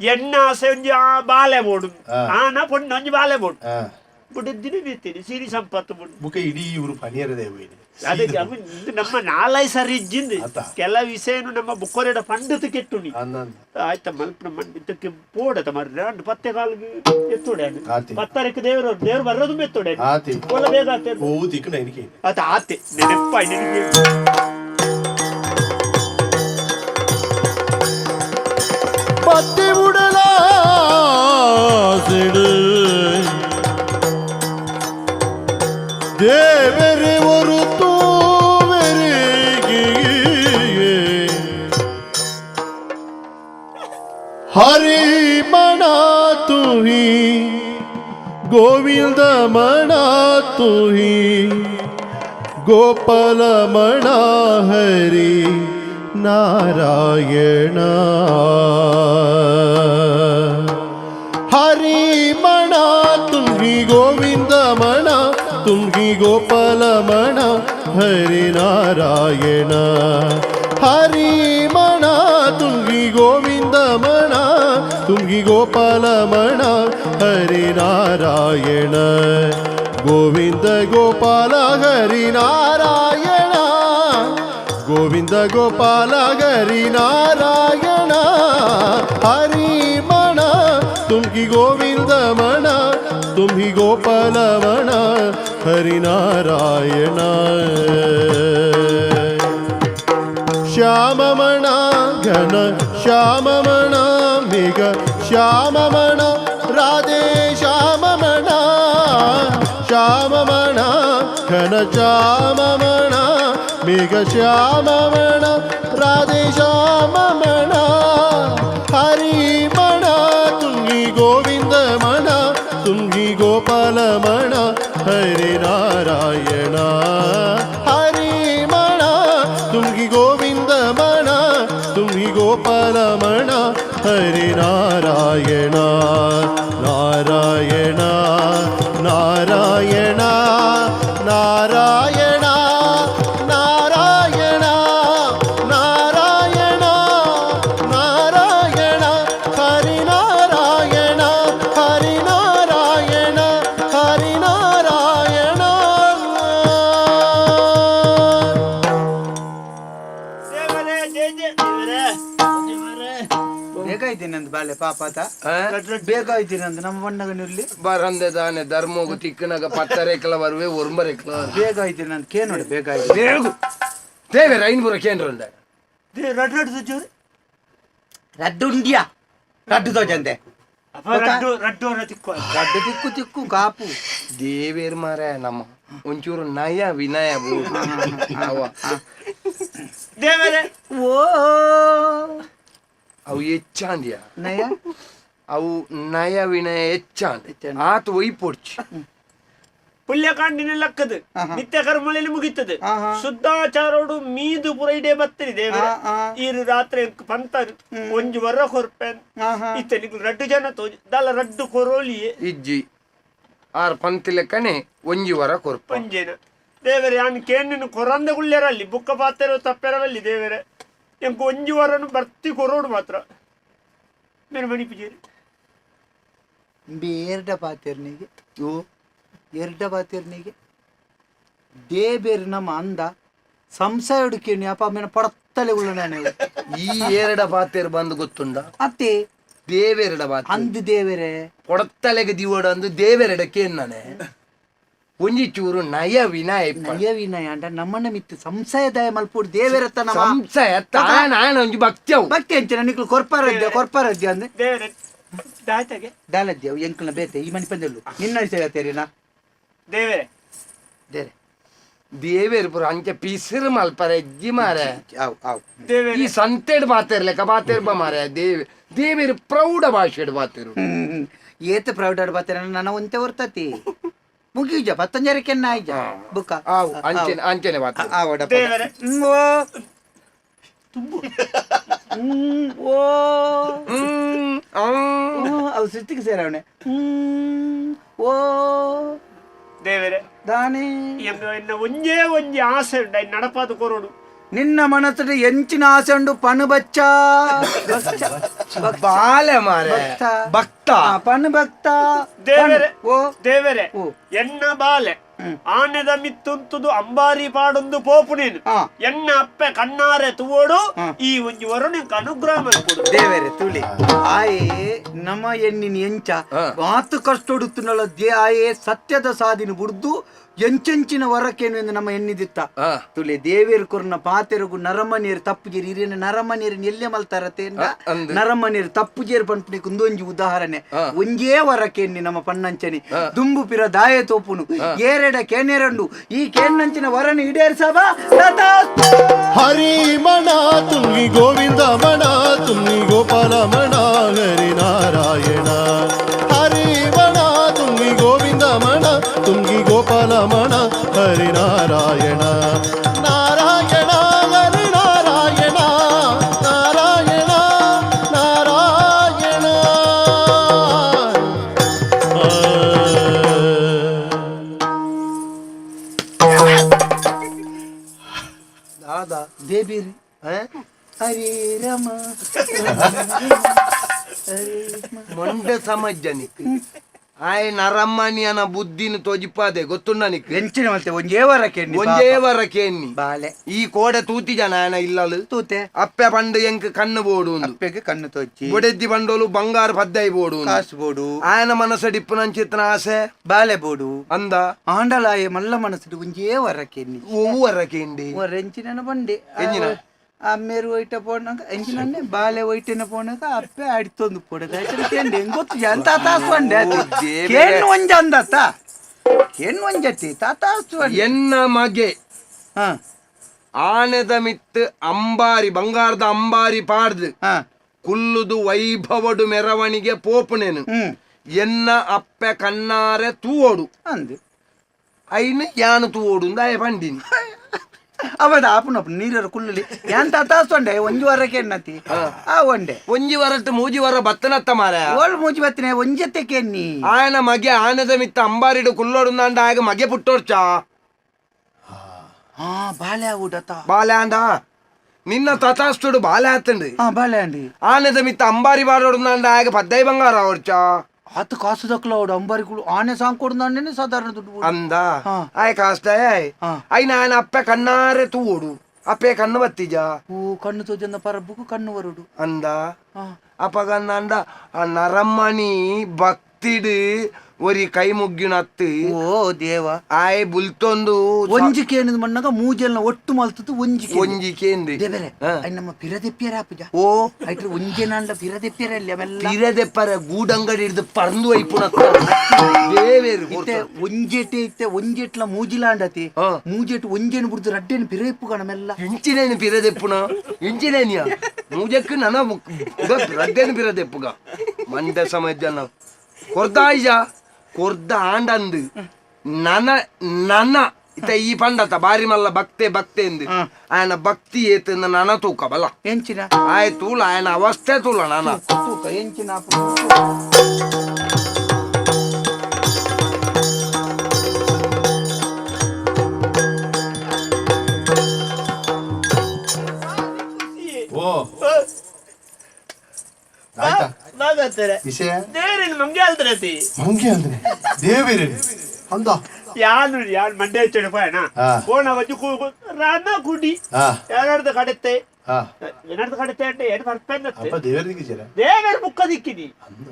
ಎಣ್ಣ ಆಸೆ ಒಂಜಿ ಆ ಬಾಲೆ ಬೋಡು ಹಾ. ಆನ ಪೊಣ್ಣು ಒಂಜಿ ಬಾಲೆ ಬೋಡು ಹಾ ಬುಡದಿನ ಬೀತೀನಿ ಸಿರಿ ಸಂಪತ್ತು ಬುಡ್ ಬುಕ ಇಡೀ ಇವರು ಪನಿಯರದೇ ಹೋಯ್ನಿ ಅದಕ್ಕೆ ಅವು ಇದು ನಮ್ಮ ನಾಲೈ ಸರಿ ಇಜ್ಜಿಂದು ಅತ್ತ. ಕೆಲ ವಿಷಯನು ನಮ್ಮ ಬುಕ್ಕೊರೆಡ ಪಂಡತು ಕೆಟ್ಟುನಿ ಅಂದಂದ ಆಯ್ತ ಮಲ್ಪನ ಇದಕ್ಕೆ ಪೋಡತ ಮರ್ರೆ ಅಂಡ್ ಪತ್ತೆ ಕಾಲ್ಗೆ ಎತ್ತುಡೆ ಆತಿ. ಪತ್ತರಕ್ಕೆ ದೇವರು ದೇವರು ಬರೋದು ಮೆತ್ತುಡೆ ಆತಿ. ಒಲ್ಲ ಬೇಗ ಆತೆ ಓ ತಿಕ್ಕಣ ಎನಿಕೆ ಆತ ಆತೆ ನೆನಪಾಯ್ ನಿನಗೆ. Govind मणा तू ही गोपाल मणा हरि नारायण। हरि मणा तुम्ही गोविंद मणा तुम्ही गोपाल मणा हरि नारायण। हरि मणा तुम्ही गोविंद मणा तुम्ही गोपाल मणा हरि नारायण। गोविंद गोपाल हरि नारायण गोविंद गोपाल हरि नारायण। हरि मणा तुम्ही गोविंद मणा तुम्ही गोपाल मणा हरि नारायण। श्याम मणा घन श्याम मणा मेघ श्याम मणा राधे श्याम मणा श्याम मणा घन श्याम मणा मेघ श्याम मणा राधे श्याम मणा। हरि मणा तुम्ही गोविंद मणा तुम्ही गोपाल मणा हरि नारायण। हरि मणा तुम्ही गोविंद मणा तुम्ही गोपाल मणा हरि नारायण। नारायण नारायण नारायण नारायण नारायण नारायण हरि नारायण हरि नारायण हरि नारायण। ದೇವರೇ ಜಯ ಜಯ ದೇವರೇ ದೇವರೇ. ಬೇಕಾಯ್ತು ನಂದು ಬಾಲೆ ಪಾಪಾತ ಬೇಕಾಯ್ತು ನಂದು ನಮ್ಮ ಬಣ್ಣಗನಿರ್ಲಿ ಬರಂದೆ ತಾನೆ ಧರ್ಮೋಗು ತಿಕ್ಕನಾಗ ಪತ್ತರೇಕಲ ಬರುವೆ ಒರ್ಂಬರೇಕಲ ಬೇಕಾಯ್ತು ನಂದು ಕೇ ನೋಡಿ ಬೇಕಾಯ್ತು. ಬೇಗು ದೇವೇರ ಐನ್ಪುರ ಕೇಂದ್ರ ಉಂಡೆ. ರಡ್ಡು ರಡ್ಡು ತುಜೂರು. ರಡ್ಡು ಉಂಡಿಯಾ ರಡ್ಡು ತೋಜಂತೆ. ಅಪ್ಪ ರಡ್ಡು ರಡ್ಡು ಅವರ ತಿಕ್ಕು. ರಡ್ಡು ತಿಕ್ಕು ತಿಕ್ಕು ಕಾಪು. ದೇವೇರ್ ಮಾರ ನಮ್ಮ ಒಂಚೂರು ನಯ ವಿನಯ ಬೋಡು ಅವ. ದೇವರೇ. ಓ ಅವು ಹೆಚ್ಚಾಂದ್ಯ ನಯ ಅವು ನಯ ವಿನಯ ಹೆಚ್ಚಾಂದ್ ಆತ ಒಯ್ಪೊಡ್ಚಿ. ಪುಲ್ಯಕಾಂಡಿನ ಲಕ್ಕದು ನಿತ್ಯ ಕರ್ಮಗಳಲ್ಲಿ ಮುಗೀತದೆ. ಶುದ್ಧಾಚಾರೋಡು ಮೀದು ಪುರ ಇಡೇ ಬತ್ತರಿ ದೇವರೇ. ಈರು ರಾತ್ರಿ ಪಂತರು ಒಂಜಿ ವರ ಕೊರ್ಪೆನ್ ಇತ್ತೆ ನಿಕ್ಲು ರಡ್ಡು ಜನ ತೋಜಿ ದಾಲ ರಡ್ಡು ಕೊರೋಲಿಯೇ. ಇಜ್ಜಿ ಆರ್ ಪಂತಿ ಲೆಕ್ಕನೆ ಒಂಜಿ ವರ ಕೊರ್ಪ. ಒಂಜೇನ ದೇವರೇ ಯಾನ್ ಕೇನಿನ ಕೊರಂದ ಗುಳ್ಳೆರಲ್ಲಿ ಬುಕ್ಕ ಪಾತೆರೋ ತಪ್ಪೆರವಲ್ಲಿ ದೇವರೇ ಎಂಕು ಒಂಜಿ ವರನು ಬರ್ತಿ ಕೊರೋಡು ಮಾತ್ರ ಮೇರೆ ಮಣಿ ಪೂಜಾರಿ. ಎರಡ ಪಾತೆರ್ನಿಗೆ ಓ ಎರಡ ಪಾತೆರ್ನಿಗೆ ದೇಬೇರು ನಮ್ಮ ಅಂದ ಸಂಶಯ ಹುಡುಕೇನಿ ಅಪ್ಪ ಮೇನ ಪಡತ್ತಲೆ ಉಳ್ಳ ನಾನು. ಈ ಎರಡ ಪಾತೆರ್ ಬಂದು ಗೊತ್ತುಂಡ ಅತ್ತೆ ದೇವೆರಡ ಪಾತೆ ಅಂದು ದೇವರೇ ಪೊಡತ್ತಲೆಗೆ ದಿವಡ ಅಂದು ದೇವೆರಡ ಕೇನ್ನಾನೆ ಒಂಜಿ ಚೂರು ನಯ ವಿನಯ ಇಪ್ಪ. ನಯ ವಿನಯ ಅಂಡ ನಮ್ಮನ್ನ ಮಿತ್ತು ಸಂಶಯ ದಯ ಮಲ್ಪುಡು ದೇವರತ್ತ ನಮ್ಮ ಸಂಶಯ ತಾನ ಒಂಜಿ ಭಕ್ತಿ ಅವು. ಭಕ್ತಿ ಅಂಚೆ ನಿಕ್ಲು ಕೊರ್ಪಾರದ್ಯ ಕೊರ್ಪಾರದ್ಯ ಅಂದೆ ದೇವರೇ ದಾಯ್ತಾಗೆ ದಾಲದ್ಯ ಎಂಕಲ್ನ ಬೇತೆ ಈ ಮನಿ ಪಂದೆಲ್ಲು ನಿನ್ನ ವಿಷಯ ತೇರಿನಾ ದೇವರೇ. ದೇರೆ ದೇವೇರ್ ಪುರ ಅಂಚೆ ಪಿಸಿರು ಮಲ್ಪರೆ ಎಜ್ಜಿ ಮಾರೆ. ಆವ್ ಆವ್. ದೇವರೇ. ಈ ಸಂತೆಡ್ ಬಾತಿರ್ಲೆಕ್ಕ ಬಾತಿರ್ಬ ಮಾರೆ ದೇವಿ ದೇವೇರ್ ಪ್ರೌಢ ಭಾಷೆಡ್ ಬಾತಿರು. ಏತ ಪ್ರೌಢ ಬಾತೇರ ನನ್ನ ಒಂತೆ ಹೊರ್ತತಿ ಮುಗಿಯುಜ ಪತ್ತಂಜರಕ್ಕೆನ್ನ ಆಯ್ಜ ಬುಕ್ಕ. ಆವು ಅಂಚೆನೆ ಅಂಚೆನೆ ಬಾತಿರು. ಆವಡ ದೇವರೇ. ಓ ಓ ಹ್ಮ್ ಹ್ಮ್. ಅವು ಸೃಷ್ಟಿಗೆ ಸೇರವಣೆ ಓ ದೇವರೇ. ದಾನೆ ಎನ್ನ ಒಂಜೇ ಒಂಜಿ ಆಸೆ ಉಂಡು ಐನ್ ನಡಪಾದ ಕೊರೋಡು. ನಿನ್ನ ಮನಸ್ಸು ಎಂಚಿನ ಆಸೆ ಉಂಡು ಪಣು ಬಚ್ಚ ಬಾಲೆ ಮಾರೆ ಭಕ್ತ. ಭಕ್ತ. ಪಣು ಭಕ್ತ. ದೇವರೇ. ಓ ದೇವರೇ. ಓ. ಎನ್ನ ಬಾಲೆ ಆನೆದ ಮಿತ್ತುಂತುದು ಅಂಬಾರಿ ಪಾಡೊಂದು ಪೋಪು ನೀನು ಎನ್ನ ಅಪ್ಪೆ ಕಣ್ಣಾರೆ ತುವೋಡು ಈ ಒಂಜಿ ವರುಣಿಗೆ ಅನುಗ್ರಹ ಮಲ್ಪೊಡು. ದೇವರೇ ತುಳಿ ಆಯೇ ನಮ್ಮ ಎಣ್ಣಿನ ಎಂಚ ಮಾತು ಕಷ್ಟೊಡುತ್ತುನಲ್ಲ they ಆಯೇ ಸತ್ಯದ ಸಾದಿನ ಬುಡ್ದು ಎಂಚೆಂಚಿನ ವರಕೇನು ಎಂದು ನಮ್ಮ ಎಣ್ಣಿದಿತ್ತ ತುಳಿ ದೇವೇರು ಕೊರ್ನ ಪಾತೆರಗು ನರಮನೀರು ತಪ್ಪುಜೇರು ಹಿರಿಯನ ನರಮನೀರು ಎಲ್ಲೆ ಮಲ್ತಾರತೆ ನರಮನೀರು ತಪ್ಪುಜೇರು ಪನ್ಪುನಿಕ್ ಒಂದೊಂಜಿ ಉದಾಹರಣೆ ಒಂಜೇ ವರಕೆನ್ನಿ ನಮ್ಮ ಪಣ್ಣಂಚನಿ ದುಂಬು ಪಿರ ದಾಯ ತೋಪುನು ಏರೆಡ ಕೇನೆರಂಡು ಈ ಕೇನ್ನಂಚಿನ ವರನ ಈಡೇರಿಸಬಾ ತಥಾಸ್ತು. ಹರಿ ಮಣ ತುಂಗಿ ಗೋವಿಂದ ಮಣ ತುಂಗಿ ಗೋಪಾಲ ಮಣ ಹರಿ ನಾರಾಯಣ. ಹರಿ ಮಣ ತುಂಗಿ ಗೋವಿಂದ Hare Rama ಮೊಂಡೆ ಸಮಜ್ಜನಿಕ್ ಆಯ್ ನರಮ್ಮನಿಯನ ಬುದ್ಧಿನ ತೊಜಿಪಾದೆ ಗೊತ್ತುಂಡ ನಿಕ್ ಎಂಚಿನ ಮಲ್ತೆ ಒಂಜೇ ವಾರ ಕೆಣ್ಣಿ ಒಂಜೇ ವಾರ ಕೇನ್ನಿ ಬಾಲೆ ಈ ಕೋಡೆ ತೂತಿ ಜನ ಆಯನ ಇಲ್ಲಲು ತೂತೆ ಅಪ್ಪೆ ಪಂಡು ಎಂಕ್ ಕಣ್ಣು ಬೋಡು ಉಂದು. ಅಪ್ಪೆಗೆ ಕಣ್ಣು ತೋಚಿ ಬೊಡೆದ್ದಿ ಬಂಡೋಲು ಬಂಗಾರ ಪದ್ದೈ ಬೋಡು ಉಂದು. ಕಾಸು ಬೋಡು ಆಯನ ಮನಸ್ಸಡಿಪ್ಪು ನಂಚಿತ್ತನ ಆಸೆ ಬಾಲೆ ಬೋಡು ಅಂದ ಆಂಡಲಾಯ ಮಲ್ಲ ಮನಸ್ಸುಡು ಒಂಜೇ ವಾರ ಕೆಣ್ಣಿ ಒವ್ವರ ಕೇಂಡಿ ಎಂಚಿನ ಬಂಡೆ ಎಂಚಿನ? ಅಮ್ಮೇರು ಒಯ್ಟ ಪೋನಾಗ ಎಂಚಿನನ್ನೇ ಬಾಲೆ ಒಯ್ಟೆನ ಪೋನಾಗ ಅಪ್ಪೆ ಅಡಿತೊಂದು ಪೋಡದ ಕೇಂಡೆ ಗೊತ್ತು ಎಂತ ತಾಸು ಅಂಡೆ ಓ ದೇವರೇ. ಕೇಣ್ಣು ಒಂಜ ಅಂದತ್ತ ಕೇಣ್ಣು ಒಂಜತ್ತಿ ತಾತಾಸು ಅಂಡೆ ಎನ್ನ ಮಗೆ ಹಾ ಆನೆದ ಮಿತ್ತು ಅಂಬಾರಿ ಬಂಗಾರದ ಅಂಬಾರಿ ಪಾಡ್ದು ಹಾ ಕುಲ್ಲುದು ವೈಭವಡು ಮೆರವಣಿಗೆ ಪೋಪುನೇನು ಹ್ಮ್ ಎನ್ನ ಅಪ್ಪೆ ಕಣ್ಣಾರೆ ತೂವೋಡು ಅಂದು ಐನು ಯಾನು ತೂವೋಡು ಅಂದ ಆಯ ಪಂಡಿನಿ ಅವದ ಆಪುನಪ್ಪ ನೀರರ ಕುಲ್ಲುಲಿ ಎಂತ ತಾಸು ಅಂಡೆ ಒಂಜಿ ವಾರ ಕೇಣ್ಣತಿ ಆ ಒಂಡೆ ಒಂಜಿ ವರಟ್ಟು ಮೂಜಿ ವರ ಬತ್ತನತ್ತ ಮಾರ ಓಳ್ ಮೂಜಿ ಬತ್ತಿನ ಒಂಜತ್ತೆ ಕೇಣ್ಣಿ ಆಯನ ಮಗೆ ಆನೆದ ಮಿತ್ತ ಅಂಬಾರಿಡು ಕುಲ್ಲೋಡು ಅಂದ ಆಗ ಮಗೆ ಪುಟ್ಟೋರ್ಚಾ ಹಾ ಬಾಲೆ ಆವುಡತ ಬಾಲೆ ಅಂದ ನಿನ್ನ ತಥಾಸ್ತುಡು ಬಾಲೆ ಆತಂಡು ಹಾ ಬಾಲೆ ಅಂಡಿ ಆನೆದ ಮಿತ್ತ ಅಂಬಾರಿ ಬಾಡೋಡು ಅಂದ ಆಗ ಪದ್ದೈ ಬಂಗಾರ ಅವರ್ಚಾ ಆತ ಕಾಸು ದಕ್ಕಲ ಅವಡು ಅಂಬಾರಿಗಳು ಆನೆ ಸಾಂಗ್ ಕೊಡ್ದಾಂಡೇನೆ ಸಾಧಾರಣ ದುಡ್ಡು ಬೋಡು. ಅಂದ ಹಾ. ಆಯ್ ಕಾಸ್ತಾಯ ಹಾ. ಐನ ಆಯನ ಅಪ್ಪೆ ಕಣ್ಣಾರೆ ತೂವೋಡು ಅಪ್ಪೆ ಕಣ್ಣು ಬತ್ತಿಜ ಓ ಕಣ್ಣು ತೋಜಂದ ಪರಬ್ಬುಕು ಕಣ್ಣು ವರುಡು ಅಂದ ಹಾ ಅಪಗಂದ ಆ ನರಮ್ಮಣಿ ಭಕ್ತಿಡು ಒರಿ ಕೈ ಮುಗ್ಗಿನತ್ತು ಓ ದೇವ ಆಯ್ ಬುಲ್ತೊಂದು ಒಂಜಿ ಕೇಣಿದ ಮಣ್ಣಗ ಮೂಜೆಲ್ನ ಒಟ್ಟು ಮಲ್ತದ್ದು ಒಂಜಿ ಕೇಂದು. ಒಂಜಿ ಕೇಂದಿ ದೇವರೇ ಹಾ. ಅಯ್ ನಮ್ಮ ಪಿರದೆಪ್ಪಿಯರ ಆಪುಜ ಓ ಐಟ್ರ ಒಂಜೆ ನಾಂಡ ಪಿರದೆಪ್ಪಿಯರ ಅಲ್ಲಿ ಅವೆಲ್ಲ ಪಿರದೆಪ್ಪರ ಗೂಡಂಗಡಿ ಹಿಡ್ದು ಪರಂದು ಐಪುಣತ್ತ ದೇವೇರು ಇತ್ತೆ ಒಂಜೆಟೆ ಇತ್ತೆ ಒಂಜೆಟ್ಲ ಮೂಜಿಲಾಂಡತಿ ಹಾ. ಮೂಜೆಟ್ ಒಂಜೆನ್ ಬುಡ್ದು ರಡ್ಡೇನು ಪಿರೈಪು ಕಣಮೆಲ್ಲ ಇಂಚಿನೇನು ಪಿರದೆಪ್ಪುನ ಇಂಚಿನೇನಿಯ ಮೂಜಕ್ಕೆ ನನ ರಡ್ಡೇನು ಪಿರದೆಪ್ಪುಗ ಮಂಡೆ ಸಮಯ ಜನ ಕೊರ್ದಾಯಿಜ ಕೊರ್ದ ಆಂಡಂದು ನನ ನನ ಇತ್ತ ಈ ಪಂಡತ ಬಾರಿ ಮಲ್ಲ ಭಕ್ತೆ ಭಕ್ತೆ ಎಂದು ಆಯನ ಭಕ್ತಿ ಏತಂದ ನನ ತೂಕ ಬಲ ಎಂಚಿನ ಆಯ್ ತೂಲ ಆಯನ ಅವಸ್ಥೆ ತೂಲ ನನ ತೂಕ ಎಂಚಿನ ಓ ಆಯ್ತಾ ಬಾಗತ್ತಾರೆ ವಿಷಯ ದೇವರೇನು ಮಂಗೆ ಅಲ್ದ್ರತಿ ಮಂಗೆ ಅಂದ್ರೆ ದೇವೇರಿ ಅಂದ ಯಾನು ಯಾನ್ ಮಂಡೆ ಚೆಡಪಾಯಣ ಹಾ. ಕೋಣ ವಜ್ಜು ರಾನ ಗುಡಿ ಹಾ. ಯಾರ್ದ ಕಡೆತ್ತೆ ಹಾ ಏನಾರ್ದ ಕಡೆತ್ತೆ అంటే ಏನು ಪರ್ಪೆನ್ನತ್ತೆ ಅಪ್ಪ ದೇವರಿಗೆ ಜರ ದೇವರ ಮುಕ್ಕ ದಿಕ್ಕಿನಿ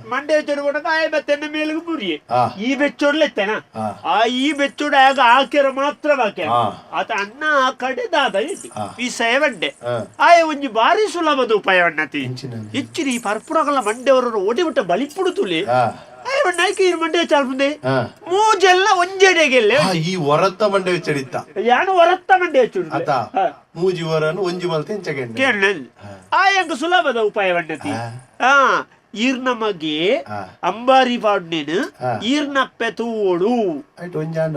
ಮಂಡೆ ಚೆಡುಕೊಂಡಾಗ ಆಯ ಬತ್ತೆನ್ನ ಮೇಲಿಗೆ ಬುರಿಯೆ ಹಾ. ಈ ಬೆಚ್ಚೋಡ್ಲೆತ್ತೆನ ಹಾ. ಆ ಈ ಬೆಚ್ಚೋಡ ಆಗ ಆಕೆರ ಮಾತ್ರ ಬಾಕೆ ಹಾ. ಆತ ಅಣ್ಣ ಆ ಕಡೆ ದಾದ ಇಟ್ಟು ಹಾ. ಈ ಸೇವಂಡೆ ಹಾ. ಆಯ ಒಂಜಿ ಬಾರಿ ಸುಲಭದ ಉಪಾಯವಣ್ಣತಿ ಎಂಚಿನ? ಇಚ್ಚಿರಿ ಈ ಪರ್ಪುರಗಲ ಮಂಡೆಯವರನ್ನು ಓಡಿಬಿಟ್ಟ ಬಲಿಪುಡು ತುಲಿ ಹಾ. ಆಯ ನಾಯ್ಕ ಈ ಮಂಡೆ ಚಾಲ್ಪುಂದೆ ಹಾ. ಮೂಜೆಲ್ಲ ಒಂಜೆಡೆಗೆಲ್ಲೆ ಆ, ಈ ಹೊರತ್ತ ಮಂಡೆ ಚೆಡಿತ್ತ ಯಾನು ಹೊರತ್ತ ಮಂಡೆ ಚುಡು ಆತ ಮೂಜಿ ವರನು ಒಂಜಿ ಮಲ್ತೆ ಎಂಚಗೆಂಡೆ ಕೇಳಲ್ ಆಯಂಗ ಸುಲಭದ ಉಪಾಯವಣ್ಣತಿ ಆ ಈರ್ನ ಮಗೆ ಹಾ. ಅಂಬಾರಿ ಪಾಡ್ನೇನು ಹಾ. ಈರ್ನಪ್ಪೆ ತೂವೋಡು ಆಯ್ತು ಒಂಜಾಂಡ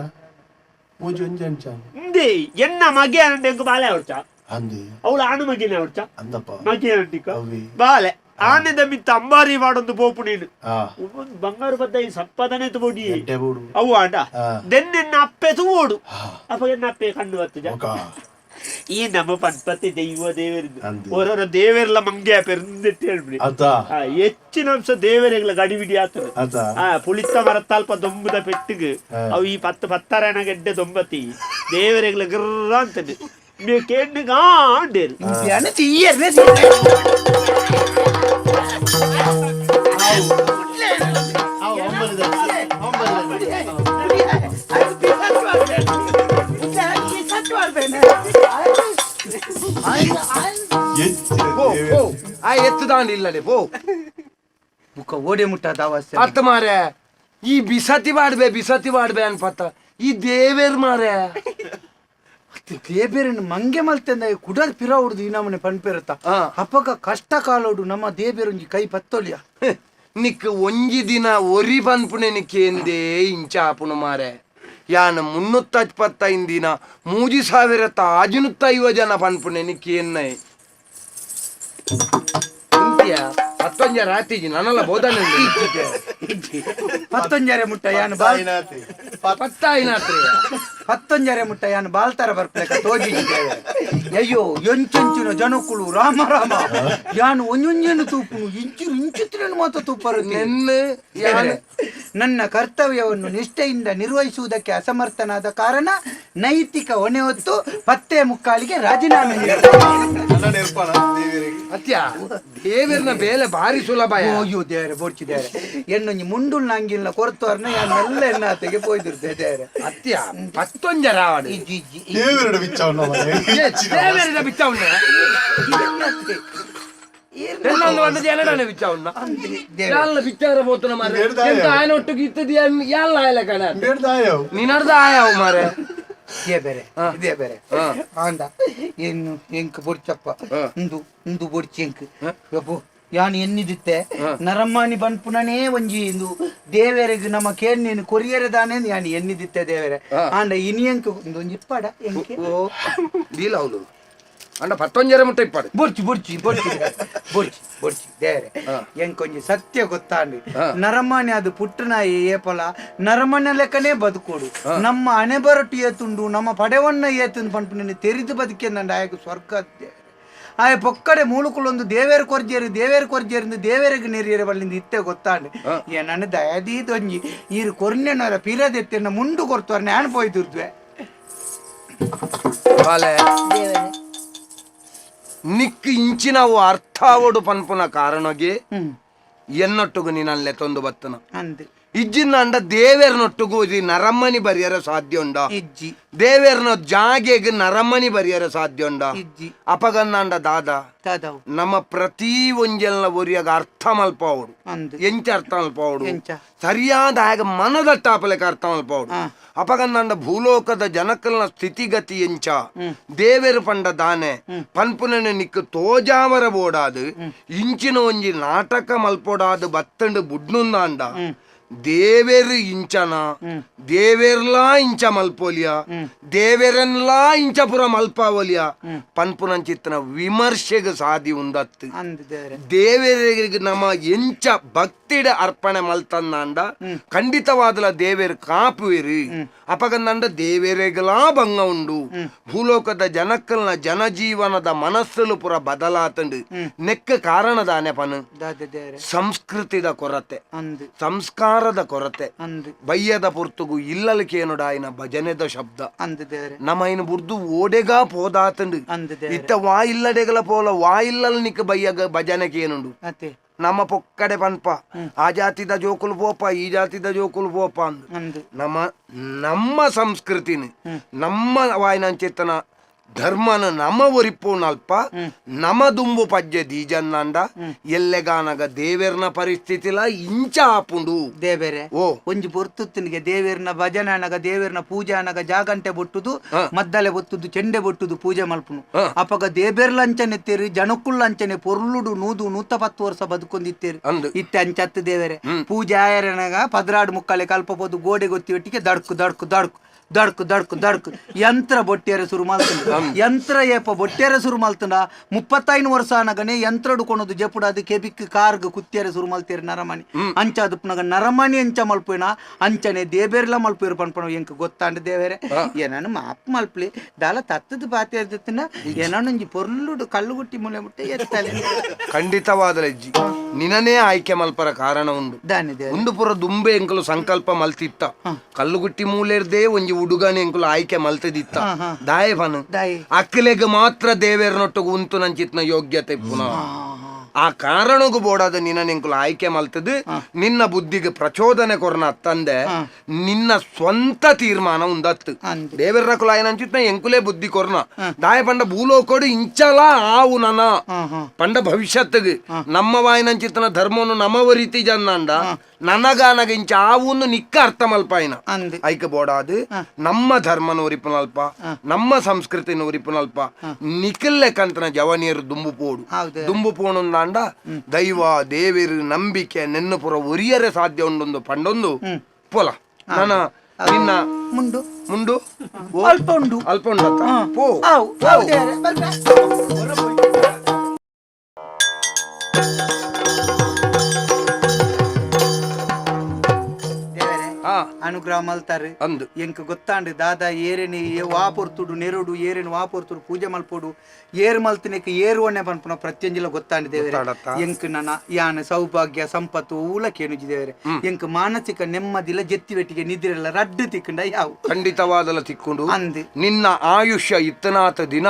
ಮೂಜಿ ಒಂಜಿ ಅಂಚಾಂಡ ಇಂದೇ ಎನ್ನ ಮಗೆ ಅಂಡೆ ಎಂಕ್ ಬಾಲೆ ಅವರ್ಚ ಅಂದೆ ಅವಳು ಆಣು ಮಗಿನ ಅವರ್ಚ ಅಂದಪ್ಪ ಮಗೆ ಅಂಟಿಕ ಅವ್ವಿ. ಬಾಲೆ ಆನೆದ ಮಿತ್ತ ಅಂಬಾರಿ ಪಾಡೊಂದು ಪೋಪು ನೀನು ಆ ಒಂದ್ ಬಂಗಾರ ಬದ್ದ ಈ ಸಂಪಾದನೆ ತೋಡಿ ಎಡ್ಡೆ ಬೂಡು ಅವು ಆಂಡ ಹಾ. ದೆನ್ನೆನ್ನ ಅಪ್ಪೆ ತೂವೋಡು ಅಪ್ಪ ಎನ್ನ ಅಪ್ಪೆ ಕಣ್ಣು ಬತ್ತುಜ ಒಕ ಈ ನಮ್ಮ ಪನ್ಪತಿ ದೈವ ದೇವರಿಂದ ಅಂದೆ. ಓರೋರ ದೇವರೆಲ್ಲ ಮಂಗೆ ಪೆರಂದಿಟ್ಟು ಹೇಳ್ಬಿಡಿ ಆತ ಆ, ಹೆಚ್ಚಿನ ಅಂಶ ದೇವರೆಗಳ ಗಡಿಬಿಡಿ ಆತನ ಆತ ಆ ಪುಳಿತ ಮರತಾಲ್ಪ ದೊಂಬುದ ಪೆಟ್ಟಿಗೆ ಹಾ. ಅವು ಈ ಪತ್ತು ಪತ್ತಾರನ ಗೆಡ್ಡೆ ದೊಂಬತಿ ದೇವರೆಗಳ ಗಿರ್ರ ಅಂತಾನೆ ನೀವು ಕೇಂದ್ರ ಗಾಂಡೇರು ಹೆಚ್ಚಿನ ಪೋ ದೇವೇರಿ. ಪೋ ಆ ಎತ್ತುದಾಂಡ ಇಲ್ಲಡೆ ಪೋ ಬುಕ್ಕ ಓಡೆ ಮುಟ್ಟಾದ ಅವಸ್ಥೆ ಅತ್ತ ಮಾರೆ ಈ ಬಿಸತಿ ಮಾಡ್ಬೆ ಬಿಸತಿ ಮಾಡ್ಬೆ ಅನ್ಪತ್ತ ಈ ದೇವೇರ್ ಮಾರೆ ದೇಬೇರನ್ನು ಮಂಗೆ ಮಲ್ತೆಂದ ಕುಡರ್ ಪಿರ ಹೊಡ್ದು ಈ ನಮನೆ ಪನ್ಪೆರತ ಹಾ. ಅಪ್ಪಗ ಕಷ್ಟ ಕಾಲೋಡು ನಮ್ಮ ದೇಬೇರೊಂಜಿ ಕೈ ಪತ್ತೊಲಿಯ ನಿಕ್ ಒಂಜಿ ದಿನ ಒರಿ ಪನ್ಪುಣೆ ನಿಕ್ಕೇಂದೇ ಇಂಚ ಆಪುಣು ಮಾರೆ ಯಾನ 325 ದಿನ 3550 ಜನ ಪನ್ಪುಣೆ ನಿಕ್ಕೇನ್ನೈ ಉಂತ್ಯಾ? ಪತ್ತೊಂಜ ರಾತಿಜಿ ನನಲ ಬೋಧನೆ ಇಜ್ಜಿ. ಪತ್ತೊಂಜರೆ ಮುಟ್ಟ ಯಾನ್ ಬಾಲ್ ಪತ್ತಾಯಿನಾತ್ರಿ. ಪತ್ತೊಂಜರೆ ಮುಟ್ಟ ಯಾನ್ ಬಾಲ್ತರ ಬರ್ಪಲೆಕ ತೋಜಿ. ಅಯ್ಯೋ, ಎಂಚೆಂಚಿನ ಜನಕುಲು, ರಾಮ ರಾಮ! ಯಾನ್ ಒಂಜೊಂಜೇನು ತೂಪುನು, ಇಂಚು ಇಂಚುತ್ತಿನ ಮಾತ ತೂಪರು. ನೆನ್ನೆ ಯಾನ್ ನನ್ನ ಕರ್ತವ್ಯವನ್ನು ನಿಷ್ಠೆಯಿಂದ ನಿರ್ವಹಿಸುವುದಕ್ಕೆ ಅಸಮರ್ಥನಾದ ಕಾರಣ ನೈತಿಕ ಹೊಣೆ ಹೊತ್ತು 10:45ಕ್ಕೆ ರಾಜೀನಾಮೆ ನೀಡಿದೆ. ಅತ್ಯ, ದೇವರ್ನ ಬೇಲೆ ಭಾರಿ ಸುಲಭ. ಅಯ್ಯೋ ದೇವರೆ, ಬೋಡ್ಚಿ ದೇವರೆ, ಎನ್ನೊಂಜಿ ಮುಂಡುಲ್ ನಂಗಿಲ್ನ ಕೊರತುವರ್ನ ಯಾನ್ ಮೆಲ್ಲ ಎನ್ನಾತೆಗೆ ಪೋಯ್ದಿರ್ತೆ ದೇವರೆ. ಅತ್ಯ, ಪತ್ತೊಂಜ ರಾವಣ. ಇಜ್ಜಿ ಇಜ್ಜಿ. ದೇವರಡ ಬಿಚ್ಚವನ್ನ. ದೇವರಿನ ಬಿಚ್ಚವನ್ನ. ಎಲ್ಲೊಂದು ಒಂದು ಜನಡನೆ ಬಿಚ್ಚವನ್ನ. ಯಾಲ್ಲ ಬಿಚ್ಚಾರ ಪೋತನ ಮಾರೆ. ಎಂತ ಆಯನೊಟ್ಟಿಗೆ ಇತ್ತದಿ ಯಾಲ್ಲ ಆಯಲ ಕಣ. ನಿನರ್ದ ಆಯಾವು ಮಾರೆ. ಇದೇ ಬೇರೆ, ಇದೇ ಬೇರೆ. ಆಂಡ ಏನು ಎಂಕ್ ಬೊಡ್ಚಪ್ಪ, ಉಂದು ಉಂದು ಬೊಡ್ಚಿ ಎಂಕ್. ಯಪ್ಪು, ಯಾನ್ ಎನ್ನಿದಿತ್ತೆ, ನರಮಾನಿ ಪನ್ಪುನನೇ ಒಂಜಿ ಇಂದು ದೇವರೆಗ್ ನಮ್ಮ ಕೇನ್ನೇನು ಕೊರಿಯರೆ ದಾನೆ ಯಾನ್ ಎನ್ನಿದಿತ್ತೆ ದೇವರೆ. ಆಂಡ ಇನಿ ಎಂಕ್ ಉಂದು ಒಂಜಿ ಇಪ್ಪಡ ಎಂಕೆ. ಓ ದೀಲ ಹೌದು ಅಂಡ ಪತ್ತೊಂಜರೆ ಮುಟ್ಟ ಇಪ್ಪಾಡು. ಬೊಡ್ಚಿ ಬೊಡ್ಚಿ ಬೊಡ್ಚಿ ಬೊಡ್ಚಿ ಬೊಡ್ಚಿ ದೇವರೆ. ಎಂಕೊಂಜಿ ಸತ್ಯ ಗೊತ್ತಾಂಡಿ, ನರಮಾನಿ ಅದು ಪುಟ್ಟನಾಯಿ ಏಪಲ ನರಮನೆ ಲೆಕ್ಕನೇ ಬದುಕೋಡು. ನಮ್ಮ ಹಣೆ ಬರಟು ಏತುಂಡು, ನಮ್ಮ ಪಡೆವನ್ನ ಏತುಂಡು ಪನ್ಪುನ ತೆರಿದು ಬದುಕೆಂದಂಡ ಆಯకు ಸ್ವರ್ಗ ದೇವರೆ. ಆಯ ಪೊಕ್ಕಡೆ ಮೂಲಕುಲೊಂದು ದೇವೇರು ಕೊರ್ಜೇರು, ದೇವೇರು ಕೊರ್ಜೇರಿಂದ ದೇವೇರಿಗೆ ನೆರಿಯರೆ ಬಲ್ಲಿಂದ ಇತ್ತೆ ಗೊತ್ತಾಂಡು. ಏನನ್ನು ದಯದೀದೊಂಜಿ ಈರು ಕೊರ್ನೆನವರ ಪಿರದೆತ್ತಿನ ಮುಂಡು ಕೊರ್ತವರ ನಾನು ಪೋಯ್ತಿರ್ದ್ವೆ. ಬಾಲೆ, ನಿಕ್ ಇಂಚಿನವು ಅರ್ಥ ಆವಡು ಪನ್ಪುನ ಕಾರಣಗೆ ಎನ್ನೊಟ್ಟುಗು ನೀನಲ್ಲೆ ತೊಂದು ಬತ್ತನ. ಅಂದ್. ಇಜ್ಜಿನ ಅಂಡ ದೇವೆರ್ನೊಟ್ಟುಗು ಇದು ನರಮ್ಮನಿ ಬರಿಯರ ಸಾಧ್ಯ ಉಂಡ? ಇಜ್ಜಿ. ದೇವೆರ್ನ ಜಾಗೆಗ್ ನರಮ್ಮನಿ ಬರಿಯರ ಸಾಧ್ಯ ಉಂಡ? ಇಜ್ಜಿ. ಅಪಗನ್ನಾಂಡ ದಾದ? ದಾದವು? ನಮ್ಮ ಪ್ರತಿ ಒಂಜೆಲ್ನ ಒರಿಯಾಗ ಅರ್ಥ ಮಲ್ಪಾವಡು. ಅಂದ್. ಎಂಚ ಅರ್ಥ ಮಲ್ಪಾವಡು? ಎಂಚ? ಸರಿಯಾದ ಆಗ ಮನದಟ್ಟಾಪಲೆಕ ಅರ್ಥ ಮಲ್ಪಾವಡು. ಅಪಗನ್ನಂಡ ಭೂಲೋಕದ ಜನಕಲ್ನ ಸ್ಥಿತಿಗತಿ ಎಂಚ, ದೇವೆರು ಪಂಡ ದಾನೆ ಪನ್ಪುನನೆ ನಿಕ್ಕು ತೋಜಾವರ ಬೋಡಾದು ಇಂಚಿನ ಒಂಜಿ ನಾಟಕ ಮಲ್ಪೊಡಾದು ಬತ್ತಂಡು ಬುಡ್ನುಂದಾಂಡ, ದೇವೆರು ಇಂಚನ, ದೇವೆರ್ಲಾ ಇಂಚ ಮಲ್ಪೋಲಿಯ, ದೇವೆರನ್ಲಾ ಇಂಚ ಪುರ ಮಲ್ಪಾವಲಿಯ ಪನ್ಪುನಂಚಿತ್ತನ ವಿಮರ್ಶೆಗ್ ಸಾದಿ ಉಂದತ್ತು. ಅಂದ್ ದೇವರೆ. ದೇವರಿಗೆ ನಮ್ಮ ಎಂಚ ಭಕ್ತಿಡ ಅರ್ಪಣೆ ಮಲ್ತಂದಾಂಡ ಖಂಡಿತವಾದಲ ದೇವೇರು ಕಾಪುವಿರಿ. ಅಪಗಂದಂಡ ದೇವೇರೆಗಲಾ ಭಂಗ ಉಂಡು. ಭೂಲೋಕದ ಜನಕ್ಕಲ್ನ ಜನಜೀವನದ ಮನಸ್ಸುಲು ಪುರ ಬದಲಾತಂಡು. ನೆಕ್ಕ ಕಾರಣದಾನೆ ಪನು? ದಾದ ದೇವರೆ? ಸಂಸ್ಕೃತಿದ ಕೊರತೆ. ಅಂದ್. ಸಂಸ್ಕಾರದ ಕೊರತೆ. ಅಂದ್. ಬಯ್ಯದ ಪೊರ್ತುಗು ಇಲ್ಲಲ್ಕೇನುಡಾಯಿನ ಭಜನೆದ ಶಬ್ದ. ಅಂದ್ ದೇವರೆ. ನಮ್ಮ ಇನ್ ಬುರ್ದು ಓಡೆಗಾ ಪೋದಾತಂಡು. ಅಂದ್ ದೇವರೆ. ಇತ್ತ ವಾ ಇಲ್ಲಡೆಗಲ ಪೋಲ, ವಾ ಇಲ್ಲಲ್ ನಿಕ್ ಬಯ್ಯಗ ಭಜನೆಕೇನುಂಡು? ಅತೆ. ನಮ್ಮ ಪೊಕ್ಕಡೆ ಪನ್ಪ, ಆ ಜಾತಿದ ಜೋಕುಲು ಪೋಪ, ಈ ಜಾತಿದ ಜೋಕುಲು ಪೋಪ ಅಂದ್. ಅಂದ್. ನಮ್ಮ ನಮ್ಮ ಸಂಸ್ಕೃತಿನ, ನಮ್ಮ ವಾಯಿನಂಚೇತನ ಧರ್ಮನ ನಮ ಒರಿಪೋನಲ್ಪ ನಮ ದುಂಬು ಪಜ್ಜೆ ದೀಜನ್ನಾಂಡ ಎಲ್ಲೆಗಾನಗ ದೇವೆರ್ನ ಪರಿಸ್ಥಿತಿಲ ಇಂಚ ಆಪುಂಡು. ದೇವೆರೆ. ಓ. ಒಂಜಿ ಪೊರ್ತುತ್ತಿನಿಗೆ ದೇವೆರ್ನ ಭಜನೆ ಅನಗ, ದೇವೆರ್ನ ಪೂಜೆ ಅನಗ ಜಾಗಂಟೆ ಬೊಟ್ಟುದು, ಮದ್ದಲೆ ಬೊತ್ತುದು, ಚೆಂಡೆ ಬೊಟ್ಟುದು ಪೂಜೆ ಮಲ್ಪುನು. ಅಪಗ ದೇಬೇರ್ಲಂಚನೆ ತೇರು, ಜನಕ್ಕುಲ್ಲಂಚನೆ ಪೊರ್ಲುಡು 100 110 ವರ್ಷ ಬದುಕೊಂದಿತ್ತೇರು. ಅಂದ್. ಇತ್ತೆ ಅಂಚತ್ತು ದೇವೆರೆ? ಪೂಜೆ ಆಯರನಗ ಪದ್ರಾಡು ಮುಕ್ಕಲೆ ಕಲ್ಪಬೋದು ಗೋಡೆ ಗೊತ್ತಿ ಒಟ್ಟಿಗೆ ದಡ್ಕು ದಡ್ಕು ದಡ್ಕು ದಡ್ಕು ದಡ್ಕು ದಡ್ಕು ಯಂತ್ರ ಬೊಟ್ಟಿಯರೆ ಶುರು ಮಲ್ತುಂಡು. ಯಂತ್ರ ಏಪ ಬೊಟ್ಟಿಯರೆ ಶುರು ಮಲ್ತುಂಡ, 35 ವರ್ಷ ಅನಗನೆ ಯಂತ್ರಡು ಕೊನದು ಜೆಪುಡಾದು ಕೆಬಿಕ್ ಕಾರ್ಗ್ ಕುತ್ತಿಯರೆ ಶುರು ಮಲ್ತೇರು ನರಮಣಿ. ಅಂಚ ಅದುಪ್ನಗ ನರಮಣಿ ಅಂಚ ಮಲ್ಪುವಿನ ಅಂಚನೆ ದೇಬೇರ್ಲ ಮಲ್ಪುವೆರು ಪನ್ಪಣ ಎಂಕ್ ಗೊತ್ತಾಂಡ ದೇವೇರೆ. ಏನಾನು ಮಾಪ್ ಮಲ್ಪ್ಲಿ, ದಾಲ ತತ್ತದ ಬಾತಿ ಏನಾನೊಂಜಿ ಪೊರ್ಲುಡು ಕಳ್ಳುಗುಟ್ಟಿ ಮುಲೆ ಮುಟ್ಟೆ ಎತ್ತಲೆ. ಖಂಡಿತವಾದ ಅಜ್ಜಿ, ನಿನನೇ ಆಯ್ಕೆ ಮಲ್ಪರ ಕಾರಣ ಉಂಡು. ದಾನಿ ದೇವರೆ? ಉಂದು ಪುರ ದುಂಬೆ ಎಂಕುಲು ಸಂಕಲ್ಪ ಮಲ್ತಿತ್ತ. ಕಲ್ಲುಗುಟ್ಟಿ ಮೂಲೆರ್ದೇ ಒಂಜಿ ಹುಡುಗನ ಎಂಕುಲು ಆಯ್ಕೆ ಮಲ್ತದಿತ್ತ. ದಾಯೆ ಪನ್? ದಾಯೆ? ಅಕ್ಲೆಗ್ ಮಾತ್ರ ದೇವೆರ್ನೊಟ್ಟುಗು ಉಂತು ನಂಚಿತ್ನ ಯೋಗ್ಯತೆ ಪುನಃ. ಆ ಕಾರಣಗೂ ಬೋಡಾದ ನಿನ್ನ ಎಂಕುಲು ಆಯ್ಕೆ ಮಲ್ತದು ನಿನ್ನ ಬುದ್ಧಿಗೆ ಪ್ರಚೋದನೆ ಕೊರ್ನ ಅತ್ತಂದೆ ನಿನ್ನ ಸ್ವಂತ ತೀರ್ಮಾನ ಉಂದತ್ತು. ಅಂದ್. ದೇವೆರ್ನ ಕುಲಾಯನಂಚಿತ್ನ ಎಂಕುಲೇ ಬುದ್ಧಿ ಕೊರ್ನ. ದಾಯ ಪಂಡ ಭೂಲೋಕೋಡು ಇಂಚಲ ಆವು ನನ ಪಂಡ ಭವಿಷ್ಯತ್ತಿಗೆ ನಮ್ಮ ವಾಯಿನಂಚಿತ್ತನ ಧರ್ಮವನ್ನು ನಮವ ರೀತಿ ಜನ್ನಾಂಡ ನನಗಾನಗ ಇಂಚ ಆವುನ್ನು ನಿಕ್ಕ ಅರ್ಥ ಮಲ್ಪಾಯಿನ. ಅಂದ್. ಐಕ ಬೋಡಾದು ನಮ್ಮ ಧರ್ಮನ ಒರಿಪುನಲ್ಪ, ನಮ್ಮ ಸಂಸ್ಕೃತಿನ ಒರಿಪುನಲ್ಪ ನಿಖಲ್ಲೆಕಂತನ ಜವನಿಯರು ದುಂಬು ಪೋಡು. ಹೌದು. ದುಂಬು ಪೋಣುಂದಾಂಡ ದೈವ ದೇವೆರು ನಂಬಿಕೆ ನೆನ್ನುಪುರ ಒರಿಯರೆ ಸಾಧ್ಯ ಉಂಡೊಂದು ಪಂಡೊಂದು ಪೋಲ ನನ್ನ ನಿನ್ನ ಮುಂಡು. ಮುಂಡು. ಓ, ಅಲ್ಪ ಉಂಡು. ಅಲ್ಪ ಉಂಡತ್ತ ಪೋ. ಆವು ಆವು ದೇವರೆ, ಬರ್ಪೆ. ಅನುಗ್ರಹ ಮಲ್ತಾರೆ ಅಂದು ಎಂಕ್ ಗೊತ್ತಾಂಡು ದಾದಾ ಏರೇನಿ ವಾ ಪೊರ್ತುಡು ನೆರುಡು ಏರೇನು ವಾ ಪೊರ್ತುಡು ಪೂಜೆ ಮಲ್ಪೊಡು ಏರ್ ಮಲ್ತಿನಕ್ಕೆ ಏರುವಣ್ಣೆ ಪನ್ಪುನ ಪ್ರತ್ಯಂಜಿಲ ಗೊತ್ತಾಂಡು ದೇವರೇ. ಗೊತ್ತಾಡತ್ತ? ಎಂಕ್ ನನ ಯಾನ ಸೌಭಾಗ್ಯ ಸಂಪತ್ತು ಊಲ ಕೇನುಜಿ ದೇವರೇ. ಎಂಕ್ ಮಾನಸಿಕ ನೆಮ್ಮದಿಲ ಜೆತ್ತಿ ವೆಟ್ಟಿಗೆ ನಿದ್ರೆಲ್ಲ ರಡ್ಡು ತಿಕ್ಕಂಡ ಯಾವು ಖಂಡಿತವಾದಲ ತಿಕ್ಕೊಂಡು. ಅಂದ್. ನಿನ್ನ ಆಯುಷ್ಯ ಇತ್ತನಾತ ದಿನ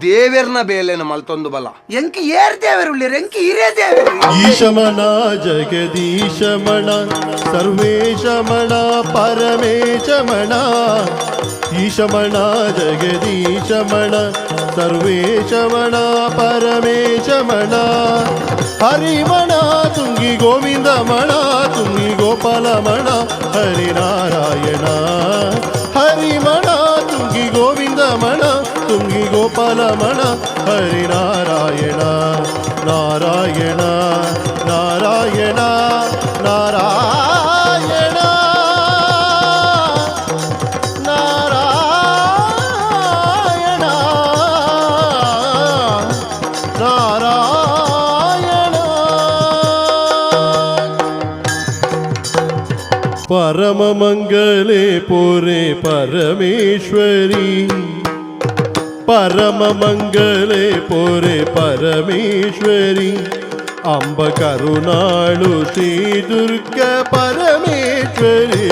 ದೇವೆರ್ನ ಬೇಲೆನ ಮಲ್ತೊಂದು ಬಲ. ಎಂಕ್ ಏರ್ ದೇವರು ಉಳ್ಳೇರು, ಎಂಕ್ ಹಿರೇ ದೇವರು. ಈಶಮಣ ಜಗದೀಶಮಣ ಸರ್ವೇಶಮಣ ಪರಮೇಶಮಣ, ಈಶಮಣ ಜಗದೀಶಮಣ ಸರ್ವೇಶಮಣ ಪರಮೇಶಮಣ, ಹರಿಮಣ ತುಂಗಿ ಗೋವಿಂದಮಣ ತುಂಗಿ ಗೋಪಾಲಮಣ ಹರಿನಾರಾಯಣ, ಹರಿಮಣ ತುಂಗಿ ಗೋವಿಂದಮಣ ತುಂಗಿ ಗೋಪಾಲಮಣ ಹರಿನಾರಾಯಣ, ನಾರಾಯಣ ನಾರಾಯಣ ನಾರಾಯಣ ನಾರಾಯಣ ನಾರಾಯಣ. ಪರಮ ಮಂಗಲೇ ಪುರೆ ಪರಮೇಶ್ವರಿ, ಪರಮ ಮಂಗಲೇ ಪುರೆ ಪರಮೇಶ್ವರಿ, ಅಂಬ ಕರುಣಾಳು ಶ್ರೀ ದುರ್ಗ ಪರಮೇಶ್ವರಿ,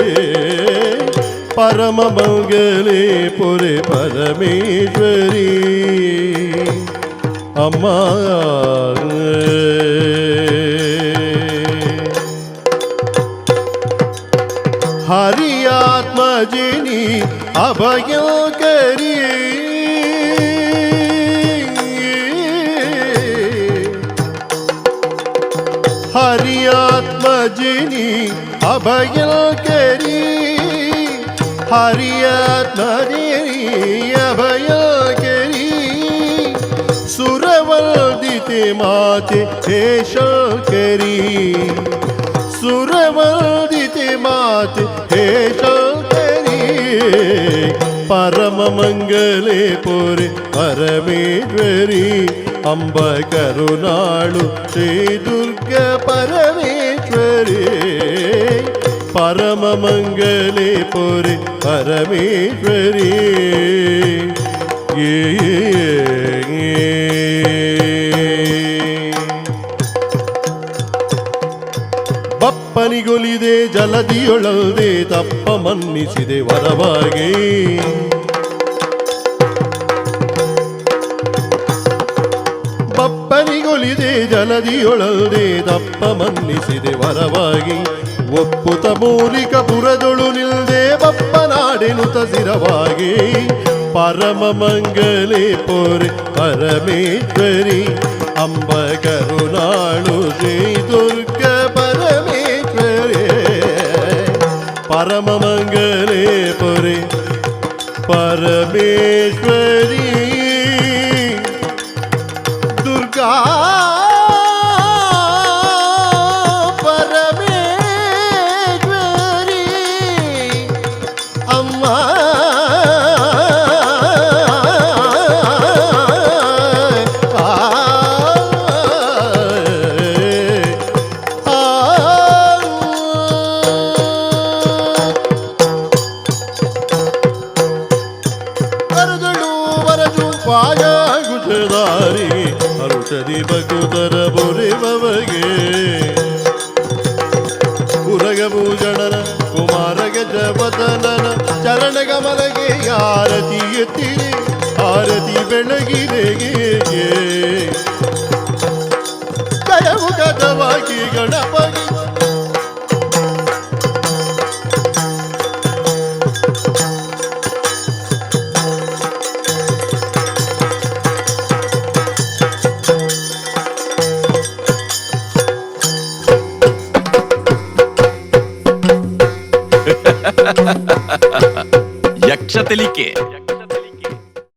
ಪರಮ ಮಂಗಲೇ ಪುರೆ ಪರಮೇಶ್ವರಿ ಅಮ್ಮ. ಹರಿಯಾತ್ಮಜಿನಿ ಅಭಯಂಕರಿ, ಹರಿಯಾತ್ಮಜಿನಿ ಅಭಯಂಕರಿ, ಹರಿಯಾತ್ಮಜಿನಿ ಅಭಯಂಕರಿ, ಸುರವಂದಿತೆ ಮಾತೆ ಹೇ ಶಂಕರಿ, ಸುರವಂದಿತೆ ಮಾತೆ ಹೇ ಶಂಕರಿ, ಪರಮ ಮಂಗಲೇ ಪುರಿ ಪರಮೇಶ್ವರಿ, ಅಂಬ ಕರುಣಾಳು ಶ್ರೀ ದುರ್ಗ ಪರಮೇಶ್ವರಿ, ಪರಮ ಮಂಗಲೇ ಪುರಿ ಪರಮೇಶ್ವರಿ. ಏ ಬಪ್ಪನಿಗೊಲಿದೆ ಜಲದಿಯೊಳಲ್ದೆ ತಪ್ಪ ಮನ್ನಿಸಿದೆ ವರವಾಗಿ, ಬಪ್ಪನಿಗೊಲಿದೆ ಜಲದಿಯೊಳಲ್ದೆ ತಪ್ಪ ಮನ್ನಿಸಿದೆ ವರವಾಗಿ, ಒಪ್ಪುತ ಮೂಲಿಕ ಪುರದೊಳು ನಿಲ್ದೆ ಬಪ್ಪನಾಡೆನುತ ಸಿರವಾಗಿ, ಪರಮ ಮಂಗಲೇ ಪುರಿ ಪರಮೇಶ್ವರಿ, ಅಂಬ ಕರುಣಾಳು ಶ್ರೀ ದುರ್ಗ ಪರಮೇಶ್ವರಿ, ಪರಮ ಮಂಗಲೇ ಪುರಿ ಪರಮೇಶ್ವರಿ, ದುರ್ಗಾ ಪರಮೇಶ್ವರಿ ಅಮ್ಮ. ಆ, ಆ, ಕರದಳು ವರಜು ಪಾಯ ಗುಜದಾರಿ ಹರುಷದಿ ಬಕುತರ ಬುರಿವಗೆ, ಉರಗಭೂಷಣನ ಕುಮಾರಗ ಜವದನನ ಚರಣ ಕಮಲಗೆ ಆರತಿ ಎತ್ತಿರೆ ಆರತಿ ಬೆಳಗಿರೆಗೆ, ಜಯಮುಖದವಾಗಿ ಗಣಪಗೆ. ಯಕ್ಷ ತೆಲಿಕೆ.